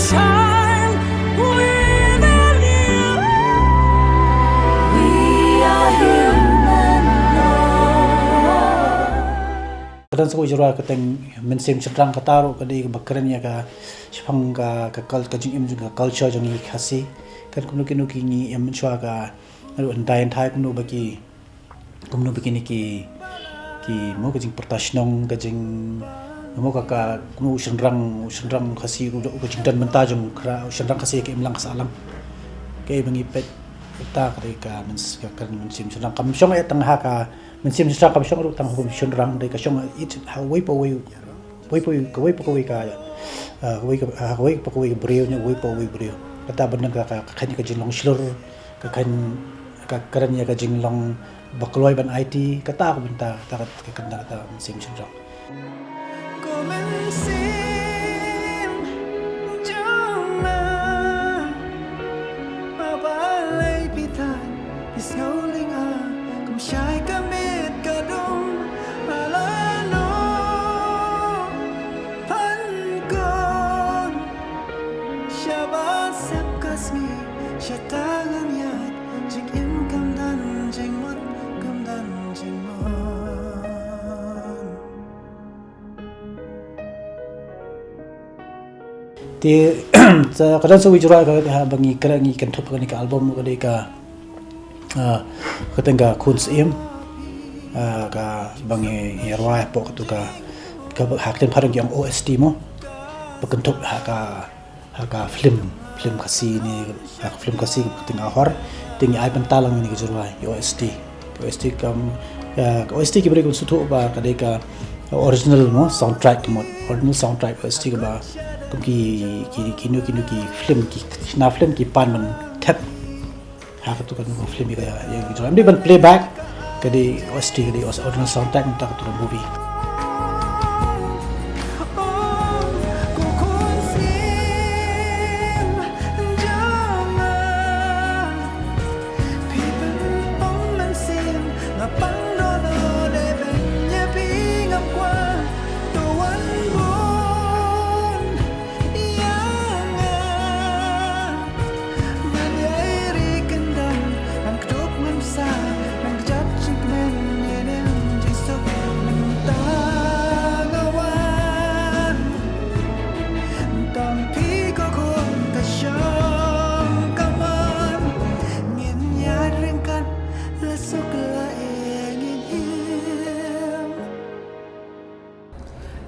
child within you. We are human. Ka dang sa ka jingrwai kyrteng Mynsiem Shynrang, kata ruh ka dei kaba kren ïa ka shaphang ka, ka cul-, ka jingim jong ka culture jong ngi Khasi. Kan kumno kino ki ngi im mynshuwa ka, ruh ndai nthai kumno ba ki, kumno ba kine ki, ki mo ka jingpyrta shnong, ka jing, mo ka, ka, kumno u shynrang, u shynrang Khasi, u, u ka jingdon bynta jong u khra, u shynrang Khasi ka imlang ka sahlang. Kaei ba ngi peit, kata ka dei ka myns-, ka, ka Mynsiem Shynrang. Kam shong eh tang ha ka Mynsiem Shynrang, kam shong ruh tang ha u shynrang, dei ka shong it ha uwei pa uwei, uwei pa uwei, kawei pa kawei ka, ah, kawei ka, ah, kawei pa kawei ka briew ne uwei pa uwei briew. Kata ban don ka, ka, ka khein ka jinglong shlur, ka khein, ka kren ïa ka jinglong ba kloi ban aiti, kata ka bynta, kata ka, ka kynda kata Mynsiem Shynrang. Ko mynsiem jong nga, ma balei phi thait, phi sngewlyngngoh, kum shai ka miet ka dum, ala no phan kon. Shaba sep ka sngi, shata ngan ïaid, jingim kam don jingmut, kam don jingmut. Te, sa ka dang sa wi jrua ka, ha, ba ngi kren ngi kynthup kane ka album ka dei ka, ah, ka teng ka Khun Syiem, ah, kaba ngi, ngi rwai hapoh katu ka, ka ha ktien Phareng ki ong O S T mo. Ba kynthup ha ka, ha ka film, film Khasi ne, ha ka film Khasi ka teng Ahor, te ngi ai bynta lang ïa kane ka jingrwai, ïa O S T. Ka O S T kam, eh, ka O S T ki briew ki sngewthuh ba ka dei ka original mo, soundtrack mo, original soundtrack O S T kaba kum ki, ki, kino, kino ki film, ki shna film ki pan ban thep. Ha katu ka film ïa ka, ïa ka jingrwai. Em dei ban playback, ka dei O S T, ka dei original soundtrack mynta katu ka movie.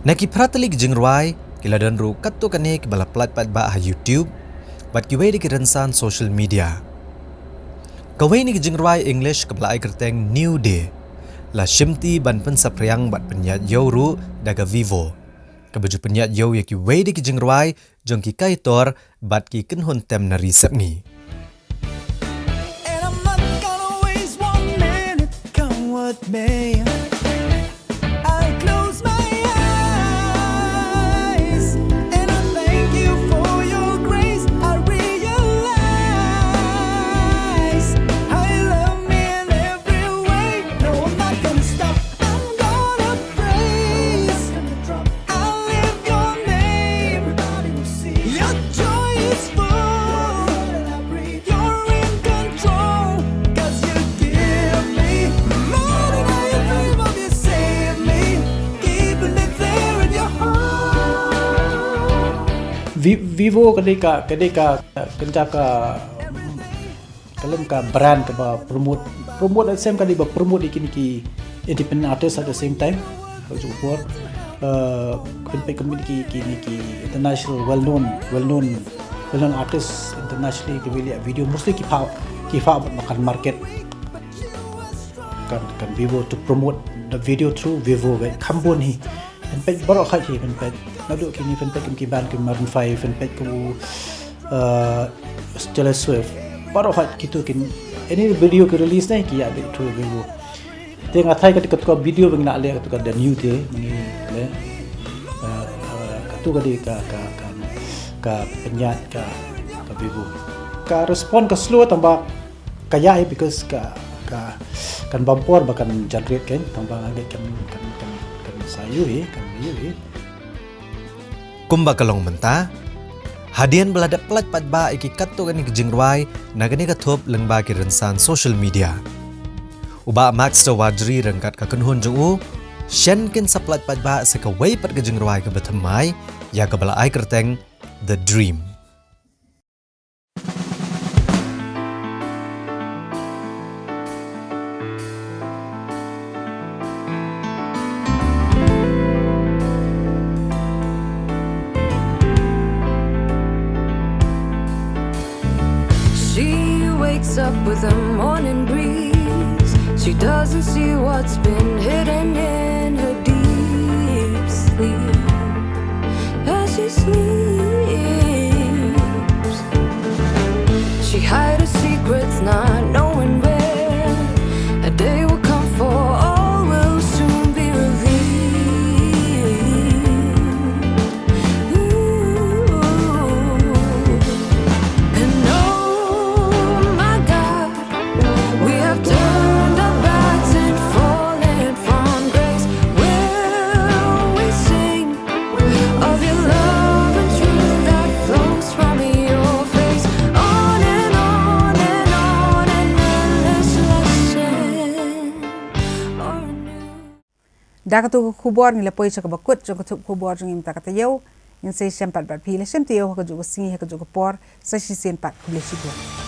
Na ki phra tylli ki jingrwai, ki la don ruh katto katne kiba la pyllait paidbah ha YouTube bad kiwei de ki rynsan social media. Kawei na ki jingrwai English kaba la ai kyrteng New Day la shimti ban pynsaphriang bad pynïaid ïew ruh da ka Vevo, kaba ju pynïaid ïew ïa kiwei de ki jingrwai jong ki kaitor bad ki kynhun tem na ri sepngi. And I'm not gonna waste one minute. Come with me. I close my eyes and I thank you for your grace. I realize how you love me in every way. No, I'm not gonna stop. I'm gonna praise. I lift your name. Your joy is full. You're in control. 'Cause you give me more than I dream of. You save me. Keeping it there in your heart. Vi-, Vevo ka dei ka, ka dei ka, ka dei ka, ka long ka brand kaba promote, promote at the same, ka dei ba promote ïa kine ki independent artist at the same time. Ka ju por, eh, pynpeit kum kine ki, kine ki international well known, well known, well known artist internationally kiba leh video, mostly ki pha, ki pha ba kan market. Kan, kan Vevo to promote the video through Vevo, we kham bun hi. Pynpeit baroh khat hi, pynpeit. Naduh kine pynpeit kum ki band ki Maroon five, pynpeit kum u uh, Taylor Swift. Baroh hot kito kin, any video ki release ne ki ïa bit through Vevo. Te nga thai katu ka video ba ngi la leh katu ka The New te ngi leh. Uh, uh, katu ka dei ka, ka, ka, ka pynïaid ka, ka Vevo. Ka respond ka slow tang ba ka ïai because ka, ka, kan bam por ba kan generate kan, tang ba nga ngeit kan, kan, kan, kan sa ïohi, kan ïohi. Kumba ka long mynta, hadien ba la dep pynlait paidbah ïa ki katto katne ki jingrwai na kane ka thup lyngba ki rynsan social media, u Bah Max Tawajri ryngkat ka kynhun jong u shen kin sa pynlait paidbah sa kawei pat ka jingrwai kaba thymmai, ïa kaba la ai kyrteng The Dream. She wakes up with a morning breeze. She doesn't see what's been hidden in her deep sleep. As she sleeps, she hides her secrets, not knowing where. A day will come for all will soon be revealed. Ooh. And oh my God, we have turned our backs and fallen from grace. Will we sing of your love and truth that flows from your face? On and on and on, an endless lesson or a new. Da katu ka khubor ngi la poi sha kaba kut jong ka thup khubor jong ngi mynta ka taïew. Ngin sa ïashem pat bad phi, la shem taïew ha kajuh ka sngi, ha kajuh ka por. Sa shisien pat, khublei shibun.